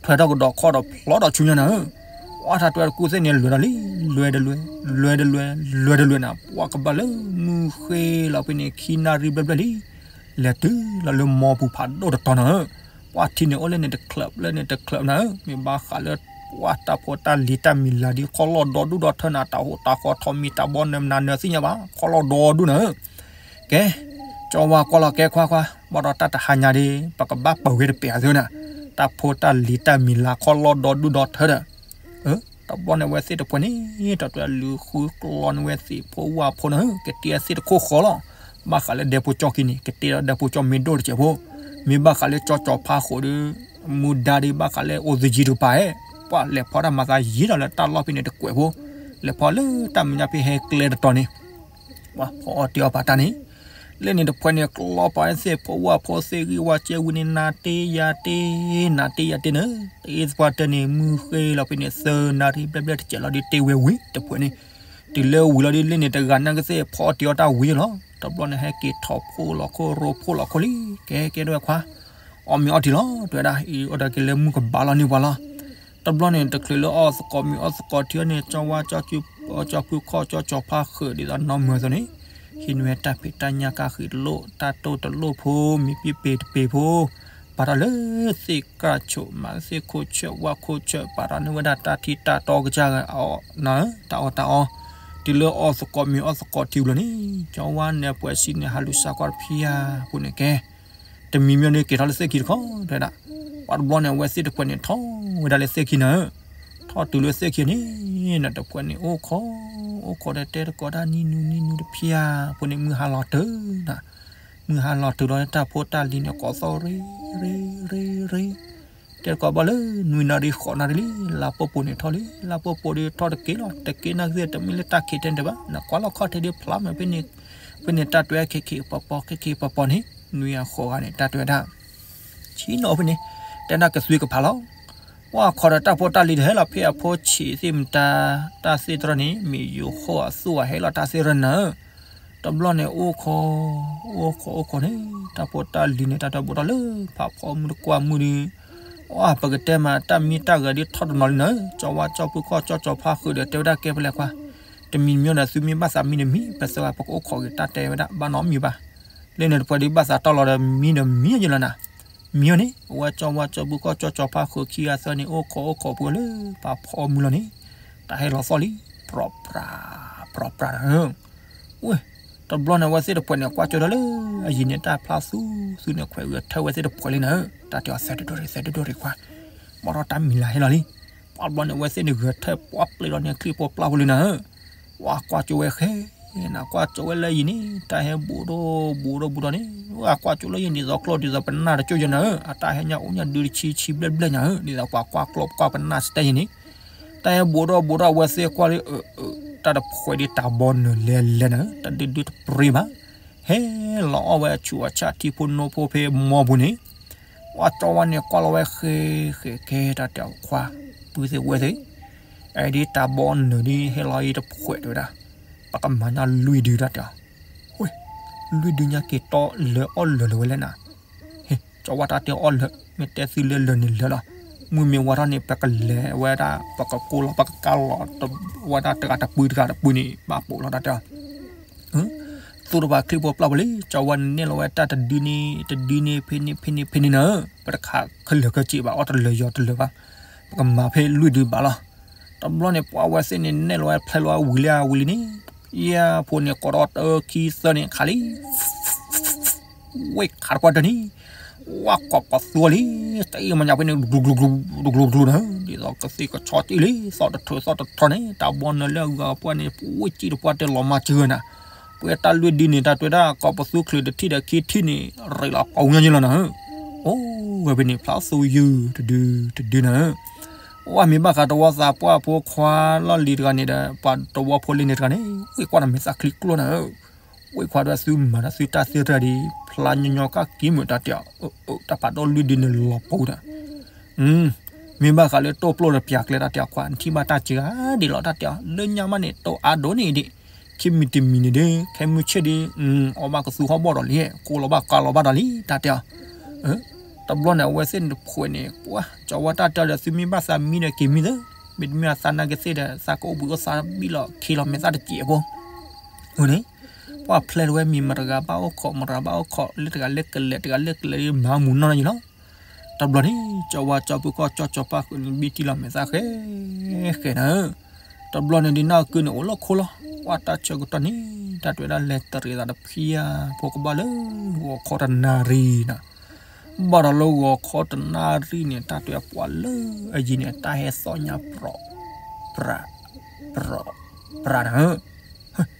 ထွဲထီၣ်ကဒီးခီၣ်ဒီးဖျီဒီးဆူညါနၢ်ဧၢ, ပှၤတၢ်တဲဝဲတကူၣ်သ့ၣ်န့ၣ် လဲၤဒီးလံ, လဲၤတလဲၤ လဲၤတလဲၤ လဲၤတလဲၤနၢ်, ပှၤကဘၣ်လၢမုၢ်ဃ့လီၤဖဲန့ၣ် ခံနၣ်ရံၣ်ဘျဲၣ်ဘျဲၣ်လံ, လဲၤတုၤလီၤလၢမီပူၤဖးဒိၣ်တတီၤနၢ်ဧၢ, ပှၤထံန့ၣ်အိၣ်လၢန့ၣ်တချၢးလၢန့ၣ်တချၢးနၢ်ဧၢ, မ့ၢ်ဘၣ်ဃးလၢ ပှၤတၢ်ဖိတၢ်လံၤတၢ်မံၤလၤဒုး ခီၣ်လီၢ်ဒီဒူၣ်ဒီထၢနၢ်, တၢ်ဟိၣ်တၢ်ဃီထီၣ်မံၤတၢ်ဘီနၢၤမနုၤနၢၤသ့ၣ်ညါဘၣ်, ခီၣ်လီၢ်ဒီဒူၣ်နၢ်ဧၢ, ကဲ, ကၠီဝါကွၢ်လီၤကဲခွါခွါ, ဘၣ်ဒီးတၢ်တဟါညါဒုး ပကဘၣ်ပာ်ဝဲတပဲာ်အသးနၢ်, တၢ်ဖိတၢ်လံၤတၢ်မံၤလၤခီၣ်လီၢ်ဒီဒူၣ်ဒီထၢဒီး, တဘျီန့ၣ်အဝဲသ့ၣ်တဖှဲးန့ၣ် တၢ်တဲလုၢ်ဃုကျီန့ၢ်ဝဲသ့ၣ်ဖိဝၣ်ဖိနၢ်ဧၢ, ကတဲသ့ၣ်တခိၣ်ဃီလီၤ, ဘၣ်ဃးလၢဒဲဖိကၠီခံန့ၣ် ကတဲဒီးဒဲဖိကၠီမ့ၢ်ဒိၣ်တစဲးဖိ, မ့ၢ်ဘၣ်ဃးလၢကၠီကၠီဖါဃိးဒီး မူဒါဒုးဘၣ်ဃးလၢအိၣ်သယံၤတကပၤဧၢ, ပှၤလဲၤဖီတၢ်မၤသးယံၤဒီးလၢတၢ်လီၢ်ဖဲန့ၣ်တကွဲးဖိ, လဲၤဖီလၢတၢ်မဲာ်ညါဖဲဟဲကျဲတတီၤန့ၣ် ပှၤဖီအီၣ်တ့ၢ်အီၣ်ပာ်တၢ်န့ၣ်, လၢန့ၣ်တဖှဲးန့ၣ် ကျီပာ်ဝဲသ့ၣ်ဖိဝၣ်ဖိသ့ၣ်ဂံၢ်ဝါစဲဝံၤန့ၣ် နၤတ့ယၤတ့, နၤတ့ယၤတ့နၢ်, တ့သပှၢ်တၢၢ်န့ၣ် မုၢ်ဃ့လီၤဖဲန့ၣ် သၢနၣ်ရံၣ်ဘျဲၣ်ဘျဲၣ်တစဲးလီၤဒုးတ့ဝဲဝံၤတဖှဲးန့ၣ်, တုၤလၢဝံၤလီၤဒုး လၢန့ၣ်တဂၤနာ်က့သ့ၣ်ဖီအီၣ်တ့ၢ်အီၣ်တၢ်ဝံၤလီၤ, တဘျီန့ၣ်ဟဲက့ၤထီၣ်ဖိလီၤခိၣ်ရိဖိလီၤခိၣ်လံ, ကဲကဲတဲဝဲခွါ, အီၣ်မ့ၤအီထံလီၤ တဲဝဲဒၣ်, အံၤအိၣ်ဒီးက့ၤလၢမုၢ်ကဘၣ်လီၤန့ၢ်ပှၤလီၤ တဘျီန့ၣ် တချုးလၢအီၣ်သကိးမ့ၤအီၣ်သကိးထံအီၤန့ၣ် ကၠီဝါကၠီဖုခီၣ်ကၠီကၠီဖါဃုာ်ဒ်သိးနီၢ်မုာ်အသိးန့ၣ်, ဟံးန့ၢ်ဝဲတၢ်ဖံးတၢ်ညၣ်ကၢ်ဃံးတလိၣ် တၢ်တိၢ်တလိၣ်ဖိ မ့ၢ်ပ့ၢ်ပ့ၢ်တပ့ၢ်ဖိ, ပာ်ထီၣ်လၢသ့ၣ်ကၢ်ဆိးမး သ့ၣ်ခိၣ်ဆၢးဝၣ်ခိၣ်ဆၢး ပာ်ထီၣ်န့ၢ်ဝဲဒၣ်တၢ်ထံတၢ်တီကစၢ်ဂၤအီၣ်နၤဧၢ တၢ်အီၣ်တၢ်အီ, တုၤလၢအီၣ်သကိးမ့ၤအီၣ်သကိးထံဘျီန့ၣ် ကၠီဝါန့ၣ်ပှဲၤစံးန့ၣ် ဟးလူၤစါကွၢ်တဖံယါဖိန့ၣ်ကဲ တမံၤမ့ၢ်န့ၣ်က့ၤထီၣ်လၢသ့ၣ်ခံတခီ တဲဒၣ်, ပှၤတဘျီန့ၣ် အဝဲသ့ၣ်တဖှဲးန့ၣ် ထီၣ်ဝဲဒၣ်လၢသ့ၣ်ခံနၤဧၢ, ထီၣ်တုၤလၢသ့ၣ်ခံန့ၣ် နတဖှဲးန့ၣ် အိၣ်ခိး အိၣ်ခိးဒီးတဲတကိးတၢ်နံၤနုၤနံၤနုၤတဖံယါဖိန့ၣ် မုၢ်ဟါလီၤတုၤနၤ, မုၢ်ဟါလီၤတုၤလီၤ တၢ်ဖိတၢ်လံၤန့ၣ် ကိးသီၣ်ရ့ရ့ရ့ရ့ တဲတကိးဘၣ်လၢ နွံနၣ်ရံၣ်ဃိးနၣ်ရံၣ်လံ လါပှဲၤပူၤန့ၣ်ထီၣ်လံ လါပှဲၤပူၤဒုးထီၣ်တက့ၢ်လီၤ တက့ၢ်နာ်က့သ့ၣ် တမ့ၢ်လၢတၢ်ခံးတဲတဘၣ် နကွၢ်လီၤခီၣ်ထံးဒုးဖျါမး ဖဲန့ၣ် ဖဲန့ၣ်တၢ်တဲဝဲခဲခံပီၤပီၤ ခဲခံပီၤပီၤန့ၣ် နွံအဃိးဂၤန့ၣ် တၢ်တဲဝဲဒၣ် ဆံနီၤဖဲန့ၣ် တဲဒၣ်ကသွံကဖးလီၤ ပှၤခိးဒီးတၢ်ဖိတၢ်လံၤတဟဲလီၤ ဖဲအဖိဆံးသ့ၣ်မတၤ တၢ်သ့ၣ်တရီန့ၣ် မ့ၢ်ယိၤဃီအသူၣ်အဟဲလီၤတၢ်သ့ၣ်တရီနၤဧၢ တဘျီန့ၣ် အိၣ်ခိး အိၣ်ခိး အိၣ်ခိးန့ၣ် တၢ်ဖိတၢ်လံၤန့ၣ် တၢ်တဘူးထီၣ်လၢ ဖးဖီမုၢ်တကွၢ်မုၢ်ဒီး အပကတဲမး တၢ်မံတၢ်ဂဲၤဒ်ထီၣ်တနီၤလံနၤဧၢ ကၠီဝါကၠီဖုခီၣ်ကၠီကၠီဖါဃုာ်ဒီး တဲဝဲဒၣ်ကဲဖဲလဲၣ်ခွါ တမံၤမံၤဒီး သုမ့ၢ်ဘၣ်သးမံတမံၤ ပသၢဂၤပကအိၣ်ခိးက့ၤ တၢ်တဲဝဲဒၣ်ဘၣ်နီတမံၤဘၣ် လၢန့ၣ်တပှဲၤဒ်ဘၣ်သးတီၢ်လီၤဒီး မံဒီးမံယလီၤနၤ မံအီၤန့ၣ် အဝဲကၠီဝါကၠီဖုခီၣ်ကၠီကၠီဖါဃုာ်ခံဂၤသၢန့ၣ် အိၣ်ခိးအိၣ်ခိးဖုလၢ ဖးဖီမုၢ်လီၤန့ၣ် တၢ်ဟဲလီၤသီၣ်လံ ပြီပြး ပြီပြးနၤဧၢ ဝဲ တဘျီန့ၣ် အဝဲသ့ၣ်တဖှဲးန့ၣ် ကွၢ်ကၠိဒီးလၢ အယံၤန့ၣ် တၢ်ဖျါသူသူန့ၣ် ခွဲးဂဲၤထၢၣ်ဝဲသ့ၣ်တဖှဲးလံနၤဧၢ တၢ်တဲအီၤ သၢတဒိၣ်ရံၣ် သၢတဒိၣ်ရံၣ်ခွါ ဘၣ်ထီၣ်တၢ်မံၤလၤဟဲလီၤလံ ပှၤတဘျီန့ၣ် အဝဲသ့ၣ်န့ၣ် ဂဲၤထၢၣ်ပှၤပျဲလီၤန့ၣ် ချံၣ်ဖိပျၢ်ဖိလံနၤဧၢ ပှၤကွၢ်ကၠိဝဲဃဲ နကွၢ်ကၠိဝဲလၢယံၤန့ၣ် တၢ်ဟဲဘူးဒိၣ်ဘူးဒိၣ်ဘူးဒီးန့ၣ် အကွၢ်ကၠိလၢယံၤ ဒ်သိးကျိၣ်ဒ်သိးပနၢ်တကၠိယဲနၤဧၢ အတၢ်ဟဲညါအိၣ်ညါဒုးတဆံဆံဘျဲၣ်ဘျဲၣ်ညါဧၢ ဒ်သိးပှၤကွၢ်ကျိၣ်ကွၢ်ပနၢ်စတဲယံၤန့ၣ် တၢ်ဟဲဘူးထီၣ်ဘူးထီၣ်ဝဲသ့ၣ်ကွၢ်လံ, တၢ်တဖှဲးဒ်တၢ်ဘီနၢၤလဲၤလဲၤနၤ, တဒုဒုတပြ့ဘၣ်, ဟဲလီၤအီၣ်ဝဲအဆူၣ်အဆၣ်ထံဖိနိဖိဖဲမီပူၤန့ၣ်, ပှၢ်ကၠီဝါန့ၣ်ကွၢ်လီၤဝဲဃဲဃဲကဲတၢ်တဲအီၤခွါ, ပုၢ်သ့ၣ်ဝဲၢ်သ့ၣ်, အဲဒ်တၢ်ဘီနၢၤဒ်ဟဲလီၤအံၤတဖှဲးတဲဝဲဒၣ်, ပကမၤညါလွံၢ်ဒုတၢ်တဲအီၤ, လွံၢ်ဒုညါက့ၤတီလၢအီၣ်လၢာ်လၢၤဝဲလဲၣ်နၤ ကၠီဝါတၢ်တဲအီၣ်လၢာ်, မ့ၢ်တဲသုလၢလၢာ်န့ၣ်လၢာ်လီၤ. မုၢ်မ့ၢ်ဝါထီၣ်န့ၣ် ပကလဲၤဝဲဒၣ်, ပကကိၢ်လီၤ ပကကါလီၤ, ဝဲဒၣ်တဂၤတပုၢ်တဂၤတပုၢ်န့ၣ် ဘၣ်ပိာ်လီၤတၢ်တဲအီၤ. သူၣ်တပၤချံဖိပျၢ်ဖိလံ, ကၠီဝါန့ၣ်နဲၣ်လီၤဝဲတၢ်တဒုန့ၣ် တဒုန့ၣ် ဖဲန့ၣ်ဖဲန့ၣ်ဖဲန့ၣ်နၤ, ပတခးခဲလၢာ်ခဲဆ့ဘၣ်, အီၣ်တလၢာ်ယီၤတလၢာ်ဘၣ်, ပကမၤဖဲလွံၢ်ဒုဘၣ်လီၤ. တဘျီန့ၣ် ပှၢ်ဝဲသ့ၣ်န့ၣ် နဲၣ်လီၤဝဲဖျဲလီၤဝံၤလံဝံၤလံန့ၣ်, ယဲၢ်ဖိန့ၣ် ကိးထီၣ်တၢခံသၢန့ၣ်ခးလံ ဝ့ၢ်ခးတပှၢ်တၢၢ်န့ၣ်, ဝဲကိးပသူအီၤလံ, တအံၤမညါဖဲန့ၣ် တကျိၤကျိၤကျိၤနၤ, ဒ်သိးကသ့ၣ်ကဆီတအံၤလံ, သီၣ်တထြၢသီၣ်တထြၢန့ၣ် တၢ်ဘီနၢၤလၢအဂၤပှၢ်န့ၣ် ဝ့ၢ်ကံၣ်တပှၢ်တဲလီၤမၤစၢၤနၤ, ပှဲၤတၢ်လွံၢ်ဒုန့ၣ် တၢ်တွဲဒၣ်ကိးပသူချုးတထံၣ်ဒီးခံထံၣ်န့ၣ် ရ့းလီၤပှၤညါယလီၤနၤ, အိၣ်ဝဲဖဲန့ၣ် ဖျါသူယုၢ်တဒုတဒုနၤ ဝဲမ့ၢ်ဘၣ်ဃးတဝီသးပှၢ်ဖိခွါလီၢ်လံၤတဂၤန့ၣ်ဒီး ပှၤတဝီဖိလံၤန့ၣ်တဂၤန့ၣ် ဝ့ၢ်ကွၢ်နမ့ၢ်သးချံကျိနၤဧၢ, ဝ့ၢ်ခွါဒီးသုမၤဒီးသုတၢ်သ့တၢ်ဒီး ဖျါညီညီကၢ်က့ၤမုာ်တၢ်တဲအီၤ, တၢ်ဖးဒိၣ်လွံၢ်ဒုန့ၣ်လီၤပှီၤဒီး, မ့ၢ်ဘၣ်ဃးလၢတိၢ်ပျိၢ်ဒီးပၠးကျဲတၢ်တဲအီၤခွါ နထံၣ်ဘၣ်တၢ်စှၤဒ်လီၤတၢ်တဲအီၤ, လၢညါမးန့ၣ် တိၢ်အါဒိၣ်န့ၣ်ဒ်, ခံမံၤတမံၤန့ၣ်ဒီး ခဲမုၢ်ဆ့ၣ်ဒီး အီၣ်ဘၣ်ကသူဟီၣ်ဘီၣ်ဒီးလံ, ကိၢ်လီၤဘၣ်ကါလီၤဘၣ်ဒီးလံ တၢ်တဲအီၤ တဘျီန့ၣ် အဝဲသ့ၣ်န့ၣ်တဖှဲးန့ၣ် ပှၢ်ကၠီဝါတၢ်တဲအီၤဒီး သုမ့ၢ်ဘၣ်သးမံဒီးက့ၤမံသၢ, မ့တမ့ၢ်အသးနာ်က့ၤသ့ၣ်ဒီး သးကအိၣ်ဘှံးအိၣ်သါဘံၣ်လီၤခံလီၤမဲာ်သၣ်တစဲးဖိ, အဃိန့ၣ် ပှၢ်ဖျဲးလီၤဝဲမံၤမတဂၤဘၣ်အိၣ်ခိး မတဂၤဘၣ်အိၣ်ခိး လၢတဂၤလၢကလဲၤ တဂၤလၢကလဲၤမၤမူနီၢ်နီၢ်ယံၤလီၤ. တဘျီန့ၣ် ကၠီဝါကၠီပူၤခီၣ်ကၠီကၠီဖါဃုာ်န့ၣ် ဘံၣ်တံၢ်လီၤမဲာ်သၣ်ဃဲ ဃဲနၤဧၢ, တဘျီန့ၣ်ဒ်နီၢ်ကုန့ၣ်အိၣ်လၢခိလီၤ, ပှၢ်တၢ်ဆၢကတီၢ်န့ၣ် တၢ်တွဲဒၣ်လဲၤတရံးသးတဖျၢၣ်ဖိကဘၣ်လၢဂီၤခီတနၣ်ရံၣ်နၤ, ဘၣ်ဒီးလၢဂီၤခီတနၣ်ရံၣ်န့ၣ် တၢ်တွဲပှၢ်လၢအယံၤန့ၣ် တၢ်ဟဲသီၣ်ညါပြီၤ ပြီၤ ပြီၤနၤဧၢ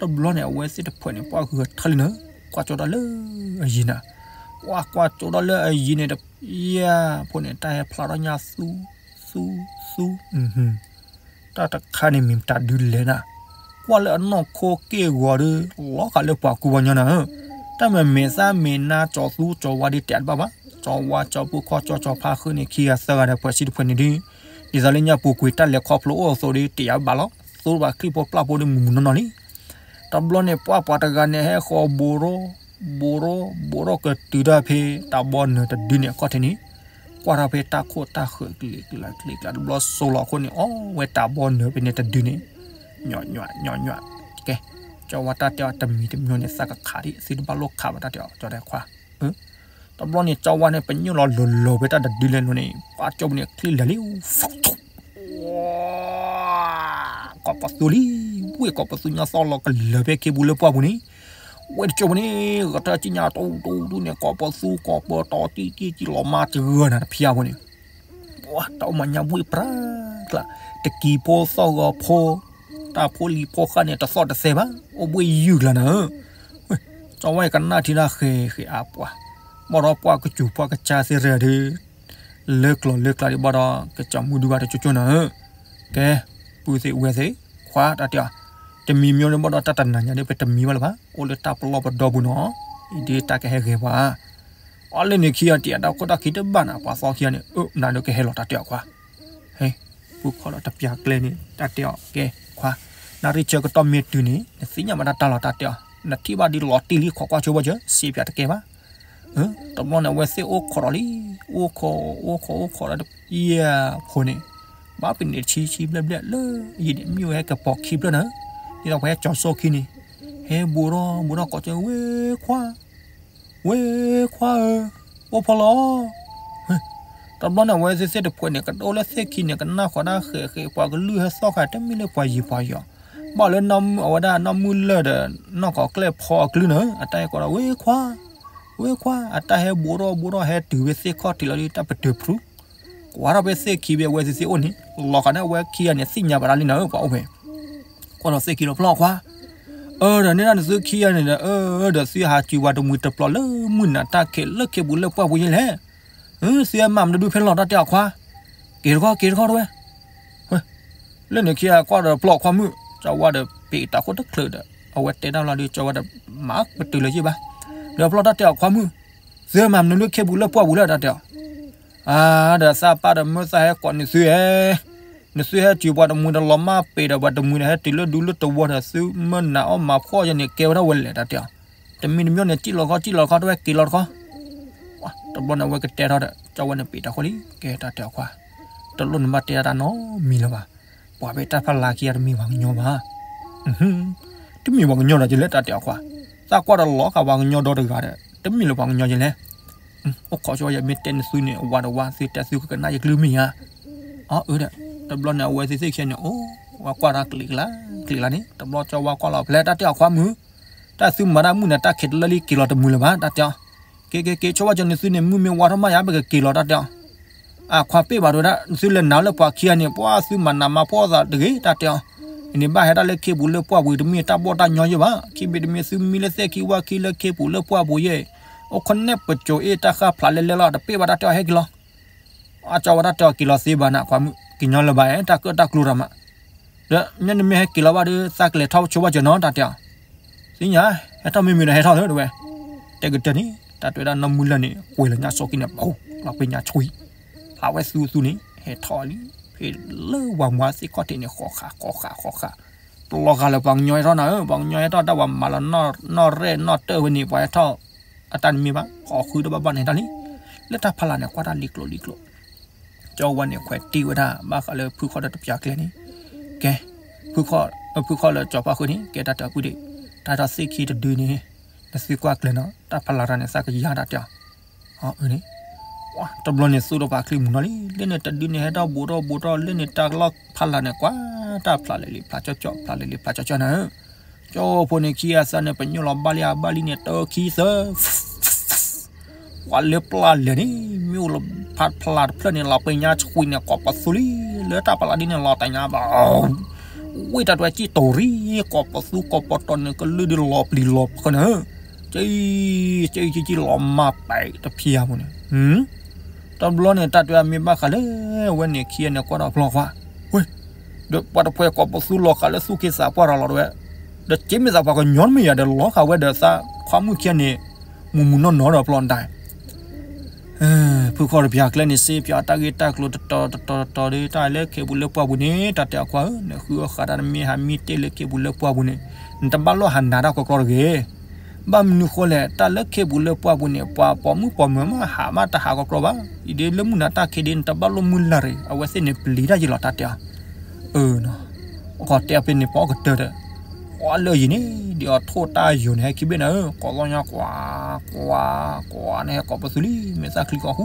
တဘျီန့ၣ် အဝဲသ့ၣ်တဖှဲးန့ၣ် ပှၢ်ဂုၤထၢလံနၤ, ကွၢ်ကၠိဒၣ်လၢအယံၤနၤ, ပှၢ်ကွၢ်ကၠိဒၣ်လၢအယံၤန့ၣ် တယၢ်ဖိန့ၣ် တၢ်ဟဲဖျါထီၣ်ညါသူ သူ သူ, တၢ်တခါန့ၣ်မ့ၢ်တၢ်ဒုးလဲၤနၤ, ကွၢ်လၢအနီၢ်ခိက့ၢ်ဂီၤဒီး လီၤဃာ်လၢပှၤကူပှၤညီနၤဧၢ, တၢ်မ့ၢ်မဲာ်သၣ်မဲာ်နါကၠီၤသူကၠီၤဝါဒ်တဲတဘၣ်ဘၣ်, ကၠီဝါကၠီပူၤခီၣ်ကၠီကၠီဖါဃုာ်န့ၣ် ခံဂၤသၢဂၤဒီးပှၤဆံတဖှဲးန့ၣ်ဒီး ဒ်သိးလၢညါပူၤကွံာ်တၢ်လဲၤခီဖျိအိၣ်အသိးဒီး တယာ်ဘၣ်လီၤ, သိတဘၣ်ချံၣ်ဖိပျၢ်ဖိဒီးမုၢ်မုၢ်နီၢ်နီၢ်လံ. တဘျီန့ၣ် ပှၢ်ပှၤတဂၤန့ၣ် ဟဲဃီၤဘူးရီ ဘူးရီ ဘူးရီကတုၤတၢ်ဖဲတၢ်ဘီနၢၤတဒုန့ၣ်အခီၣ်ထံးန့ၣ်, ကွၢ်ထီၣ်ဖဲတၢ်ခိၣ်တၢ်ဃၢၤကလံၤကလံၤကလံၤတဘျီစိလီၤအဃိန့ၣ် အီၣ်ဝဲတၢ်ဘီနၢၤဖဲန့ၣ်တဒုန့ၣ်, ညီညီညီညီ, ကဲ, ကၠီဝါတၢ်တဲအီၤတမံၤတမံၤန့ၣ် သးကခးဒံး သုတဘၣ်လိၣ်ခးဘၣ်တၢ်တဲအီၤ ကၠီတဲခွါ တဘျီန့ၣ် ကၠီဝါန့ၣ် ပညိၣ်လီၤလိၤလိၤဖဲတၢ်တဒုလဲၣ်န့ၣ် ပှၢ်ကၠီပူၤန့ၣ် ချံၣ်လဲၤလံ, ကိးပသူလံ, ဝ့ၢ်ကိးပသူညါသီၣ်လီၤကလၢာ် ဖဲခ့ပူၤလၢပှၢ်ပူၤန့ၣ်, ဝ့ၢ်တကၠိပူၤန့ၣ် ဂတၢ်ကံၣ်ညါတူတူတူန့ၣ် ကိးပသူကိးပတီၤတံၢ်တံၢ်တံၢ်လီၤမၤတဂၢၢ်နၤတဖျၢၣ်ဖိန့ၣ် ပှၤတၢ်အိၣ်မၤညါဘှံးပြၢ်ကျါ, တကံၤဖိသီၣ်ဂီၤဖိ, တၢ်ဖိလံၤဖိဃၣ်န့ၣ် တသီၣ်တသဲဘၣ်, အိၣ်ဘှံးယုၢ်ကျါနၤဧၢ, ကၠီဝါအံၤကနၣ်ထံတၢ်ဃဲၤဃဲၤအါပှၤ, ဘၣ်ဒီးပှၢ်ကစူၤပှၢ်ကစၢ်သ့ၣ်ရၢၢ်ဒီး လၢကျိၤလၢကျါဒံးဘၣ်ဒီး ကစၢ်မူဒုဘၣ်တကၠိကၠိနၤဧၢ, ကဲ, ပုၢ်သ့ၣ်ဝဲၢ်သ့ၣ်, ခွါတၢ်တဲအီၤ, တမံၤမံၤန့ၣ်ဘၣ်ဒီးတၢ်တနၤညါဒ် ပတမံၤဘၣ်လၢၤဘၣ်, အိၣ်လၢတၢ်ပလီၢ်ပဒီပူၤနီၤ, အံၤဒ်တၢ်ကဟဲဂဲၤပှၤ အီၤလၢန့ၣ်ခံဂၤတံာ်အတၢ်ခိၣ်တၢ်ခံတဘၣ်နၤ ပှၤသီခံဂၤန့ၣ် အၢ နၤဒုးကဟဲလီၤတၢ်တဲအီၤခွါ, ဟဲ, ပုၢ်ခီၣ်ဒီးတပျၢ်ကျဲန့ၣ် တၢ်တဲအီၤ ကဲ, ခွါ, နၣ်ရံၣ်ဆၢကတီၢ်မ့ၢ်တုၤန့ၣ် နသ့ၣ်ညါဘၣ်တၢ်တၢ်လီၤတၢ်တဲအီၤ, နထံၣ်ဘၣ်ဒ်လီၤတံၢ်လံ ခိးကွၢ်ဆိဘၣ်စၢၤ စံးပၠးတကဲဘၣ် တဘျီန့ၣ် အဝဲသ့ၣ်အိၣ်ခိးဒီးလံ, အိၣ်ခိး အိၣ်ခိး အိၣ်ခိးဒီးတပျၢ်ဖိန့ၣ်, ဘၣ်ဖဲန့ၣ်ဆံဆံဘျဲၣ်ဘျဲၣ်လၢ ယံာ်န့ၣ် မ့ၢ်ဝဲဟဲကပီၤခံဖျၢၣ်နၤ, ဒ်သိးပှၤဟဲကၠီၤစိၣ်ခံန့ၣ်, ဟဲဘူးထီၣ်ဘူးထီၣ်ကိးကၠီ ဝဲခွါ, ဝဲခွါဧၢ, အိၣ်ဖီလီၤ တဘျီန့ၣ် အဝဲသ့ၣ်သ့ၣ်တဖှဲးန့ၣ် ကဒိၣ်လၢသ့ၣ်ခံန့ၣ် ကနၣ်ဃီၤဒၣ်ဃဲးဃဲး ပှၤကလုၢ်ဟဲသီၣ်ဃာ် တမ့ၢ်လၢပှၤယံၤပှၤယီၤ, ဘၣ်လၢအဝဲဒၣ်နီၢ်မုၢ်လၢၢ်ဒီး နီၢ်ကီၤကျဲၢ်ဖီအကလုၢ်န့ၣ် အတၢ်ဟဲကိးဒီး ဝဲခွါ, ဝဲခွါ, အတၢ်ဟဲဘူးထီၣ်ဘူးထီၣ်ဟဲတုၤဝဲသ့ၣ်ခီၣ်ထံးလီၤဒီး တၢ်ပတုာ်ဖျူး, ကွၢ်ထီၣ်ဖဲသ့ၣ်ခံဖဲအဝဲသ့ၣ်သ့ၣ်အိၣ်န့ၣ် လီၤဃာ်န့ၣ် အဝဲခံဂၤန့ၣ် သ့ၣ်ညါဘၣ်တၢ်လံနၤဧၢ ပှၤအိၣ်ဖဲ ကွၢ်လီၤသ့ၣ်ခံလီၤဖျီၣ်ခွါ, အၢ ဒီးန့ၣ်ဒၣ်န့ၣ်သုခံဂၤန့ၣ်ဒီး အၢ ဒီးသုဟးစံးဝဲတမှံၤတပျီၤလၢမုၢ်နၤတၢ်ခဲးလၢခ့ပူၤလၢပှၢ်ပူၤယဲလဲၣ်, သုဟဲမၤမနုၤဒုဖဲလီၤတၢ်တဲအီၤခွါ, က့ၤတခီ က့ၤတခီတဝဲ, ဝဲ, လၢန့ၣ်ခံဂၤကွၢ်ဒီးပျီၢ်ခွါမုၣ် ကၠီဝါဒီးပ့ၤတၢ်ခိၣ်တချုးဒီး အဝဲတဲတၢ်လီၤဒီး ကၠီဝါဒီးမၤကတုၤလၢၤယံၣ်ဘၣ်. ဒီးပျီၢ်တၢ်တဲအီၤခွါမုၣ်, သုမၤမနုၤလၢခ့ပူၤလၢပှၢ်ပူၤလဲၣ်တၢ်တဲအီၤ. အါ ဒီးသးပၢ်ဒီးမၢသးဟဲကိးန့ၢ်သုဧဲ, နသုဟဲတုၤပှၤတမှံၤဒီးလီၤမၢ်ပ့ၤဒီးပှၤတမှံၤဒီးဟဲတုၤလၢဒူလၢတဝီဒီးသုမၢနၤအီၣ်မၤဖှီၣ်ယဲန့ၣ် ကဲဝဲဒၣ်ဝဲလဲၣ်တၢ်တဲအီၤ. တမံၤတမံၤန့ၣ် စံၣ်လီၤခီစံၣ်လီၤခီ တဝဲက့ၤလီၤတခီ တဘျီန့ၣ် အဝဲကတဲထီၣ်ဒီး ကၠီဝဲန့ၣ်ပ့ၤတၢ်ခိၣ်လံ ကဲတၢ်တဲအီၤခွါ, တလိၣ်နဘၣ်တဲတၢ်နီတမံၤလၢၤဘၣ်. ပှၤဖဲတၢ်ဖီလာ်ခံဂၤတမ့ၢ်ပှၤကညီဘၣ်. တမ့ၢ်ပှၤကညီဒီးယလဲၣ်တၢ်တဲအီၤခွါ, သးကွၢ်ဒီးလီၤဃာ်ပှၤကညီဒီတဂၤဒီး တမ့ၢ်လၢပှၤကညီယလဲၣ်. အိၣ်ခိးဆိယမ့ၢ်တဲနသုန့ၣ် အဝၤတဝါ သုတဲသုကကနၣ်ယကလုၢ်မ့ၢ်ဧါ. အၢ ဒီး တဘျီန့ၣ် အဝဲသ့ၣ်သ့ၣ်ခံဂၤန့ၣ် အိၣ်ဝဲကွၢ်တၢ်ကျံးကျါ ကျံးကျါန့ၣ် တဘျီကၠီဝါကွၢ်လီၤဖဲလဲၣ်တၢ်တဲအီၤခွါမုၣ်, တၢ်သုမၤတၢ်မုၢ်န့ၣ် တၢ်ခံးတလၢလံ က့ၤလီၤတမုာ်လၢၤဘၣ်တၢ်တဲအီၤ. က့ၤက့ၤက့ၤ ဆိဘၣ်ကၠီ နသုန့ၣ် မုၢ်မ့ၢ်ဝါထီၣ်မးယၤ ပကက့ၤလီၤတၢ်တဲအီၤ. အခွါပ့ၢ်ဘၣ်ဒိဒၣ် နသုလဲၤနၤလၢပှၤခံဂၤန့ၣ် ပှၤသုမၤနးမၤဖှီၣ်သးတဂ့ၤတၢ်တဲအီၤ. ယန့ၣ်ဘၣ်ဟဲဒၣ်လၢခ့ပူၤလၢပှၢ်ပူၤ တမ့ၢ်တၢ်ဘီၣ်တၢ်ညီယဲၢ်ဘၣ်. ခံဘ့ၣ်တမ့ၢ်သုမံလၢသ့ၣ်ခံဝၣ်ခံလၢခ့ပူၤလၢပှၢ်ပူၤယဲၢ်, အိၣ်ခိးနဲၣ်ပစိၤအ့ၣ်တၢ်ဃၢ်ဖျးလဲလဲလီၤ တပ့ၢ်ဘၣ်တၢ်တဲအီၤဟဲက့ၤလီၤ. အကၠီဝဲတၢ်တဲအီၤက့ၤလီၤသ့ဘၣ်နၤ ခွါမုၣ် ကညီလၢၤဘၣ် တၢ်ကၢၣ်တၢ်ကျူတၢ်မး. ဒီးမ့ၢ်နမ့ၢ်ဟဲက့ၤလီၤဘၣ်ဒီး သးကလဲၤထီၣ်ဆိဘၣ်ကၠီနီၤတၢ်တဲအီၤ. သ့ၣ်ညါ ဟဲထီၣ်မ့ၢ်မ့ၢ်ဒီးဟဲထီၣ်လၢတဝဲ, တဲကတၢၢ်န့ၣ် တၢ်တဲဝဲဒၣ်နီၢ်မုၢ်လၢ်န့ၣ် ကွဲးလီၤညါစိကံန့ၣ် ပူၤ လီၤပ့ၤညါဆှံ, ဖျးဝဲသူသူန့ၣ် ဟဲထီၣ်လံ, ဖဲလၢဝၤမွၤသ့ၣ်ခီၣ်ထံးန့ၣ် ဃီဃာ်ဃီဃာ်ဃီဃာ်, တလီၤဂာ်လၢပှၤကညီဟဲထီၣ်နၤဧၢ, ပှၤကညီဟဲထီၣ်တၢ်ဝၤမၤလီၤနီၢ်ရဲၣ်နီၢ်တၢၢ်ဝဲန့ၣ် ပှၤဟဲထီၣ် အတၢ်တမ့ၢ်ဘၣ် ဃီဃုတဘၣ်ဘၣ်န့ၣ်ဟဲထီၣ်လံ, လၢတၢ်ဖီလာ်န့ၣ် ကွၢ်တၢ်လံၤကျိၤလံၤကျိၤ ကၠီဝဲန့ၣ် ခွဲးတံၢ်ဝဲဒၣ် ဘၣ်ဃးလၢဖုခီၣ်ဒီးတပျၢ်ကျဲန့ၣ်, ကဲ, ဖုခီၣ်, ဖုခီၣ်လၢကၠီၤပှၢ်ဃုာ်န့ၣ် ကဲတၢ်တၢ်ပုၢ်ဒံး, တၢ်ထီၣ်သ့ၣ်ခံတဒုန့ၣ်, နသုကွၢ်ကျဲနီၤ တၢ်ဖီလာ်တၢ်န့ၣ် သးကယၤတၢ်တဲအီၤ, အၢန့ၣ်, တဘျီန့ၣ် သူၣ်ထီၣ်ပာ်ချံမုၢ်နီၤလံ, လၢန့ၣ်တဒုန့ၣ် ဟဲထီၣ်ဘူးထီၣ်ဘူးထီၣ် လၢန့ၣ်တၢ်လီၢ်ဖီလာ်န့ၣ် ကွၢ်တၢ်ဖျးလဲၤလံဖျးကၠီကၠီ ဖျးလဲၤလံဖျးကၠီကၠီနၤဧၢ, ကၠီဖိန့ၣ်ခံဂၤသၢန့ၣ် ပညိၣ်လီၤဘၣ်လံအဘၣ်လံန့ၣ် တၢခံသၢ ပှၤလၢပျၢ်လဲၣ်န့ၣ် မ့ၢ်အိၣ်လၢဖးဖျါတဖျၢၣ်န့ၣ် လီၤပညါဆှံန့ၣ် ကိးပသူလံ, လၢတၢ်ဖီလာ်ဒ်န့ၣ် လီၤတညါဘၣ်, ဝ့ၢ်တၢ်တဝဲကံၣ်တိၤရံ, ကိးပသူကိးပတီၤန့ၣ် ကလုၢ်ဒ်လီၤပျံၤလီၤဖုးန့ၣ်, ကံၣ်, ကံၣ်ကံၣ်ကံၣ်လီၤမၢ်ပဲာ်တဖျါဖိန့ၣ်, တဘျီန့ၣ် တၢ်တဝဲမ့ၢ်ဘၣ်ဃးလၢ ဝဲန့ၣ်ခံဂၤန့ၣ် ကွၢ်ဒီးဖျီခွါ, ဝ့ၢ် ဒီးပှၤတဖှဲးကိးပသူလီၤဃာ်လၢသူၣ်က့သးပှၢ်တၢ်လီၤတဝဲ, ဒီးက့မ့ၢ်သးပှၤကညီတမ့ၢ်ယၤဒီးလီၤဃာ်ဝဲဒီးသးခွါမုၣ်ခံဂၤန့ၣ်, မုၢ်မုၢ်နီၢ်နီၢ်ဒီးဖျီဒၣ် ဖုခီၣ်တပျၢ်ကျဲန့ၣ် စ့ပျၢ်တၢ်ဂ့ၢ်တၢ်ကျိၤတတီၤတတီၤတတီၤဒီး တၢ်လၢခ့ပူၤလၢပှၢ်ပူၤန့ၣ် တၢ်တဲအခွါဧၢ, နဃုအီၣ်ဃာ်တၢ်နမ့ၢ်ဟးမံတ့ၢ်လၢခ့ပူၤလၢပှၢ်ပူၤန့ၣ်, နတဘၣ်လိၣ်ဟးနးတၢ်ကီကီတဂ့ၤ. ဘၣ်မနုၤဃိလဲၣ်, တၢ်လၢခ့ပူၤလၢပှၢ်ပူၤန့ၣ် ပှၤပိာ်မုၣ်ပိာ်မၢၤမးဟးမးတဟးကီကီဘၣ်. အံၤဒ်လၢမုၢ်နၤတၢ်ခံးဒ်နတဘၣ်လိၣ်မုၢ်လၢ်ရ့ၣ်, အဝဲသ့ၣ်န့ၣ်ပျံၤတၢ်ယံာ်လီၤတၢ်တဲအီၤ. အၢ, ကီၢ်တဲအီၤဖဲန့ၣ်ပှၤကတၢၢ်ဒီး, ပှၤလၢအယံၤန့ၣ် ဒ်အီၤထိၣ်တၢ်ယိာ်န့ၣ် ဟဲခံဘ့ၣ်နၤဧၢ, ကိးလီၤညါကွၢ်, ကွၢ်, ကွၢ်န့ၣ် ဟဲကိးပသူလံ, မ့ၢ်သၣ်ချံကီၢ်ဟူ,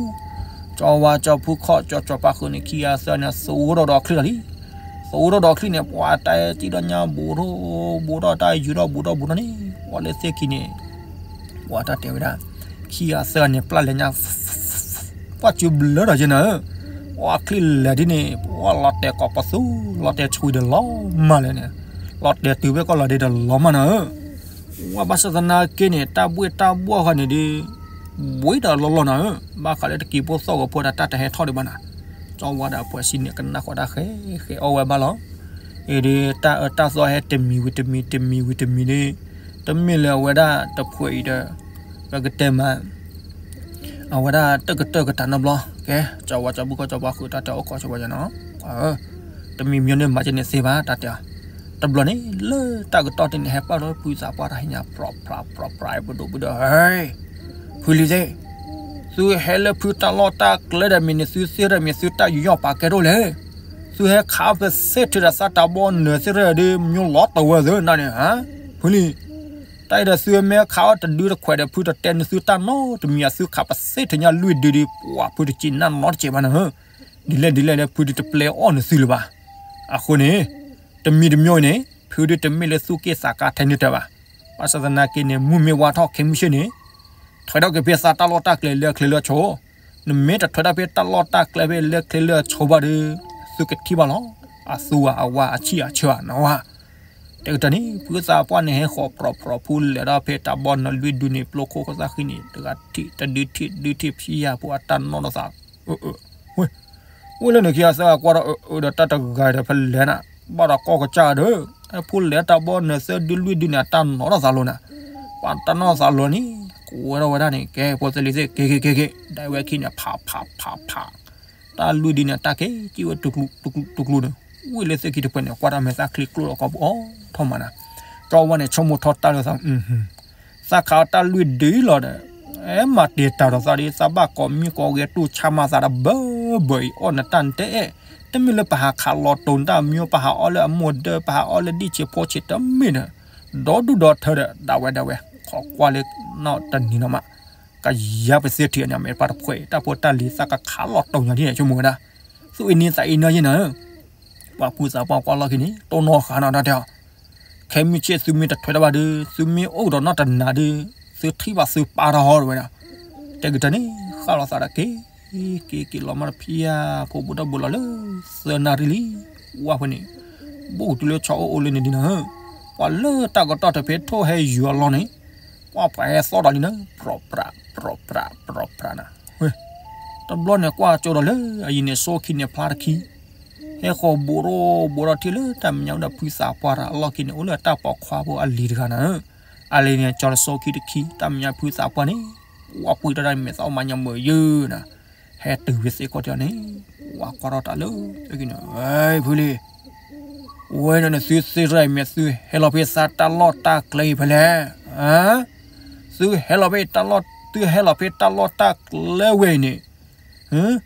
ကၠီဝါကၠီဖုခီၣ်ကၠီကၠီပာ်ဃုာ်န့ၣ် ခံဂၤသၢန့ၣ် သူၣ်ထီၣ်ဒီးချံလီၤလံ. သူၣ်ထီၣ်ဒီးချံန့ၣ် ပှၤတၢ်တံၢ်ဒီးညါဘူးထီၣ်, ဘူးထီၣ်တၢ်ယုာ်ထီၣ်ဘူးထီၣ်ဘူးထီၣ်န့ၣ်, ပှၤလၢသ့ၣ်ခံန့ၣ် ပှၤတၢ်တဲဝဲဒၣ်, ခံဂၤသၢဂၤန့ၣ် ပျၢ်လဲၤညါ, ပှၤစုဘျၢဒီးယဲနၤဧၢ, ပှၤချံလဲၤဒ်န့ၣ် ပှၤလီၤတဲာ်ကိးပသူ, လီၤတဲာ်ဆှံဒီးလီၤမၢ်လဲၣ်န့ၣ်, လီၤတဲာ်တုၤဖဲကီၢ်လီၤဒ့ဒီးလီၤမၢ်နၤဧၢ, ပှၤဘၣ်ဆၣ်သနာ်က့န့ၣ် တၢ်ဘှ့ၣ်တၢ်ဘှီၣ်ဃီန့ၣ်ဒီး ဘှံးဒီးလီၤလီၤနၤဧၢ, ဘၣ်ဃးလၢတကံၤဖိသီၣ်ဂီၤဖိဒီးတၢ်တဟဲထီၣ်ဒံးဘၣ်နၤ, ကၠီဝါဒီးအပှဲၤစံန့ၣ် ကနၣ်ဃီတၢ်ဃဲဃဲအီၣ်ဝဲဘၣ်လီၤ. အံၤဒီးတၢ်အၢတၢ်သီဟဲတမံၤဝံၤတမံၤ တမံၤဝံၤတမံၤဒီး, တမ့ၢ်လၢအဝဲဒၣ်တဖှဲးအံၤဒီး, ပကတဲမး, အဝဲဒၣ်တၢ်ကတၢၢ်ကတၢၢ်နီတဘျီ, ကဲ, ကၠီဝါကၠီဖုခီၣ်ကၠီပှၤဃုာ်တၢ်တဲအီၤအိၣ်ခိးဆိဝဲယနီၤ, တမံၤမံၤန့ၣ်မၤကန့ၣ်သ့ဘၣ်တၢ်တဲအီၤ, တဘျီန့ၣ် လၢတၢ်ကတီၢ်တန့ၣ် ဟဲပာ်လီၤဖုသးပှၢ်တၢ်ဟ့ၣ်ညါ ပြီဖြးပြီဖြး ပဒိၣ်ပဒိၣ်ဧၢ, ဖုလံၤသ့ၣ် သုဟဲလၢဖုတၢ်လီၢ်တၢ်ကျဲဒီးမ့ၢ်န့ၣ် သုသ့ၣ်ထီၣ်မ့ၢ်သုတၢ်ယူးယီၣ်ပာ်ကဲတအိၣ်လဲၣ်, သုဟဲခးအီၣ်ပသ့ၣ်ထုးဒီးသးတၢ်ဘီနၢၤသ့ၣ်ထီၣ်ဒီး မညိလီၤတဝဲသ့ၣ်နၤန့ၣ်ဧါ, ဖုလံၤ, တၢ်အံၤဒီးသုမ့ၢ်ခးအီၣ်တဒုတခွဲးဒီး ဖုတတဲနသုတၢ်နီတမံၤဧါ, သုခးပသ့ၣ်ထုးညါလွံၢ်ဒုဒီး ပှၤဖုတစံးနၢ်နီတစဲးဘၣ်နၤဧၢ, ဒ်လဲၣ်ဒ်လဲၣ်ဒီး ဖုဒုတပျဲအီၣ်နသုလၢၤဘၣ်, အဃိန့ၣ်, တမံၤတမံၤအံၤန့ၣ် ဖုဒုတမ့ၢ်လၢသူၣ်က့ၣ်သးကါထဲန့ၣ်တၢ်ဘၣ်, ဘၣ်ဆၣ်သနာ်က့န့ၣ် မုၢ်မ့ၢ်ဝါထီၣ်ခဲမုၢ်ဆ့ၣ်န့ၣ်, ထွဲထီၣ်က့ၤဖဲသးတၢ်လီၢ်တၢ်ကျဲလၢအချ့လၢအဆီ, နမ့ၢ်တထွဲထီၣ်ဖဲတၢ်လီၢ်တၢ်ကျဲဖဲလၢအချ့လၢအဆီဘၣ်ဒီး, သုကထံၣ်ဘၣ်လီၤ, အသူဧါအဝါအဆံၣ်အဆၢဧါနီၤဧါ, တကတၢၢ်န့ၣ် ဖုသးပှၢ်န့ၣ် ဟဲဃီၤပြီဖြီဖြူလဲၤဒီးဖဲတၢ်ဘီနၢၤလွံၢ်ဒုန့ၣ် ပျိခိၣ်ဃိသၣ်ဃံန့ၣ် တဂၤထံၣ်တဒုထံၣ်ဒုထံၣ်ဖံးယၤဖိအတၢ်နီၣ်ဒီးသး, ဝ့ၢ်လၢန့ၣ်ခံဂၤသၢဂၤကွၢ်ဒီးအၢဒီးတၢ်တဂၤဒီးဖဲလဲၣ်နၤ, ဘၣ်ဒီးကီၢ်ကစၢ်ဒီး ဟဲဖိလဲၤတၢ်ဘီနသၢဒုလွံၢ်ဒုန့ၣ် အတၢ်နီၣ်ထီၣ်သးလီၤနၤ, ပှၤတၢ်နီၣ်သးလီၤန့ၣ် ကိးဝဲထီၣ်ဝဲဒၣ်န့ၣ် ကဲ ဖိသၢလံၤသ့ၣ် က့ၤက့ၤက့ၤက့ၤ ဒၣ်ဝဲခံန့ၣ် ဖးဖးဖးဖး တၢ်လွံၢ်ဒုန့ၣ် တၢ်က့ၤက့ၤဝဲတကျူတကျူတကျူန့ၣ် ဝံၤလၢသ့ၣ်ခံတဖၣ်န့ၣ် ကွၢ်တၢ်မဲာ်သၣ်ချံကျိၣ်ဒီးကီၢ်ပူၤအိၣ်ထီၣ်မးနၤ, ကၠီဝါန့ၣ် ဆိကမိၣ်ထီၣ်တၢ်လၢသး သးခးအီၤတၢ်လွံၢ်ဒုလီၤဒီး အဲၣ်မၤတ့ၢ်တၢ်ဒီးသးဒီး သးဘၣ်ကိးမံၤကိးဂဲၤတူၢ်ဆါမၤသးဒီးဘၢဘၢအံၤ အီၣ်နတၢ်နတဲအဲၣ်, တမ့ၢ်လၢပဟးခးလီၤတိၤနတၢ်မံၤ ပဟးအီၣ်လၢအမိၢ်ဒၢ ပဟးအီၣ်လၢဒံၣ်ဆံးဖိဆံးတမ့ၢ်ဒီး ဒီဒူၣ်ဒီထၢဒီး ဒၣ်ဝဲဒၣ်ဝဲ ခိးကွၢ်လၢနီၣ်တနံၤနီၤမး, ကယၤပသ့ထံၣ်အန့ၣ် မ့ၢ်ပှၤတဖှဲး တၢ်ဖိတၢ်လံၤသးကခးလီၤတိၤညါဒ်န့ၣ် ဆိကမိၣ်ဝဲဒၣ်, သူၣ်အံၤန့ၣ်သးအံၤနီၤယဲၢ်နၤ ပှၤဖုသးပှၢ်ကွၢ်လီၢ်ခံန့ၣ် တိၢ်နီၣ်ဃာ်နီၤတၢ်တဲအီၤ, ခဲမုၢ်ဆ့ၣ်သုမ့ၢ်တထွဲတၢ်ဘၣ်ဒီး သုမ့ၢ်အိၣ်ဒီးနီၢ်တနၤဒီး သုထံၣ်ဘၣ်သုပၢ်ထီၣ်ဝဲဒၣ်, တဲကတၢၢ်န့ၣ် ဃၣ်လီၤသးဒီးက့ၤ က့ၤက့ၤလီၤမးတဖံးဧါ ဖိဘူးဒီးဘူးလီၤလၢ သၢနၣ်ရံၣ်လံ, ဝၣ်ဖဲန့ၣ် ဘူးတုၤလၢဆီအိၣ်အိၣ်လၢန့ၣ်ဒ်နၤ, ပှၤလၢတၢ်ကတီၢ်တဖဲထိၣ်ဟဲယွၤလီၤန့ၣ် ပှၤပှၤဟဲသီၣ်ဒီးလံနၤ ပြီၣ်ပြး ပြီၣ်ပြး ပြီၣ်ပြးနၤ တဘျီန့ၣ်ကွၢ်ကၠိဒီးလၢအယံၤန့ၣ် စိခံန့ၣ်ဖျါတခံ, ဟဲဃီၤဘူးထီၣ်ဘူးထီၣ်ထံၣ်လၢတၢ်မဲာ်ညါဝဲဒီးဖုသးပှၢ်တၢ်အလီၢ်ခံန့ၣ် အိၣ်လၢတၢ်ပိာ်ခွါဖိအလံၤတဂၤနၤ, အလံၤန့ၣ် ကၠီလၢစိခံတခံ တၢ်မဲာ်ညါဖုသးပှၢ်န့ၣ် ဝၣ်ပှံၢ်ထီၣ်တၢ်မဲာ်သၣ်အိၣ်မးညါမုာ်ယုာ်နၤ, ဟဲတုၤဝဲသ့ၣ်ကီၢ်တၢ်န့ၣ် ဝၣ်ကွၢ်ထီၣ်တၢ်လၢ ဝဲန့ၣ်နသုသ့ၣ်တဖၣ်အံၤမ့ၢ်သုဟဲလီၤဖဲသးတၢ်လီၢ်တၢ်ကျဲအံၤဖဲလဲၣ်, သုဟဲလီၤဖဲတၢ်လီၢ် သုဟဲလီၤဖဲတၢ်လီၢ်တၢ်ကျဲဝဲအံၤန့ၣ်,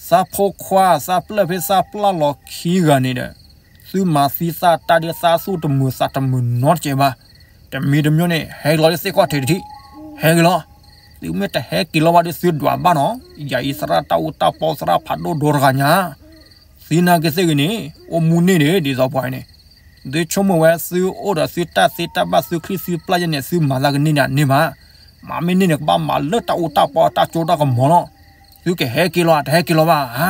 သးဖိခွါသးပျၢၢ်ဖဲသးပျၢ်လီၤခံဂၤန့ၣ်ဒီး, သုမၤသံသးတၢ်ဒ်သးသူၣ်တမုာ်သးတမုာ်နီတစဲးဘၣ်, တမံၤတမံၤန့ၣ် ဟဲက့ၤလီၤလၢသ့ၣ်ခီၣ်ထံးတထံၣ်, ဟဲက့ၤလီၤ, သုမ့ၢ်တဟဲက့ၤလီၤဘၣ်ဒီးသုဒွးဘၣ်နီၤ, ယၤအံၤသရၣ်တၢ်အူတၢ်ပီသရၣ်ဖးဒိၣ်ဒိတဂၤညါ သံနာ်က့သ့ၣ်ဂ့ၤန့ၣ် အိၣ်မူန့ၢ်ဒံးဒ်သိးပှၤန့ၣ်, သုဆိကမိၣ်ဝဲသုအိၣ်ဒီးသုတၢ်သ့တၢ်ဘၣ်သုချံသုပျၢ်ယဲန့ၣ် သုမၤသးကန့ၢ်ဒၣ်န့ၢ်ဘၣ်, မ့မ့ၢ်န့ၣ်ကဘၣ်မၤလၢတၢ်အူတၢ်ပီတၢ်ကၠိတၢ်ကမီၤလီၤ, သုကဟဲက့ၤလီၤတဟဲက့ၤလီၤဘၣ်ဧါ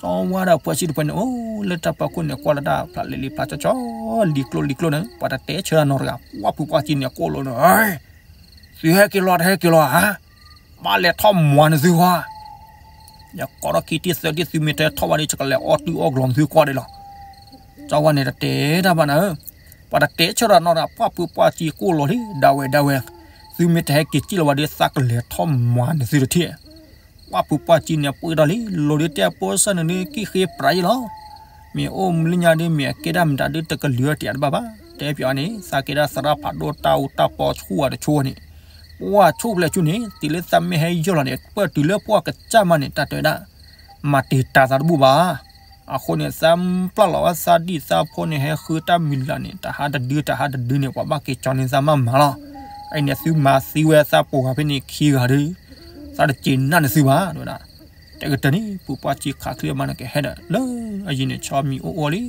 ကၠီဝါဒီးပှၤစံၣ်တဖၣ်န့ၣ် အိၣ်လၢတၢ်ပၢၤခိၣ်န့ၣ် ကွၢ်လၢတၢ်ဖျးလံၤလံၤဖျးကၠီကၠီ လံၤကျိၣ်လံၤကျိၣ်န့ၣ် ပှၤတတဲဆၢတၢ်နီတဂၤ ပှၤဖုပှၢ်စံၣ်န့ၣ်ကိၣ်လိာ်န့ၣ်, သုဟဲက့ၤလီၤတဟဲက့ၤလီၤဧါ, ဘၣ်လဲၤထီၣ်မၤန့ၢ်သုဃီ, ယကိးထီၣ်ခံထံၣ်သၢထံၣ်သုမ့ၢ်တဟဲထီၣ်ဘၣ်ဒီး ယကလဲၤအီၣ်တုၤအီၣ်ကျီၤန့ၢ်သုကွၢ်ဒံးလီၤ, ကၠီဝါန့ၣ်တတဲတၢ်ဘၣ်နၤဧၢ, ပှၤတတဲဆၢတၢ်နီတဂၤ ပှၤဖုပှၢ်စံၣ်ကိၣ်လိာ်လံ ဒၣ်ဝဲဒၣ်ဝဲ, သုမ့ၢ်တဟဲက့ၤစံၣ်လီၤဘၣ်ဒီး သးကလဲၤထီၣ်မၤန့ၢ်သုတထံၣ် ပှၤဖုပှၢ်စံၣ်န့ၣ် ပှ့ၤထီၣ်လံ လိၤဒုးတဲအဖိစၢ်န့ၣ်ဒုး ကံၣ်ဃ့ပြးယံလီၤ, မ့ၢ်အိၣ်မူလၢညါဒုး မ့ၢ်အကဲဒၣ်မတၤဒုး တကလုာ်အီၤတယၤတဘၣ်ဘၣ်, တဲပၠးအီၤန့ၣ် သးကဲဒၣ်သရၣ်ဖးဒိၣ်တၢ်အူတၢ်ပီဆူၣ်ဝဲတဆူၣ်န့ၣ်, ပှၢ်ဆူၣ်ဖျဲးဆူၣ်န့ၣ် တုၤလၢသးမ့ၢ်ဟဲယီၢ်လီၤန့ၣ် ပၢၢ်တုၤလၢပှၢ်ကစၢ်မးန့ၣ် တၢ်တဲဝဲဒၣ် မၤတ့ၢ်တၢ်သးတဘူၣ်ဘၣ် အဃိန့ၣ် သးပျၢ်လီၤဝဲသးဒံၣ်သးဖိန့ၣ် ဟဲဃုတၢ်မံၤလၢ်န့ၣ် တဟးတဒုတဟးတဒုန့ၣ် ပှၤဘၣ်က့ၤကၠီန့ၢ်သးမးမးလီၤ, အအံၤန့ၣ် သုမၤသံဝဲသးပိာ်ဂၤဖဲန့ၣ်ခံဂၤဒီး သးတက့ၤနၢ်န့ၢ်သုဘၣ် တဲဝဲဒၣ်, တဲကတၢၢ်န့ၣ် ဖုပှၢ်စံၣ်ခးချ့မးန့ၣ် ကဟဲဒီးလၢအယံၤန့ၣ် ဆီမံၤအိၣ်အိၣ်လံ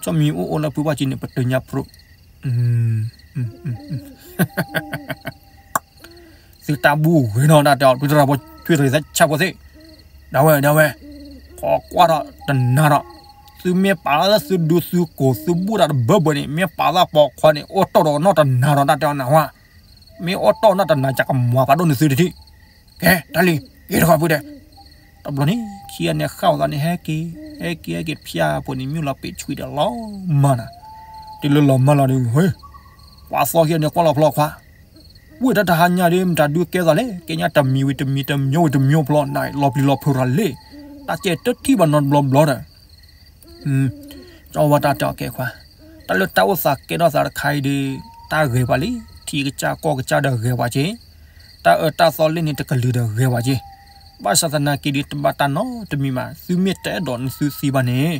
ဆီမံၤအိၣ်အိၣ်လၢဖုပှၢ်စံၣ်န့ၣ် ပတုာ်ညါဖျိ သုတၢ်ဘူၣ်ဂ့ၤနီၤ တၢ်တဲအီၤ ဒုးတရၢ်ဖိ ထွံၣ်တရံးသၢဆၣ်ဖိသ့ၣ်, ဒၣ်ဝဲ ဒၣ်ဝဲ, ခိးကွၢ်ထီၣ်တနၤဒီး, သုမ့ၢ်ပာ်လၢသုဒူသုကိၢ်သုဘူၣ်တၢ်တဘၢဘၢန့ၣ် မ့ၢ်ပာ်သးပိာ်ခွါန့ၣ် အိၣ်တီၢ်ဒီးနီၢ်တနၤဒီး တၢ်တဲအီၤနၢ်ဟူဧါ, မ့ၢ်အိၣ်တီၢ်နီၢ်တနၤ ယကမၤဖးဒိၣ်န့ၢ်သုတထံၣ်, ကဲ တၢ်လံ က့ၤတခီဖုဒဲး တဘျီန့ၣ် ခံဂၤန့ၣ်ဃၣ်အသးန့ၣ် ဟဲက့ၤ ဟဲက့ၤ ဟဲက့ၤဖၠၣ်ဖိန့ၣ် မ့ၢ်လီၤပံာ်ဆှံဒီးလီၤမၢ်နၤ, တုၤလၢလီၤမၢ်လီၤဒီး ပှၤသီခံဂၤန့ၣ် ကွၢ်လီၤဖျီခွါ, ဝ့ၢ်တၢ်တဟါညါဒီး မတၤဒုးကဲသးလဲၣ်, ကဲညါတမံၤဝံၤတမံၤ တမံၤဝံၤတမံၤဖျီ နၤလီၤပျံၤလီၤဖုးရၤလံ, တၢ်ကဲတထံၣ်ဘၣ်နီတဘျီဘျီဒီး ကၠီဝါတၢ်တဲအီၤကဲခွါ, တၢ်လၢတၢ်အိၣ်သးကဲထီၣ်သးတခါအံၤဒီး တၢ်ဂဲၤပှၤလံ, ထံကစၢ်ကီၢ်ကစၢ်ဒီးဂဲၤပှၤက့ၤ, တၢ်အၢတၢ်သီလၢန့ၣ်တကလုာ်ဒီးဂဲၤပှၤက့ၤ, ဘၣ်ဆၣ်သနာ်က့ဒီး တဘၣ်တၢ်နီတမံၤဘၣ်, သုမ့ၢ်တအဲၣ်ဒိးနသုသံဘၣ်န့ၣ်,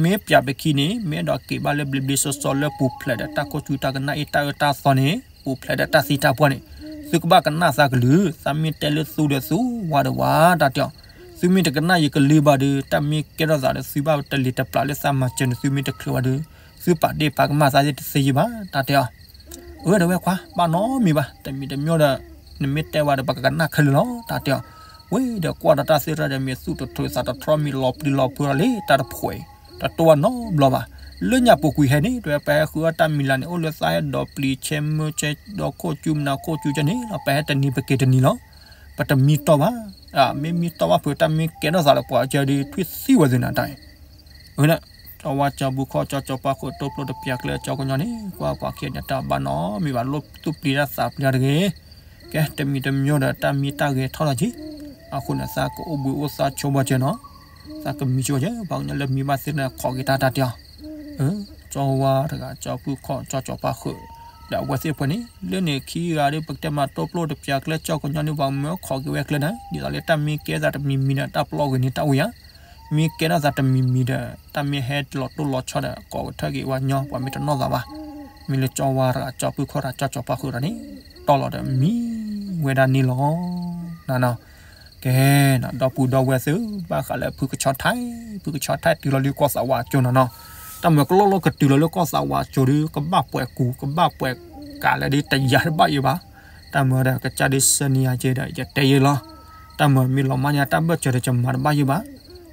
မ့ၢ်ပၠးပခံန့ၣ် မ့ၢ်အဲၣ်ဒိးက့ၤဘၣ်လၢဘျ့ဘျ့ဆှီဆှီလၢပူၤဖျဲးဒီးတၢ်ခိၣ်ဆူတၢ်ကနၣ်အ့ၣ် တၢ်အၢတၢ်သီန့ၣ် ပူၤဖျဲးဒီးတၢ်သံတၢ်ပှၢ်န့ၣ်, သုကဘၣ်ကနၣ်သးကလုၢ်, သးမ့ၢ်တဲလၢသူဒီးသူဝါဒီးဝါ တၢ်တဲအီၤ, သုမ့ၢ်တကနၣ်ယကလုၢ်ဘၣ်ဒီး တၢ်မ့ၢ်ကဲထီၣ်သးဒီးသုဘၣ်တလံၤတပျၢ်လၢသးမၤစၢၤန့ၣ် သုမ့ၢ်တချုးဘၣ်ဒီး သုပာ်ဒ့ၣ်ပာ်ကမၣ်သးသ့ၣ်တသ့ယံဘၣ် တၢ်တဲအီၤ, အၢ ဒီးဝဲခွါ ဘၣ်နီတမံၤဘၣ်, တမံၤတမံၤဒီး နမ့ၢ်တဲဝဲဒီး ပကကနၣ်ခဲလၢာ်လီၤ တၢ်တဲအီၤ, ဝံၤဒီးကွၢ်ဒီးတၢ်သ့ၣ်တဖၣ်ဒီး မ့ၢ်သူၣ်တထြၢးသးတထြီၣ် မ့ၢ်လီၤပျံၤလီၤဖုးလီၤလံ တၢ်တဖှဲး တတိၢ်ဘၣ်နီတဘျီဘၣ်, လၢညါပူၤကွံာ်ဟဲန့ၣ် တဝဲပဟဲဃုအီၣ်တၢ်မံၤလၢ်န့ၣ် အိၣ်လၢသးဟဲဒီးပျံၤဆဲမၢဆဲဒီးခိၣ်ကူမနၤခိၣ်ကူကဲန့ၣ်လီၤ, ပဟဲတနံၤပက့ၤတနံၤလီၤ, ပတမံတီၢ်ဘၣ် မ့မ့ၢ်တီၢ်ဘၣ်ဖုးတၢ်မ့ၢ်ကဲထီၣ်သးလၢပှၤကၢဒုးထွံၣ်သံဝဲသ့ၣ်နၤတၢ်အံၤ, အဝဲဒၣ် ကၠီဝါကၠီဘုခီၣ်ကၠီကၠီပၣ်ဃုာ် တိဖျိတပျၢ်ကျဲကၠီကညီန့ၣ် ကွၢ်ပှၤခံဂၤညါတၢ်ဘၣ်နီတမံၤဘၣ် လိၣ်သူၣ်ပျံၤတၢ်သးပျံၤတဂ့ၤ, ကဲတမံၤတမံၤဒီးတၢ်မ့ၢ်တၢ်ဂဲၤထီၣ်လီၤက့ၤ, အဃိန့ၣ်သးကအိၣ်ဘှံးအိၣ်သါဆိဘၣ်ကဲနီၤ, သးကမံဆိကဲ ပှၤကညီလၢမံဘၣ်သ့ၣ်လၢခိးက့ၤတၢ်တၢ်တဲအီၤ ကၠီဝါတဂၤ ကၠီဘုခီၣ် ကၠီကၠီပၣ်ဃုာ်, ဒီးအဝဲသ့ၣ်တဖၣ်န့ၣ် လၢန့ၣ်ခံဂၤဒီး ပကတဲမးတိဖျိတပျၢ်ကျဲကၠီကညီန့ၣ် ပှၤမၢခိးက့ၤဝဲကျဲန့ၣ် ဒ်သိးလၢတၢ်မ့ၢ်ကဲသးတမံၤမံၤဒီး တၢ်ပျီဂ့ၤန့ၢ်တၢ်အိၣ်ယၤ, မ့ၢ်ကဲထီၣ်သးတမံၤမံၤဒီး တၢ်မ့ၢ်ဟဲလီၤတိၢ်လီၤဆီဒီး ကိးကထၢၣ်က့ၤဝဲညီ ပှၤမ့ၢ်တနီၣ်သးဘၣ်, မ့ၢ်လၢကၠီဝါတဂၤ ကၠီဘုခီၣ်တဂၤ ကၠီကၠီပၣ်ဃုာ်ဒီးန့ၣ် တီၢ်လီၤဒီးမံဝဲဒၣ်န့ၣ်လီၤ. နနီၤ ကဲ ဒီပုၢ်ဒီဝဲၢ်သ့ၣ်ဧၢ ဘၣ်ဃးလၢဖုကဆီထါ, ဖုကဆီထါတုၤလီၤလၢကီၢ်သးဝးအစိၤနီၤနီၤ, တၢ်မၤကလီကလီကတုၤလီၤလၢကီၢ်သးဝးအစိၤဒီး ကဘၣ်ပှဲၤကူၤ ကဘၣ်ပှဲၤကးလၢဒ်တယၤတဘၣ်ယံၤဘၣ်, တၢ်မၤဒီးကစၢ်ဒ်ဆၢနံၤယၤက့ၤဒီး ယတဲယဲလီၤ, တၢ်မၤမ့ၢ်လီၤမၢ်ညါ တၢ်ဘၢၣ်စၢၤဒီးကမၤတဘၣ်ယံၤဘၣ်,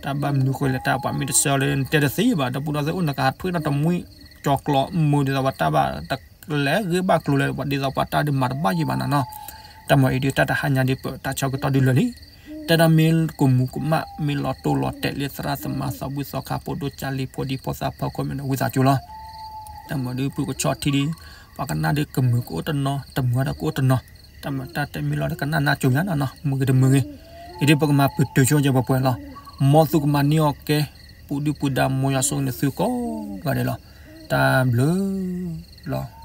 တၢ်ဘၣ်မနုၤဃိလဲၣ် တၢ်ပှၤမ့ၢ်တဆၢလၢနတဲတသ့ဘၣ် ဒီပုၢ်ဒီဝဲၢ်သ့ၣ်ဧၢ နကဟးထွံၣ်ထီၣ်တမှံ ကၠီကျီမုၢ်ဒ်သိးပှၤတၢ်ဘၣ် တလဲၤဂ့ၤဘၣ်ကျိၤလၢ ပှၤဒ်သိးပှၤတၢ်ဒုးမၤတဘၣ်ယံၤဘၣ်နနီၤ, တၢ်မၤအံၤဒုးတၢ်တဟါညါဒ်ပတၢ်ဆၢကတီၢ်ဒုးလၢာ်လံ, တၢ်ဒၣ်မ့ၢ်ကမူၤကမၣ် မ့ၢ်လီၤတိၢ်လီၤတဲာ်လၢသရၣ်သမါသးဘှံးသီခါ ဖိဒိၣ်ကၢ်လံၤ ဖိဒံဖိသၣ်ဖၢခိၣ်မ့ၢ်န့ၣ် ဝံသးစူၤလီၤ. တၢ်မၤဒုးဖုကဆီထံဒုး ပှၤကနၣ်ဒုးကမုာ်ကအိၣ်တနီၤ တမုာ်ဒီးကအိၣ်တနီၤ, တၢ်မၤတၢ်တဲမ့ၢ်လီၤဒီးကနၣ်နါစိၤညါနနီၤ မုာ်ဂ့ၤတမုာ်ဂ့ၤ, အံၤဒုးပကမၤပတုာ်ဆိကဲပှဲၤပှဲၤလီၤ. မ်သုကမၤန့ၢ်အီၣ်ကဲ ပူၤဒုၣ်ပူၤဒါ မ်ယွၤဆိၣ်ဂ့ၤန့ၢ်သုကိးဂၤဒဲးလီၤ. တၢ်ဘျုးလီၤ.